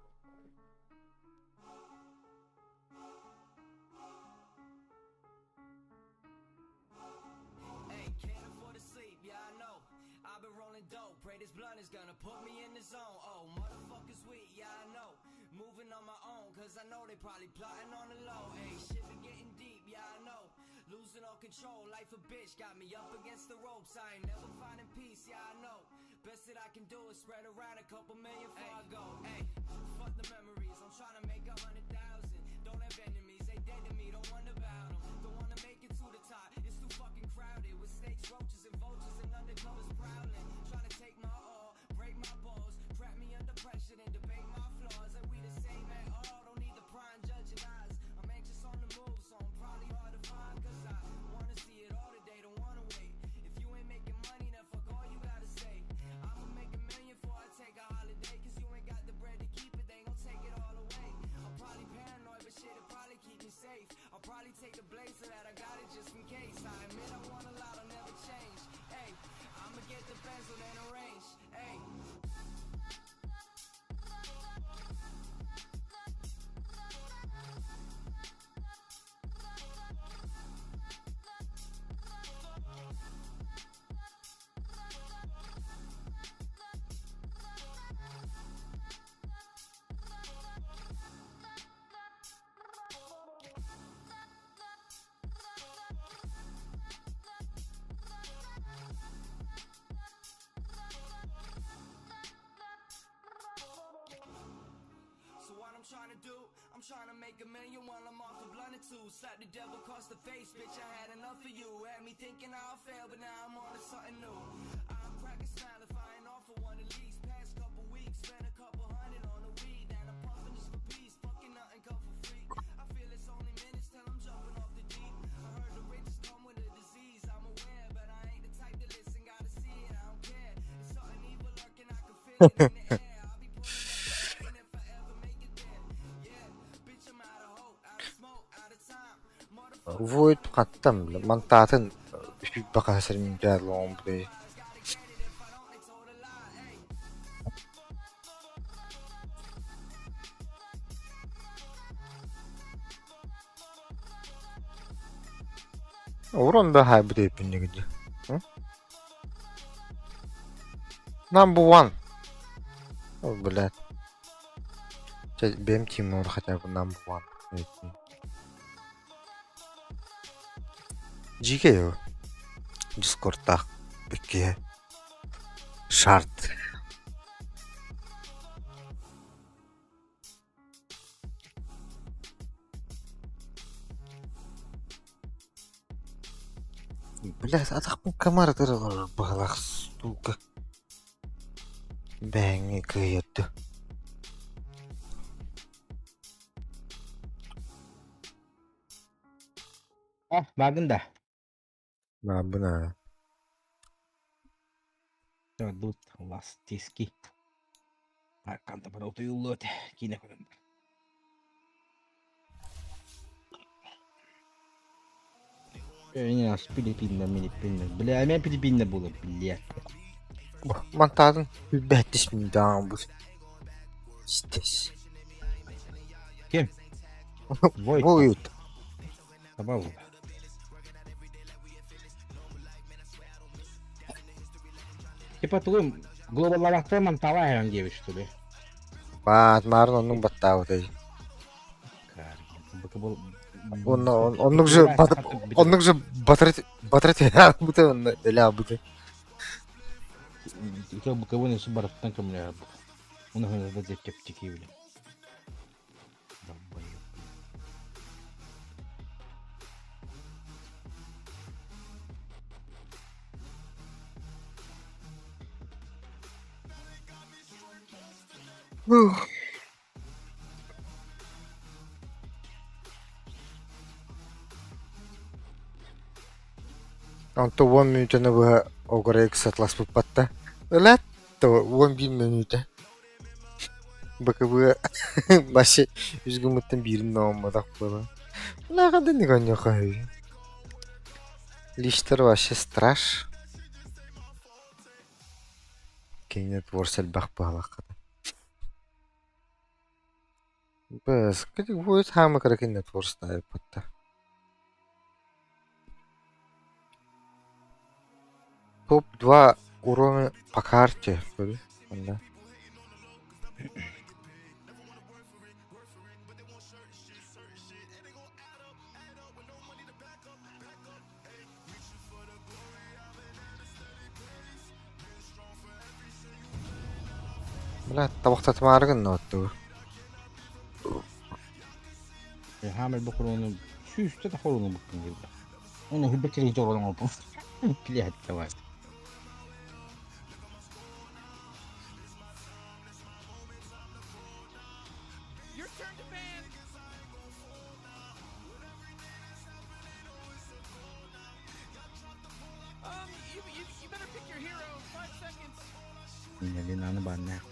Войт хаттан мантаатын сүүрбэ хаһыс эрминтээр лоҥбутай Урон баһаайбыт эппиннигин Number one. О, блядь. Бэм Тимур хотя бы number one. Дьиикэй оо. Дискордтаах иккиһэ. Шарт. Блядь, атахпын комар ытырылар быһалаах сука. Бэҥҥэ кыайырды. А, бааргын да? Баарбын аа. Тут ластиски. Арканта бар утуйуллуо этэ киинэ көрөн бар. Филиппиннэр, Филиппиннэр. Бля, эмиэ Филиппиннэр буолар, блядь. Мантаатын бэттис минутаҕын бу. Истес. Ким? Войт. Войт. Таба була. Типа тугум глобаллаахтар мантаала эһэн диэбит что ли? Баат маарын оннук баттаабытай. Онно оннук же оннук же батарет батарет быта онно элэ быта. Быкабын өсү барыттан көмөлөһөр. Уну хönöдө деп чэпчэки биле. Долбоёб. Онто уон мүнүүтэни быһа огурек сатласпыппат да. Ылат 11 мүнүүтэ. БКБ вообще үс гыммыттан биирин оҥоммотох буолан. Мынааҕа да коньяка Лиштер вообще страш. Кенет ворс элбэх быһалаххата. Бэс, будет хамы кракинет ворс таайыппатта. Топ-2. Уровень по карте, көрү. Онно. Бля, табахтатымаары гынна оттугу. Хаамай бу хоруону сүүстэ да хоруону буккун диэбитэ. Оны хүлбэ кириин чоролон олбум. Блядь, давай. Your turn to ban. You better pick your hero. 5 seconds. Ленаны баннак.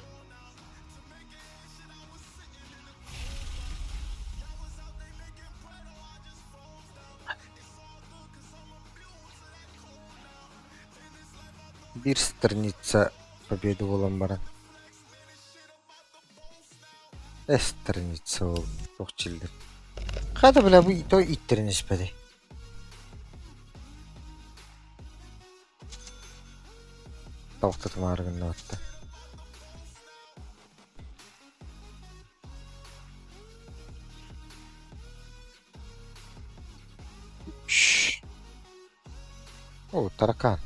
Биир страница победы буолан баран. Э страница ол туох чиллэр. Хата бля бу то иттэрин испэтэй. Табахтатымаары гынна батта. Шш. О, таракан.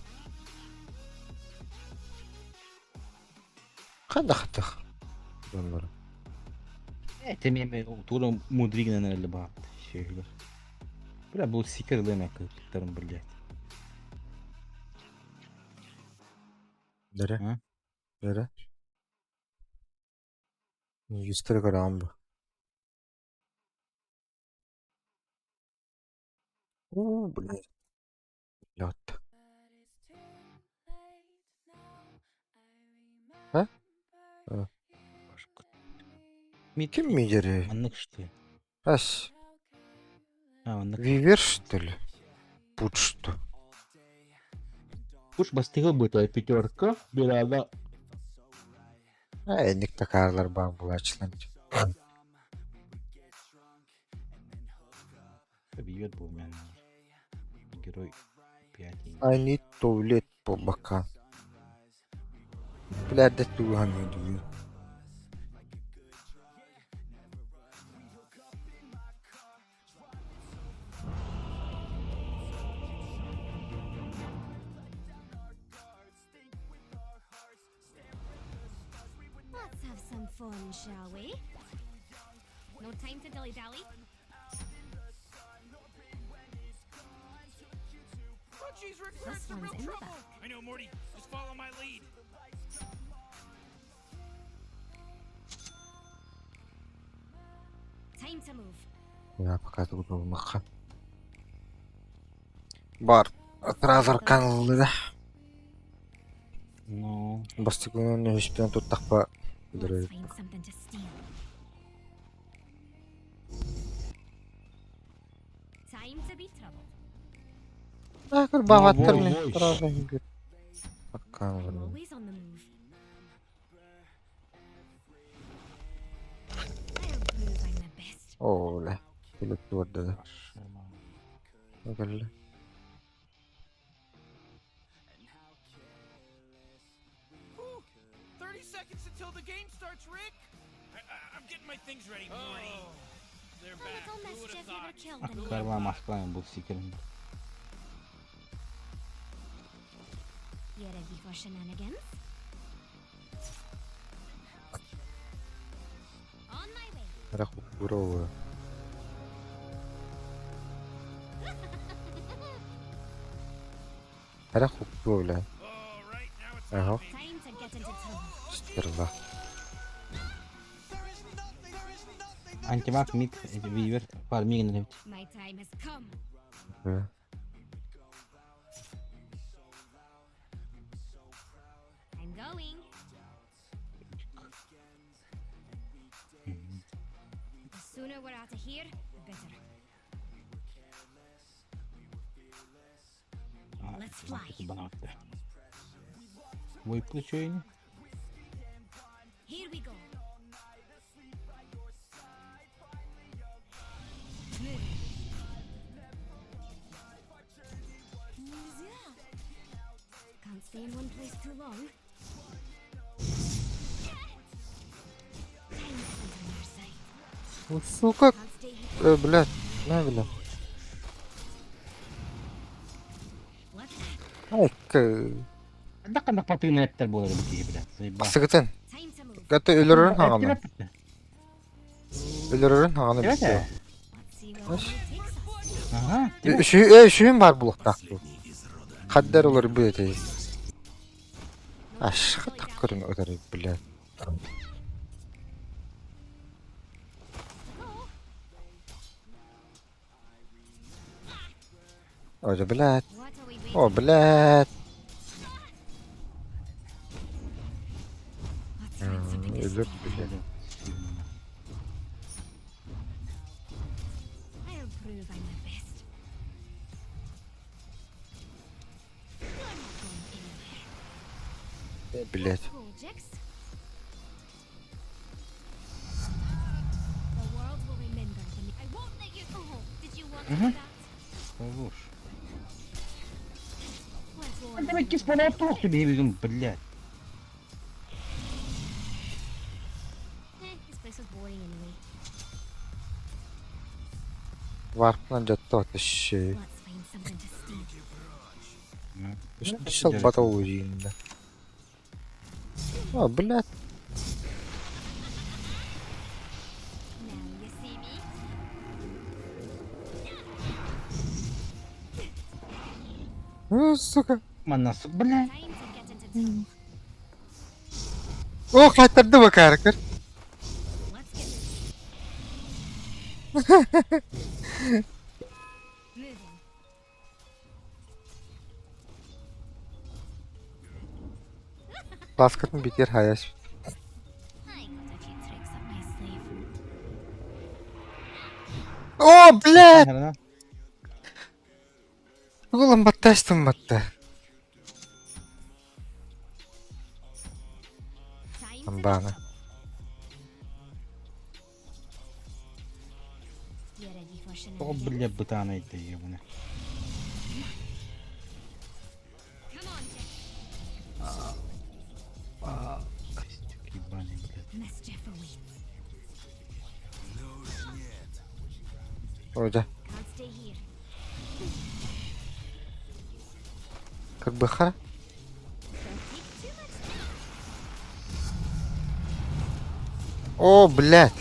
Ханна хатых. Доннор. Этеми тура мудригнен эле баат. Шehirler. Бля, бу сикер лена кыттарым, блядь. Nere? А? Nere? 140 gram bu. Оо, блядь. Блядь. А? А. Ким мидери? Аннык что? Ас. А, аннык. Вивер, что ли? Путь что? Пуш бастыгы будет пятерка, бирада. А, ник такарлар баар булаачылар. Вивер был у меня. Герой 5. I need toilet по бака. Блядь, да туган дую. Let's have some fun, shall we? No time to dilly dally. Oh, jeez, Rick, we're in This some one's real in the trouble. back. I know, Morty. Just follow my lead. Time to move. Я пока тут маха. Бар. Тразар каналыда. Ну, Бастыгын өспен туттақпа. Let's find something to steal. Time to be trouble. Акыр бағаттар вой, мен вой. Тразар I'm always on the move. I'll prove I'm the best. О, бля. Билет туорда. хорошо. Whew. 30 seconds until the game starts, Rick. I'm getting my things ready, Morty. They're A back. little Who would've mischief never thought? killed anyone. Карма Москва был сикером. You ready for shenanigans? On my way. Раху. Раху, бля. All right, now it's Ага. on me. Time to get into trouble. Стерва. Антимаг мид вивер фармигн My time has come. Бля. I'm going. The sooner we're out of here, the better. Let's fly. Ой, плечо Here we go. Move. Can't Stay in one place too long. Time isn't on your side. Сука, Can't stay here. э, блядь, на, бля. What? Айка. Ханна патыына эптер буолар эбит киһи, блядь. Заебал. Сыгытын. Time to move. Гата өлөрөрүн хаҕана. Эптер Өлөрөрүн хаҕана Эбэтэ. бүттэ. Let's see where the road takes us. Ага. Үшү, э, үшүн бар булуктаах бу. Хаддар олор бу этэй. Ашха таккырын өтөр, блядь. Go. Ой, блядь. What are we waiting О, блядь. Let's find something to Өлөр, steal. блядь. I'll prove I'm the best. You're not going anywhere. Блядь. Go, Jax. The world will remember the I won't let you. Oh, did you want Mhm. that? Хорош. Let's go on. Давай кис полотох тебе, блядь. Eh, this place was boring anyway. Варпынан жатты атышы. Let's find something to steal. Шал батал үйінде. О, блядь. Now you see me. О, сука. Манна, блядь. Time to get into trouble. О, кайтарды бакаркыр. Let's get moving. Moving. Баскытын битер хаяш. I got a few tricks up my sleeve. О, блядь. Наверное. Улам батташтым батта. Time to Амбана. You ready for О, shenanigans? блядь, бытана это ебаная. Come on, Jack. Костюк ебаный, блядь. Mischief awaits. Ожа. Can't stay here. Кырбыха. Don't take too much time. О, блядь.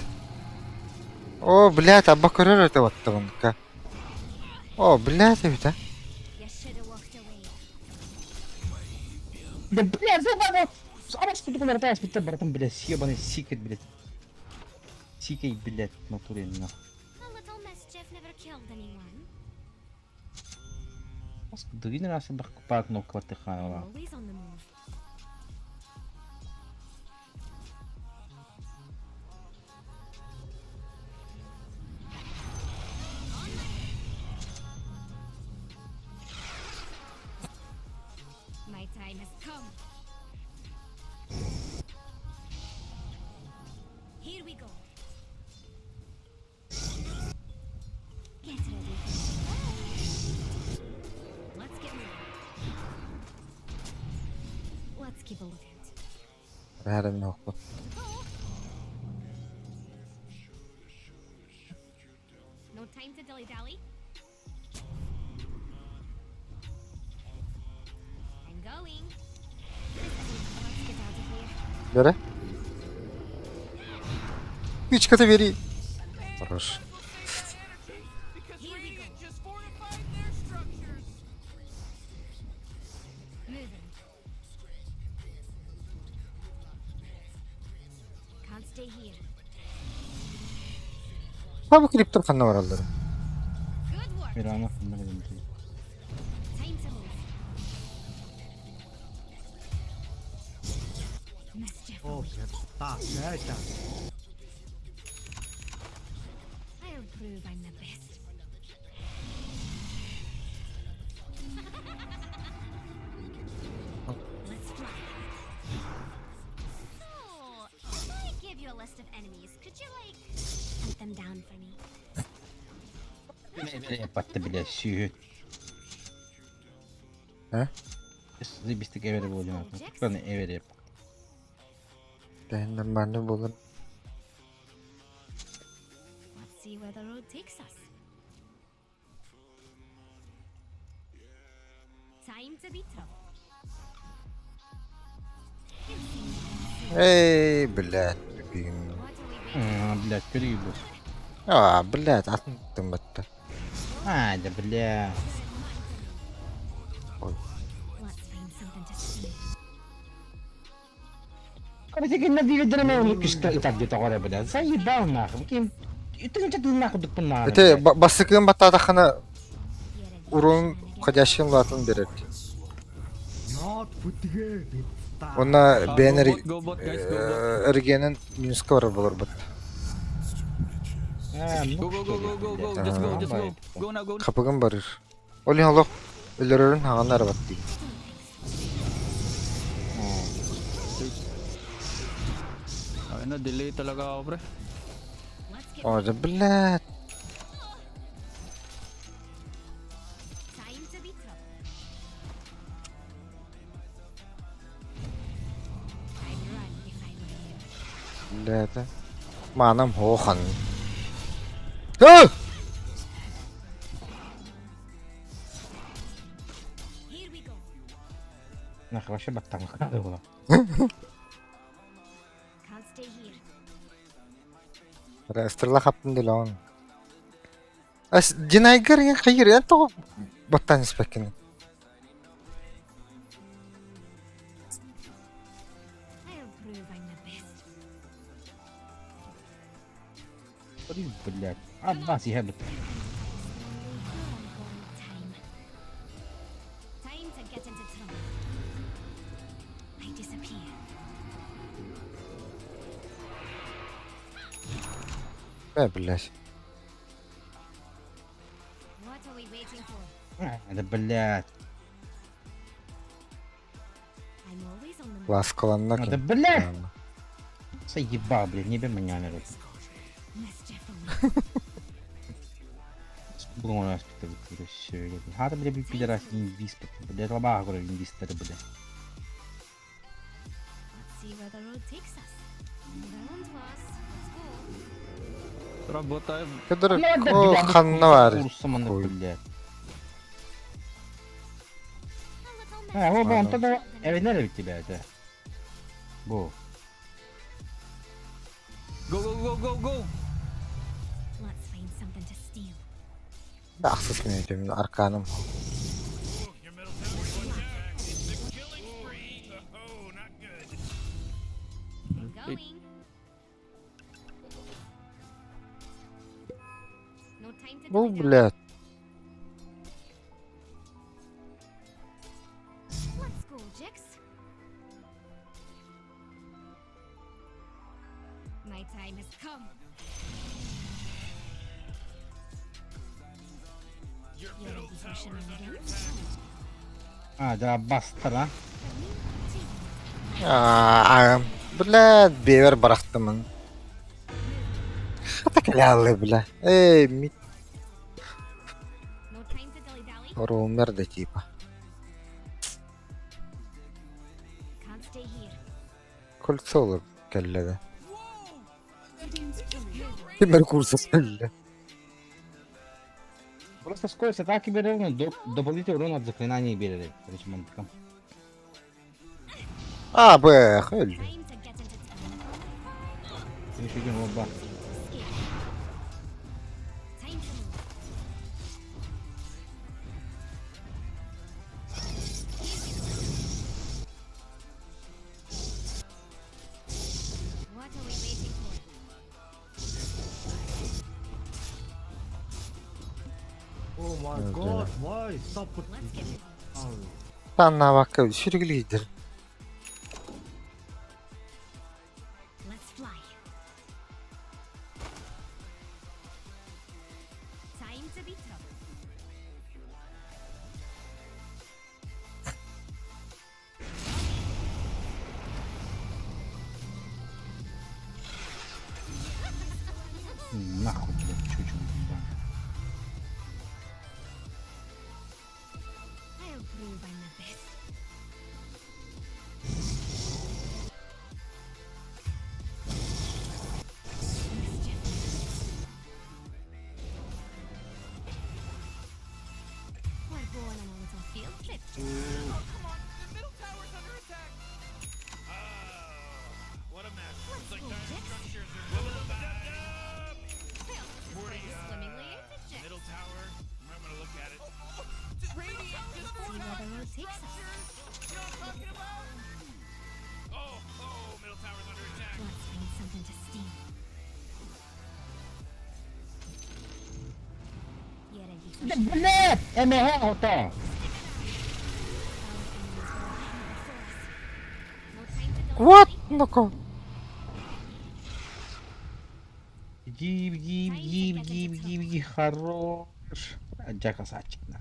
О, блядь, аба көрөр өтө баттыбынка. О, блядь, эбит, а. You should have walked away. Да, блядь, заебал! А что ты вертаешь, братан, блядь, съебаный сикает, блядь. Сикай, блядь, в натуре, нахуй. A little mischief never killed anyone. Дыгин раз бах кнопка I'm ватыхана. always on the move. My time has come. Here we go. Get ready for surprise. Let's get moving. Let's keep a lookout. Бәрін оқы. Go! No time to dilly dally. I'm going. This isn't. Let's get out of here. Бері. Үч ката бери. Хорош. Because Here we Radiant go. just fortified their structures. Moving. Can't stay here. Табы кирип ханна бараллар. Good work. Мирана, Time to move. Mischief. I'll prove I'm the best. Let's fly. So, if I give you a list of enemies, could you like hunt them down for me? Батта, блядь, сүйет. Ә? Заебистик эвери буолуон. Каны эвери. Тэһин нормально буолар. Let's see where the road takes us. Time to be trouble. Эй, блядь, блин. What are we waiting А, блядь, переебу. А, блядь, атын тымматтар. А, да бля. Ой. Let's find something to steal. Короче, на две итак где-то горе, бля. Заебал нахуй. Ким... Это не ты нахуй дык нахуй. Ити бастыкын баттаатаххына You're a урун входящин латын берет. Онна бэйэн Go bot, guys, go bot. эргиэнин минуска барар болорбут. А, ну Go, go, go, go, go, go. Just go, just go. Go now, go. Хапыгын барыр. Ол иһин олох өлөрөрүн хаҕан арабат дии. Ay na, delay talaga ako, pre. Let's get О, да блядь. time to be trouble. I'd run if I were you. Блядь. Манам хохан. Хөө! Here we go. Нахуй вообще баттан было. Can't stay here. Стрела хаптын делон. Ас Динайгер я хайыр я то баттан спекин. I'll prove I'm the best. Блядь. Аббас ебет. Time. Time to get into trouble. I disappear. Э, блядь. What are we waiting for? А, да блядь. I'm always on the move. Ласкаланна А, да блядь. Заебал, блядь, не бей меня, народ. Mischief awaits. Буду у нас Хата, блядь, пидорас, инвист, блядь, лоба, говорю, инвестор, блядь. Let's see where the road takes us. They're on to us. Let's go. Tara, bot tayo. Кедр Ну, да, о блядь, ханна бар. курсом, Хуй. блядь. A little А, message. вот он тогда... Эвенер ведь тебя это. Бу. Go, go, go, go, go! Let's find something to steal. Ахсыс мен өтемін арканым. Your middle tower is under attack. It's a killing spree. Oh, not good. Going. No time to Ну, dilly-dally. блядь. Let's go, Jix. My time has come. Your You middle ready for tower is under shenanigans? attack. А, да, бастара. Аа, блядь, бевер барахтымын. Хата калялы, бля. Эй, мит No time to dilly-dally. роумер да типа. Can't stay here. Кольцо кэллэдэ. Кимер курса кэллэ. Просто скорость атаки берем, дополнительный урон от заклинаний берем. Короче, мантиком. А, б, хэл. Time to get into trouble. Еще один лоба. Escape. Time to move. What are we waiting for? Oh my god, why? Stop it. Let's get it. Танна бакка сүргүлүйдер. Let's fly. Time to be trouble. Нахуй, блядь, чучело. ебаное. I'll prove I'm the best. Trip. Oh, come on. The middle tower's under attack. Oh, what a mess. Looks like go, dire Jax. structures are up. Well, this Morty, is swimmingly into Jax. Middle tower. I'm gonna look at it. Radiant just See where the road takes us. You know what I'm talking about? Oh, oh, middle tower's under attack. Let's find something to steal. You ready for Да блядь, МГ ото! Our enemies will hang before us. No time to dawdle, What? eh? Ну-ка. Беги, беги, беги, беги, беги, беги, хорош. Дьэ красавчик, на.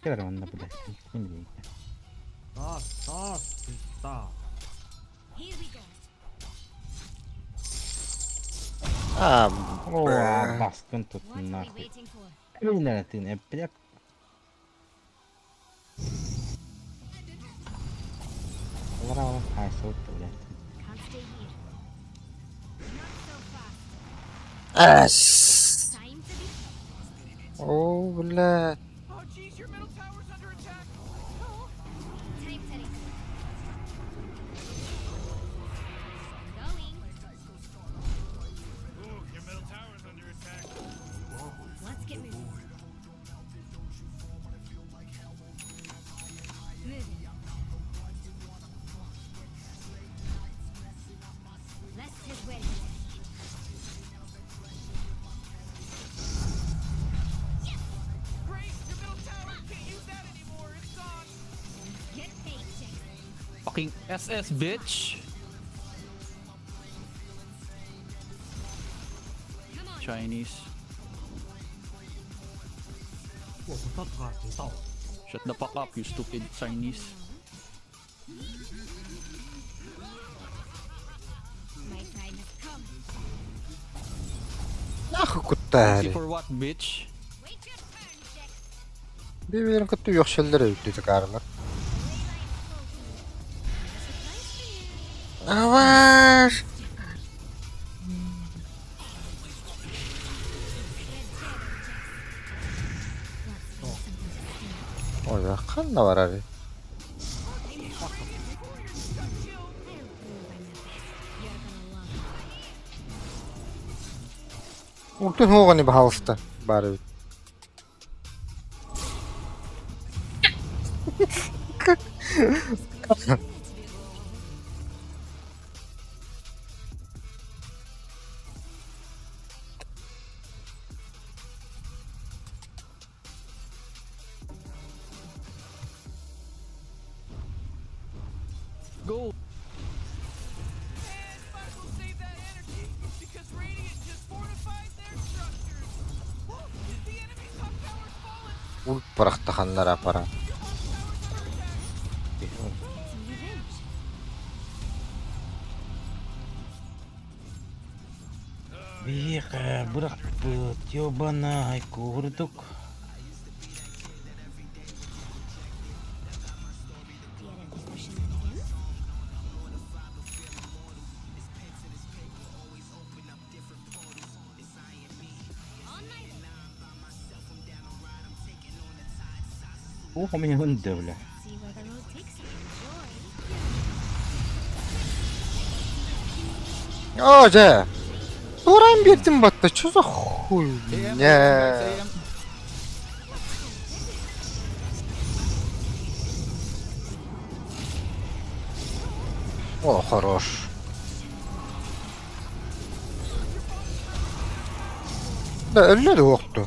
Кэл эрэ манна, блядь, ким билиэй. Таас, таас, пизда. Here we go. А, О, баскын тут What are we нахуй. waiting for? Блин, ты не, блядь. Олора, ай, сука, блядь. Can't stay here. Not so fast. Эс. Time to be. О, бля. Oh, jeez, your middle tower's under attack. Oh, time to regroup. Going. Ooh, your middle tower's under attack. Let's get moving. Moving. Less is well. Great, your middle tower can't use that anymore. It's gone. Get paid, Jax. Fucking SS, bitch! Come on. Chinese. Shut the fuck up, you stupid Chinese. My time has come. Нахуй See куттаары. for what, bitch? Wait your turn, Jax. Би-биэрин кытта үөхсэллэр эбит дакаарлар. The way life's spoken. A surprise for you. Аваш! Red shadow, Jax. Let's find something to steal. Ой, ханна барары. I don't prove I'm the best. You're gonna love it. Ултын хууганы баалста баар эбит. Go! And might as well save that energy because Radiant just fortified their structures. Whoa, the enemy's top tower's fallen. Ульт бырахта ханнара пара. Some revenge. Биһиэхэ бырахпыт, ёбанай курдук. You ready for shenanigans? On my way. Ух, у меня hunда, бля. See where the road takes you. Enjoy. Оо, жэ. Туран биэрдэн батта. Чё за AM, хуйня? guys, AM. О, хорош. Да, өллөр уохту.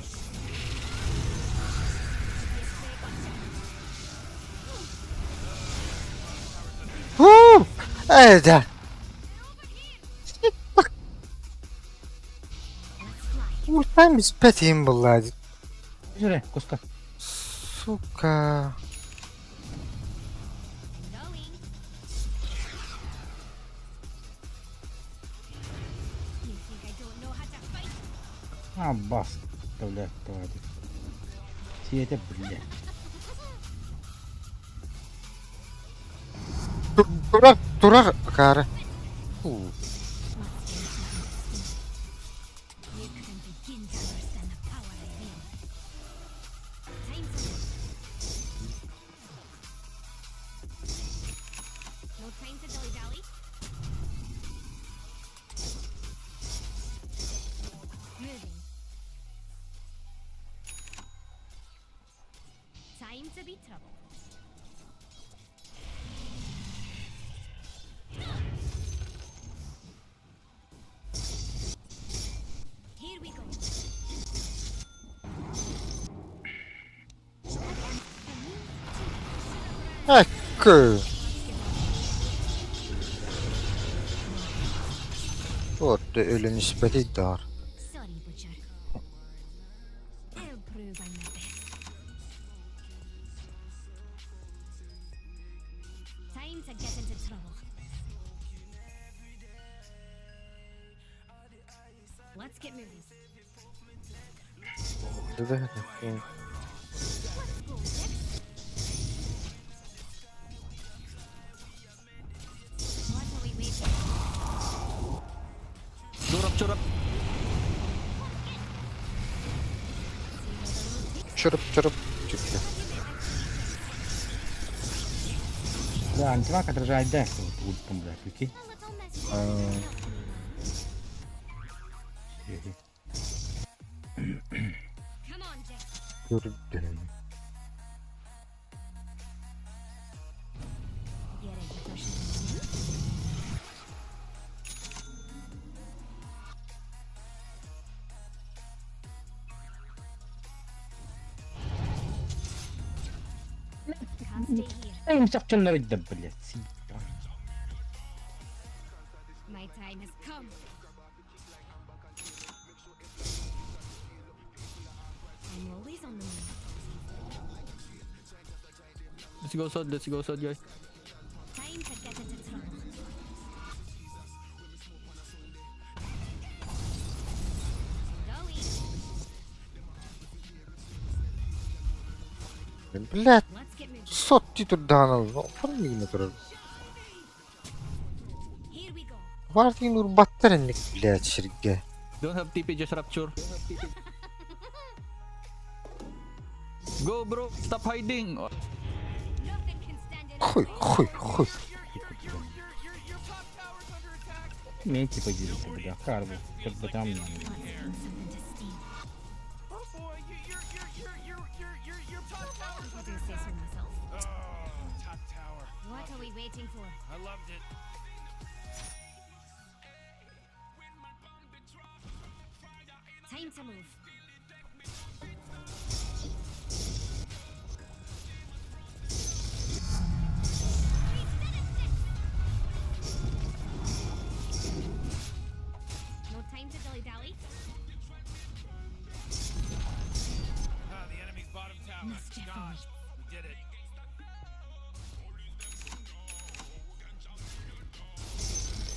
Хүү! Эй, да. Ультам испэт юм боллаа. Жүре, куска. Сука. Going. You think I don't know how to fight? А, бас, блядь, тварь. Сиэтэ, блядь. Турар, турар кара. Уу. Let's find something to steal. You couldn't begin to understand the power I wield. Time to move. Time to be trouble. Here we go. Эккэ. Вот өлөн испэтий даар. Sorry, Butcher. I'll prove I'm the best. Time to get into trouble. Let's get moving. Let's go, Jax. What are we waiting for? Durap, churap. Чырып чырып чүккэ. Да, антивак отражает деф вот ультом, бля, прикинь. A little mess. Come on, Jax. Көрдүм. You ready for shenanigans? Can't stay here. Эй, мсакчаннар идда, блядь. Сука. My time has come. I'm always on the move. Let's go sod, guys. Time to get into trouble. Going. Блядь, Let's get moving. сотти турдаан оформигна турар. Here we go. Вартин урбаттар энник, блядь, сиргэ. Don't have TP, just rupture. Go, bro. Stop hiding. Oh, Nothing can stand in our Хуй, way. хуй, хуй. Your top tower's under attack. Меньше поделиться, бля, карбу. Как бы там Let's find something to steal. Oh boy, your top tower's I under do say so attack. myself. Oh, top tower. What are we waiting for? I loved it. Time to move. No time to dilly dally. Ah, the enemy's bottom tower. Mischief Gone. awaits. We did it.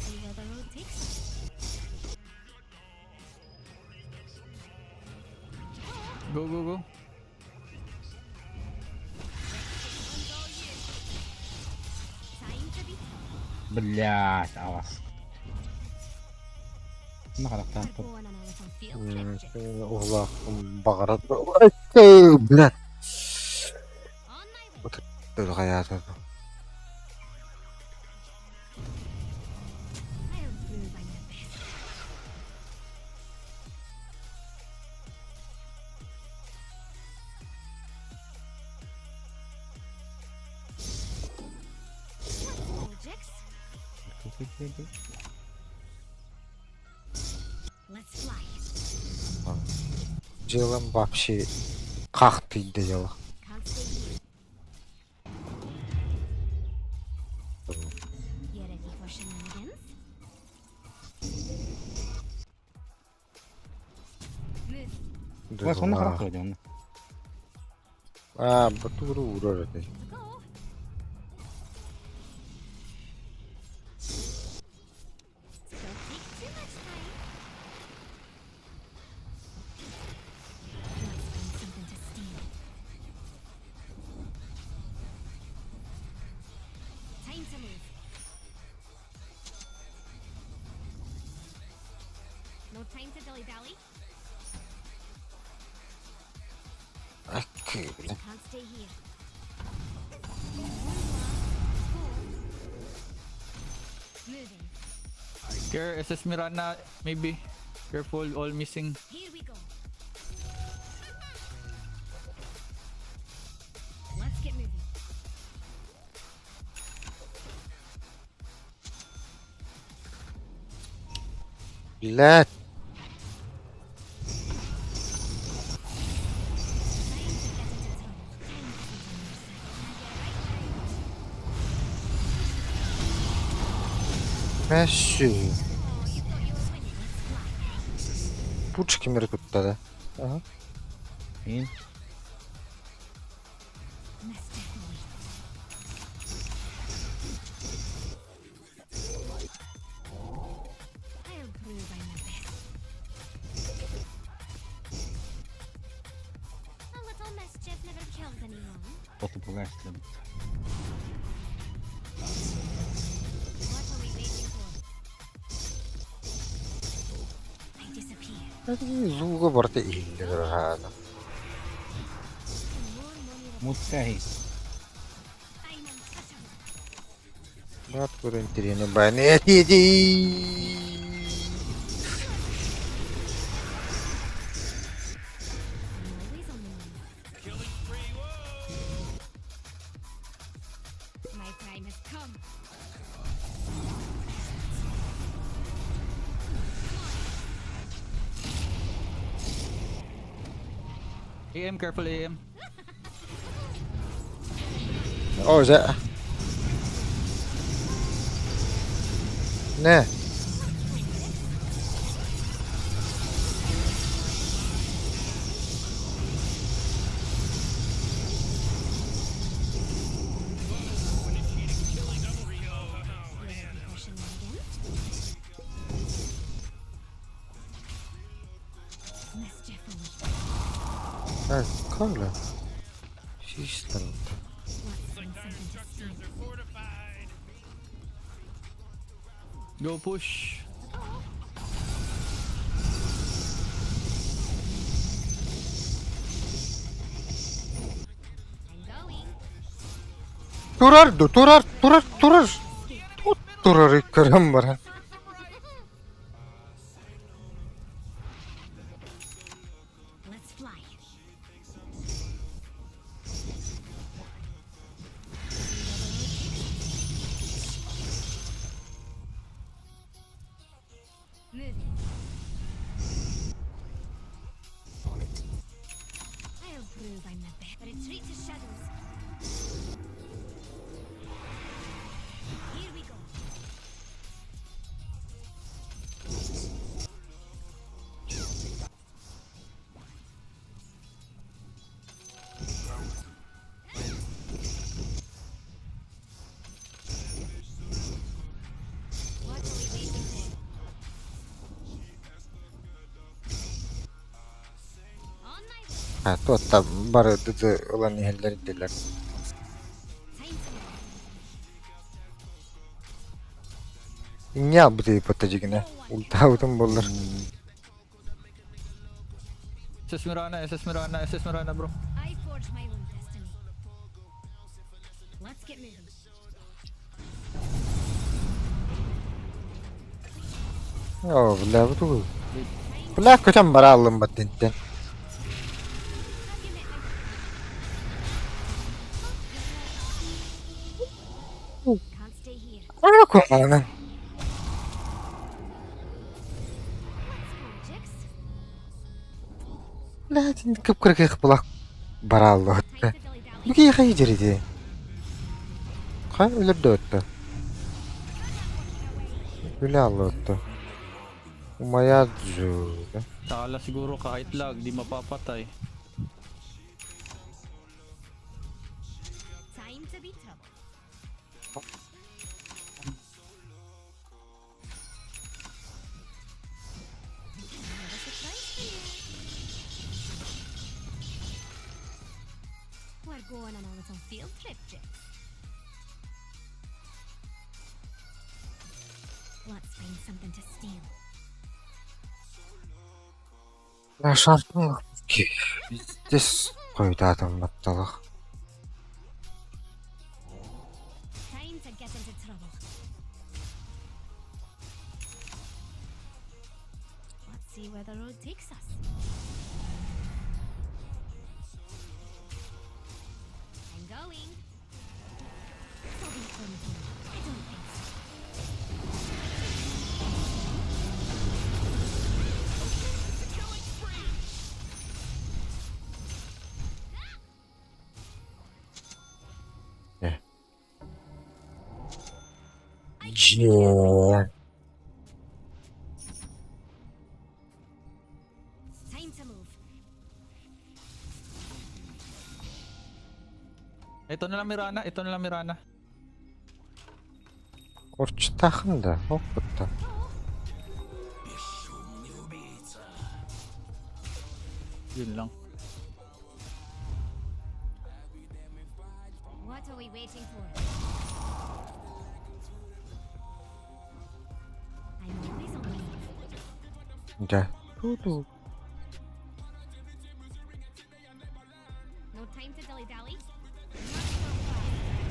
See where the road takes us. Go, go, go. Time to be tough. Блядь, а вас. We're going on a little field trip, Jax. Уһлаах баҕарат. Эй, блядь. On my way. Дөрҕайаата. I'll prove I'm the best. Let's go, Jax. Let's fly. Дьылым вообще как ты делал? Can't stay here. You ready for shenanigans? Move. Вас он нахуй он. А, батуру урар это. Go. Don't take too much time. Let's find something to steal. Time to move. No time to dilly dally. Окей, блядь. Can't stay here. Let's go. Moving. Care, SS Mirana, maybe. Careful, all missing. Here we go. Блядь. Мэшшү. Пуч кимери туттара. Аха. Мин. I'll prove I'm the best. A little mischief never killed anyone. Отупугайстым. What are we waiting for? I disappear. Звуга барыта иһиллэр аана. The more money the Муттай. I'm untouchable. Бат көрөн тириэни байан этиди. I'm always on the move. Killing spree, whoa! My time has come. AM, careful AM. О, за. Не. Pushing me again. Mischief awaits. А, Коля. Систем. Let's find something to steal. Fortified. Go push. I'm going. Турар ду, турар, турар, турар. Тут турар көрөн баран. Let's fly. Move. I'll prove I'm the best. Retreat to shadows. Here we go. What are we waiting for? On my way. Ha, туотта бары дыды ылан иһэллэр дилэр. Time to move. Инья бу паттажигина. Ултаутун боллар. SS Mirana, SS Mirana, SS Mirana bro. I forge my own destiny. Let's get moving. О, бля, бу. Бля, көтөн бара алым баттинтен. Have you met my... Can't stay here. Ана куанан. Let's go, Jix. Бля, тин кып кыргых булак бара алды. Time to dilly-dally. Бүге хай жерде. Кай өлөрдө өттө. Үле алды өттө. Умая жу. Akala siguro kahit lag, di mapapatay. Time to be trouble. I have a surprise for you. We're going on a little field trip, Jix. Let's find something to steal. Я шартын ки. Здесь койдадым батталах. Time to get into trouble. Let's see where the road takes us. I'm going. This'll be fun for me. I don't think so. Дьиэ. Time to move. Ito na lang Mirana, ito na lang Mirana. Курчтаахын да, оппутта. Yun lang. What are we waiting for? I'm always on the move. Дьэ. Ту-ту. No time to dilly dally. Not so fast, Jax.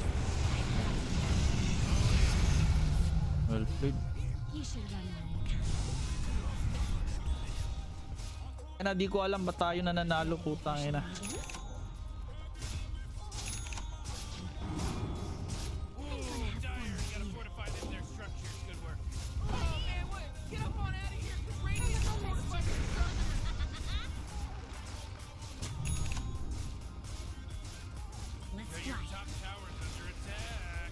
I've got Well played. you. You should run while you can. Na di ko alam ba tayo nananalo putang ina. I'm gonna have fun Dire, with gotta you. fortify them their structures. Good work. Oh man, what? Get up on out of here, cause Radiant is fortified their structures. Let's Your fly. top tower's under attack.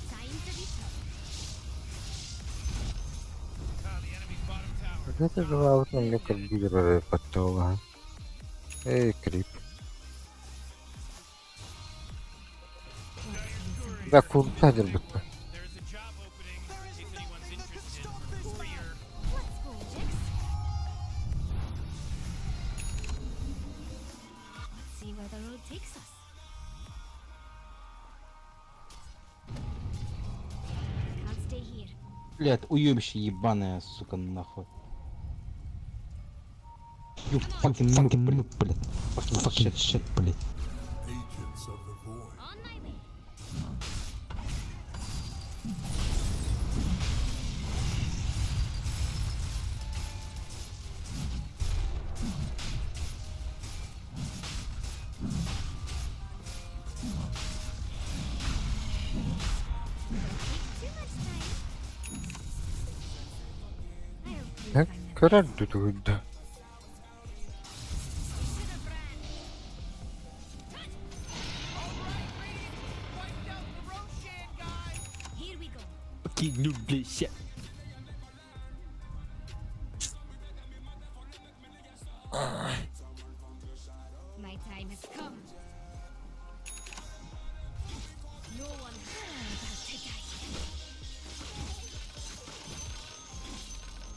Time to be tough. Ah, the enemy's bottom tower. Это же компьютер подтолга. Эй, крип. Да куда дербетта? There's a job opening in case anyone's interested. Warrior. Let's go, Jax. Let's see where the road takes us. Can't stay here. Блядь, уебище ебаное, сука, нахуй. You fucking fucking noob, блядь. Fucking fucking shit, shit, блядь. On my way. Don't take too much time. I'll prove I'm Көрөр дүтүгүд. to the brand. Wiped out the Roshan guys. Here we go. Fucking noob play shit. My time has come. No one about to die.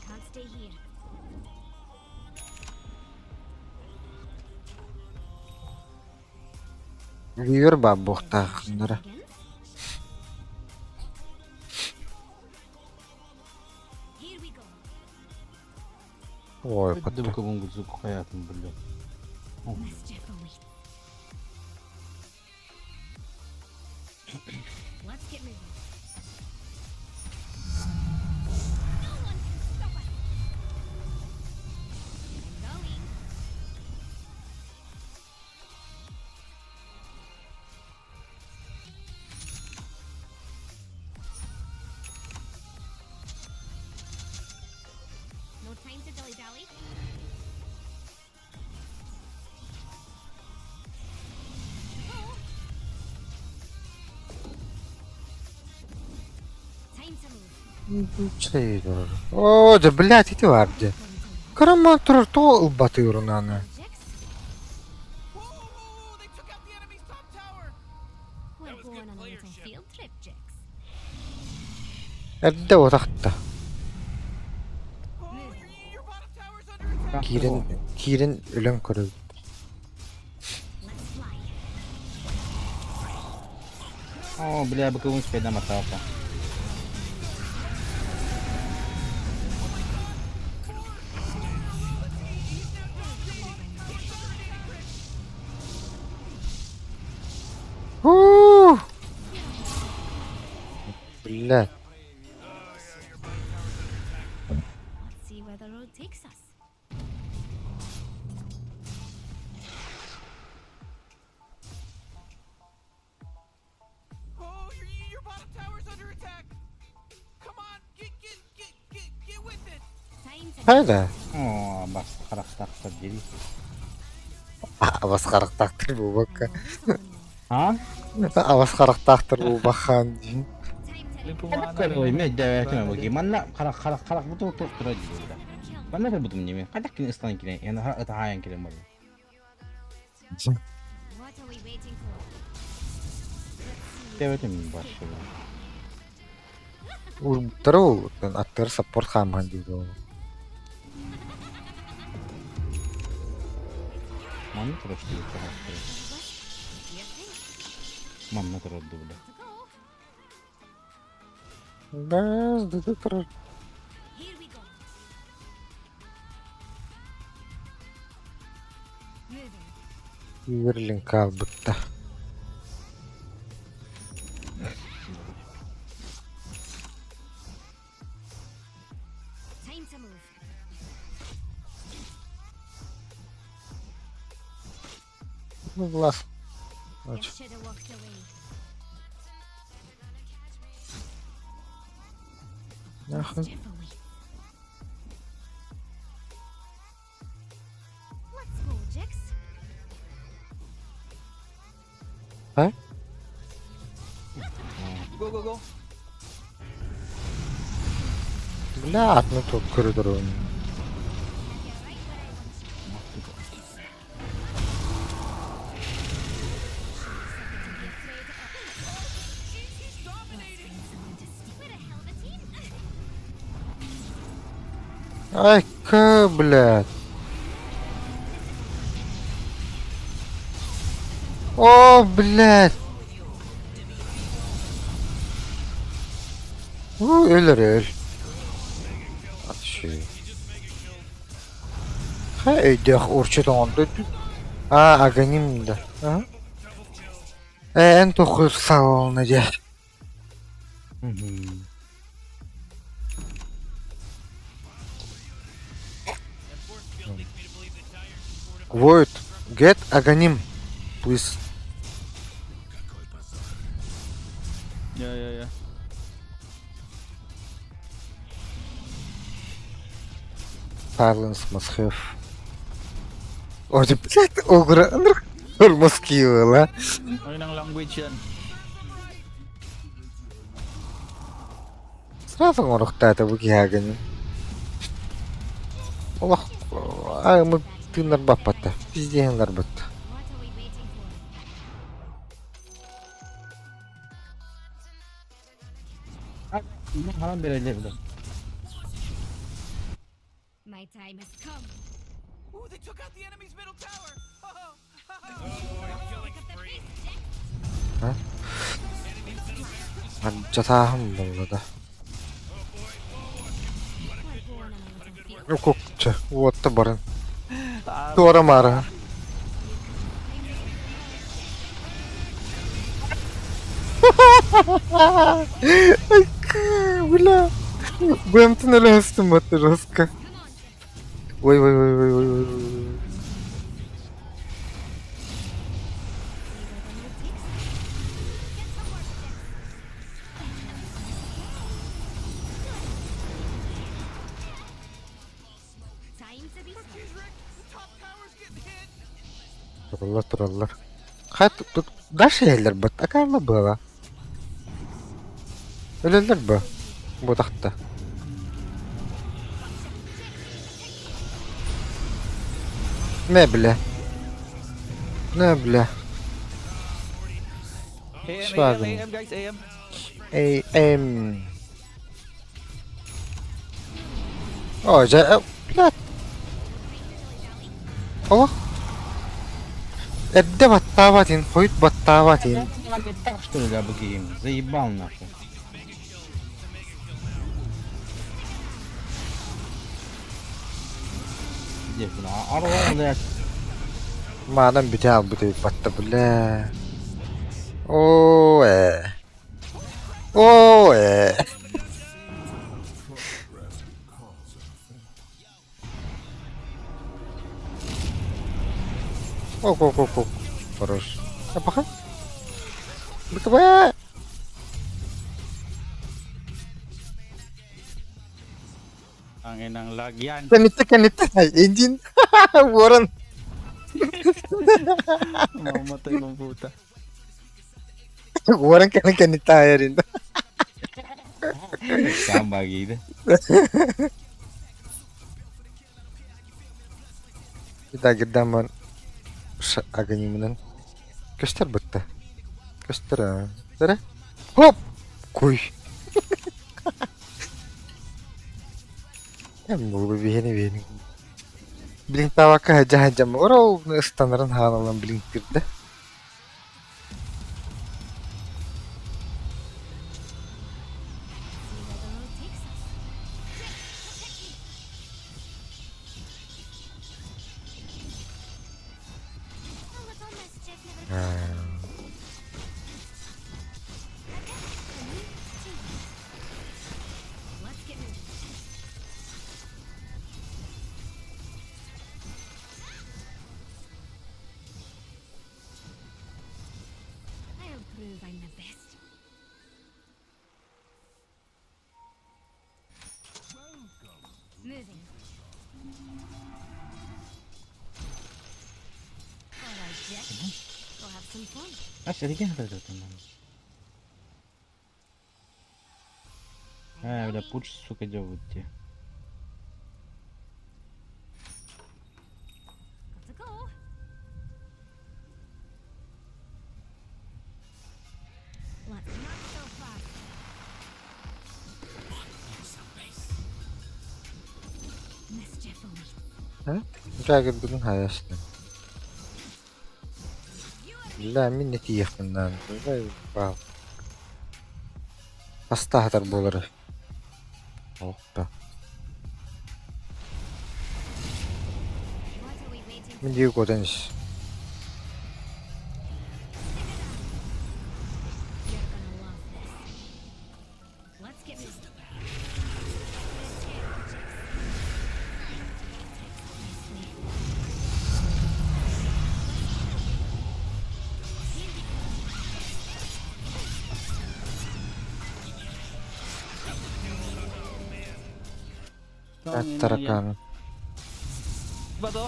Can't stay here. Вивер бабухтаахнара. Again? Here we go. Ой, Да подта. вы хаятын, блядь. Mischief awaits. Let's get moving. No one can stop us. I'm going. No time to dilly dally. Oh. Time to move. О, да блядь, ити бар дии. Караман турар то ылбатыырунаны. Jax, Whoa, whoa, whoa, they took out the enemy's top tower. we're That was good going on a little playership. field trip, Jax. Эрдэ утахта. Oh, your bottom tower's under attack. Киирэн киирэн өлөн көрөр. Let's fly. О, бля, боковым спайдам атака. Хуу! Блядь. Let's see where the road takes us. Oh, your bottom tower's under attack. Come on, get get get get get with it. Time to Хайда? О, бас харахтахта дери. Басқарақтақтыр бу бакка. I'm always on the move. А? Абас харахтаахтар буолбахаан дии. Көрөй өйдөөбөтүм бу манна харах харах харах бу туох тура дии. Манна көрбүтүм ньиме. Хайдах кини ыстан килэн, яна ытаһаайан килэн барда. What are we waiting for? Өйдөөбөтүм вообще. Уурбуттара ол аттары саппорт хаамаан диир ол. Манна турар что ли Манна турар дуу Да, да турар. Here we go. Moving. Юрлин хаалбытта. Time to move. Ну, глаз. You should have walked away. Нахуй. Mischief awaits. Let's go, Jix. А? Go, go, go. Бля, атын тут коридору. We're a hell of a team. Ай, ка, блядь. О, блядь. У, өлөр өл. Атшы. Ха өйдөөх урчут оҥордо. А, аганим да. Ага. Э, эн тухур салона дьэ. Void, get Aghanim, please. Yeah. Silence must have. Ой, блядь, огра, Тормозки, Ano ng language yan? Сразу оҥоруохтаата бу киһи Аганим. Олох, ай, мы тыыннар баппатта. Пиздеһиннар батта. What are we waiting for? Харам берелер бля. My time has come. Ooh, they took out the enemy's middle tower. Oh, Pick up the pace, Jix. Жатааһын буолла да. I'll go on a little field. Укукча, уотта барын. Туора мара. Ай, бля. БМТ өлөстүм это жестко. Ой, ой, ой, ой, ой, ой, ой. Time to be tough. Rick, the top tower's getting hit. Тураллар, тураллар. Хат, тут дальше эллер бат, акарла было. Өлөллөр бу. Бу тахта. Не бля. Не бля. AM, AM, Швагом. AM guys, AM. A M. О, жа, бля. Олох. Эрдэ баттаабатын, хойут баттаабатын. Так что ли, бля, бу киһим? Заебал нахуй. Где бля? Арла, блядь. Маанан бүтэ албыт батта бля. О, э. О, э. Ок, ок, ок, ок. Хорош. А пока. БКБ. Ang inang lag yan. Кэнниттэ кэнниттэ engine. Ворон. Mamamatay kong puta. Уоран кэлэн кэнниттэн айар инде. Сам багийда. Дагердаммын агонимынан көстөр бытта. Көстөр аа. Эрэ. Хоп! Куй. Эм бу биһини биһини. Блинтаабакка сылдьа сылдьан ол ыстанарын хаалалан блинтирдэ. See where the road takes us. Jax, protect me. A little mischief never killed anyone. A bit for me to you. Let's get moving. I'll prove I'm the best. Moving. All right, Jack. Go have some fun. Ас эрген хатырдым. А, бля, пуч, сука, делают те. Got to go. Let's not so fast. Mischief awaits. Дагердын хайасын. Бля, мин этиэхпин наада. Астаатар буолар. Оппа. What are we waiting Мин диэки куотан ис. Stick it out. You're gonna love this. Let's get moving. Good care, Jax. I take nicely. Here we go. Таракан. Ba to?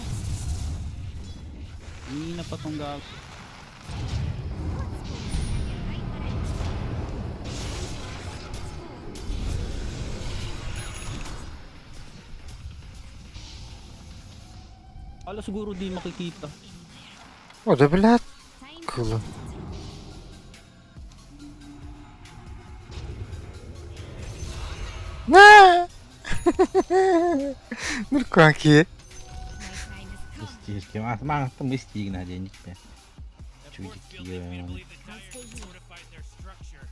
Hindi na pa tong gag. Let's go. Get right where I Ala siguro di makikita. О, да блядь. Time to Кылы. На! Нуркаки. My time has come. Истиирки. Мааңаттан бу истиигин диэн That Чуть force field leads me to киирэн. believe the I'll Dire stay here. fortified their structure.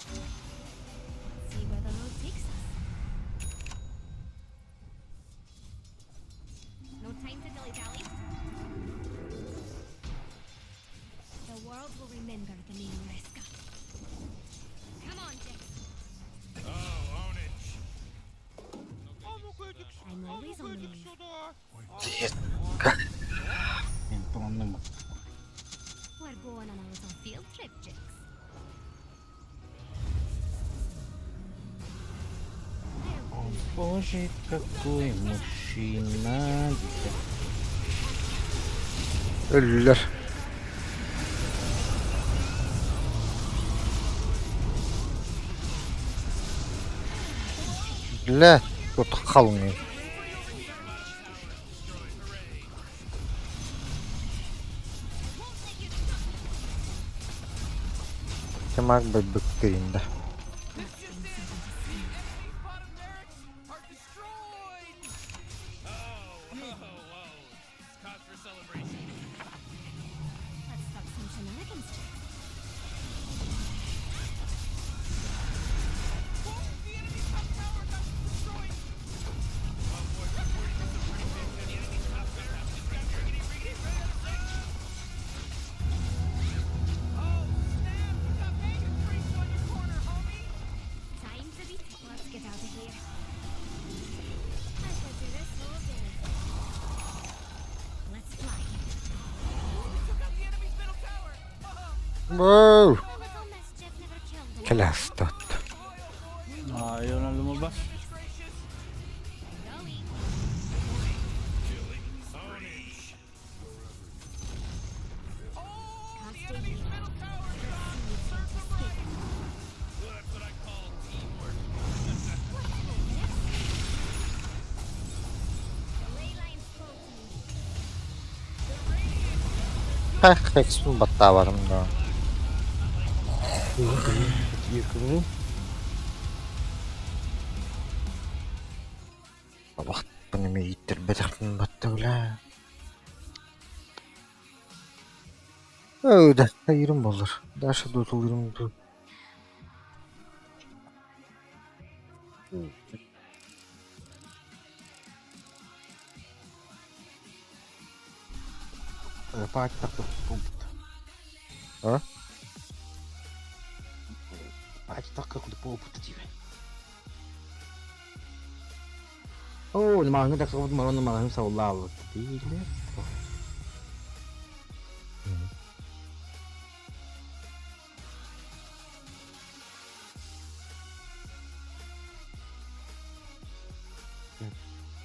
Let's see where the road takes us. No time to dilly dally. The world will remember the name Reska. Come on, Jax. Oh, ownage. I'm always on the move. We're going on a little field trip, Jax. О боже, какой мужчина. Өллөр. Бля, тут халуны. Кемак бы быктыринда. Oh, whoa, whoa. It's cause for celebration. Let's start some shenanigans, Jax. Time to beat. Let's get out of here. I could do this all day. Let's fly. Воу! A little mischief never killed anyone. Клястот. Ayaw na lumabas. Going. Ownage. Хекспин баттаабарым да. Абахпын эмиэ ииттэрбэтэхпин батта бля. Өө, да ирим боллар. Даша дуутулуурум дуу. Паати такка пупут. А? Паати такка куда пупут диви. Оо, маҕаһыыҥҥа тахсыбыт маҕан маҕаһыын сабыллаабыт дииллэр.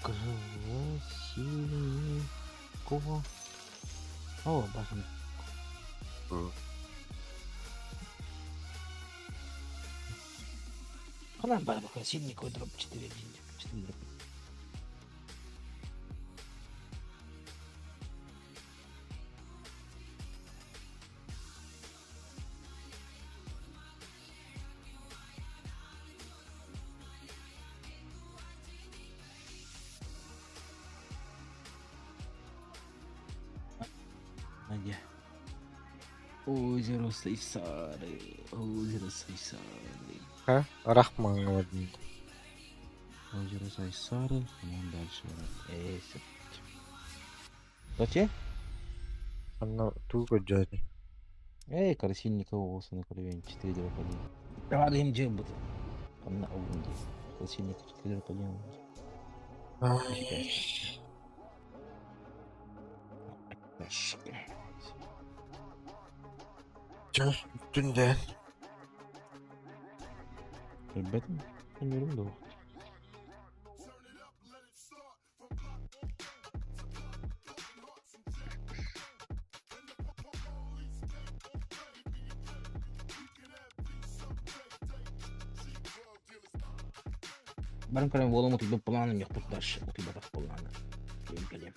Красивенько. О, башня. Ханан бар бака синнико дроп 4 4 дроп. Надя. Озеро Сайсары, озеро Сайсары. А? Рахманова. Озеро Сайсары, по-моему, дальше. Эй, Зачем? Анна тугу дьади. Эй, Красильникова осыны кровень 4 дробь 1. Давай им джеб будет. Анна Огунди. Красильников 4 дробь 1. Чэ, түндэ. Ребята, не да. Барым көрөн буолум утуйбут планым яхпут дальше утуйбатах планы. Кэлим кэлим.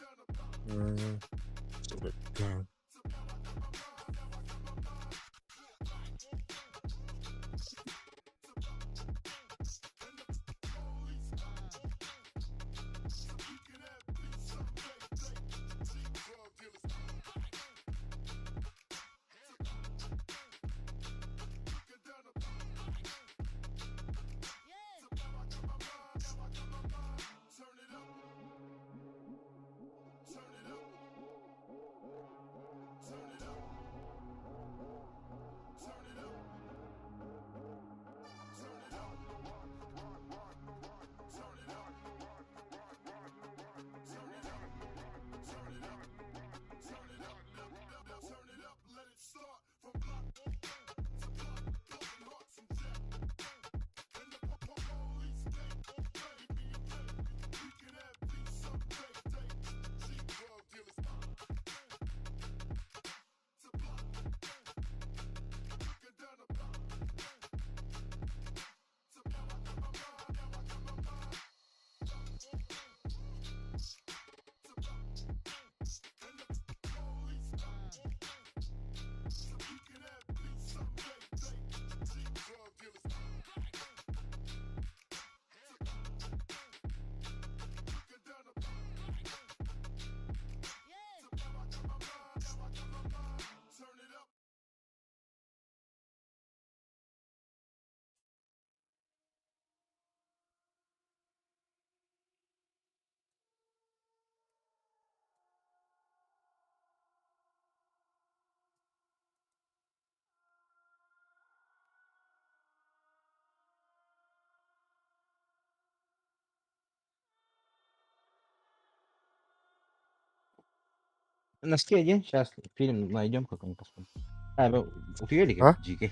Носки один, сейчас фильм найдем какой-нибудь посмотрим. А, утуйали А? как Джики.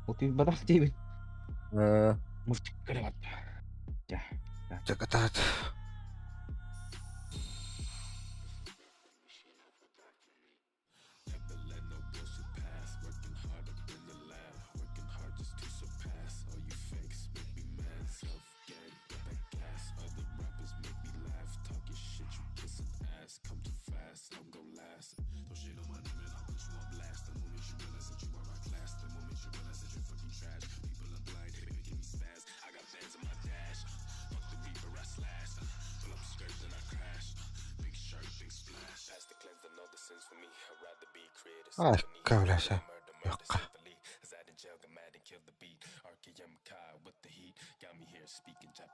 Утуйбатах тебе. Э, Мультик көрөт. Чакатат. Айка, бля, Йокка.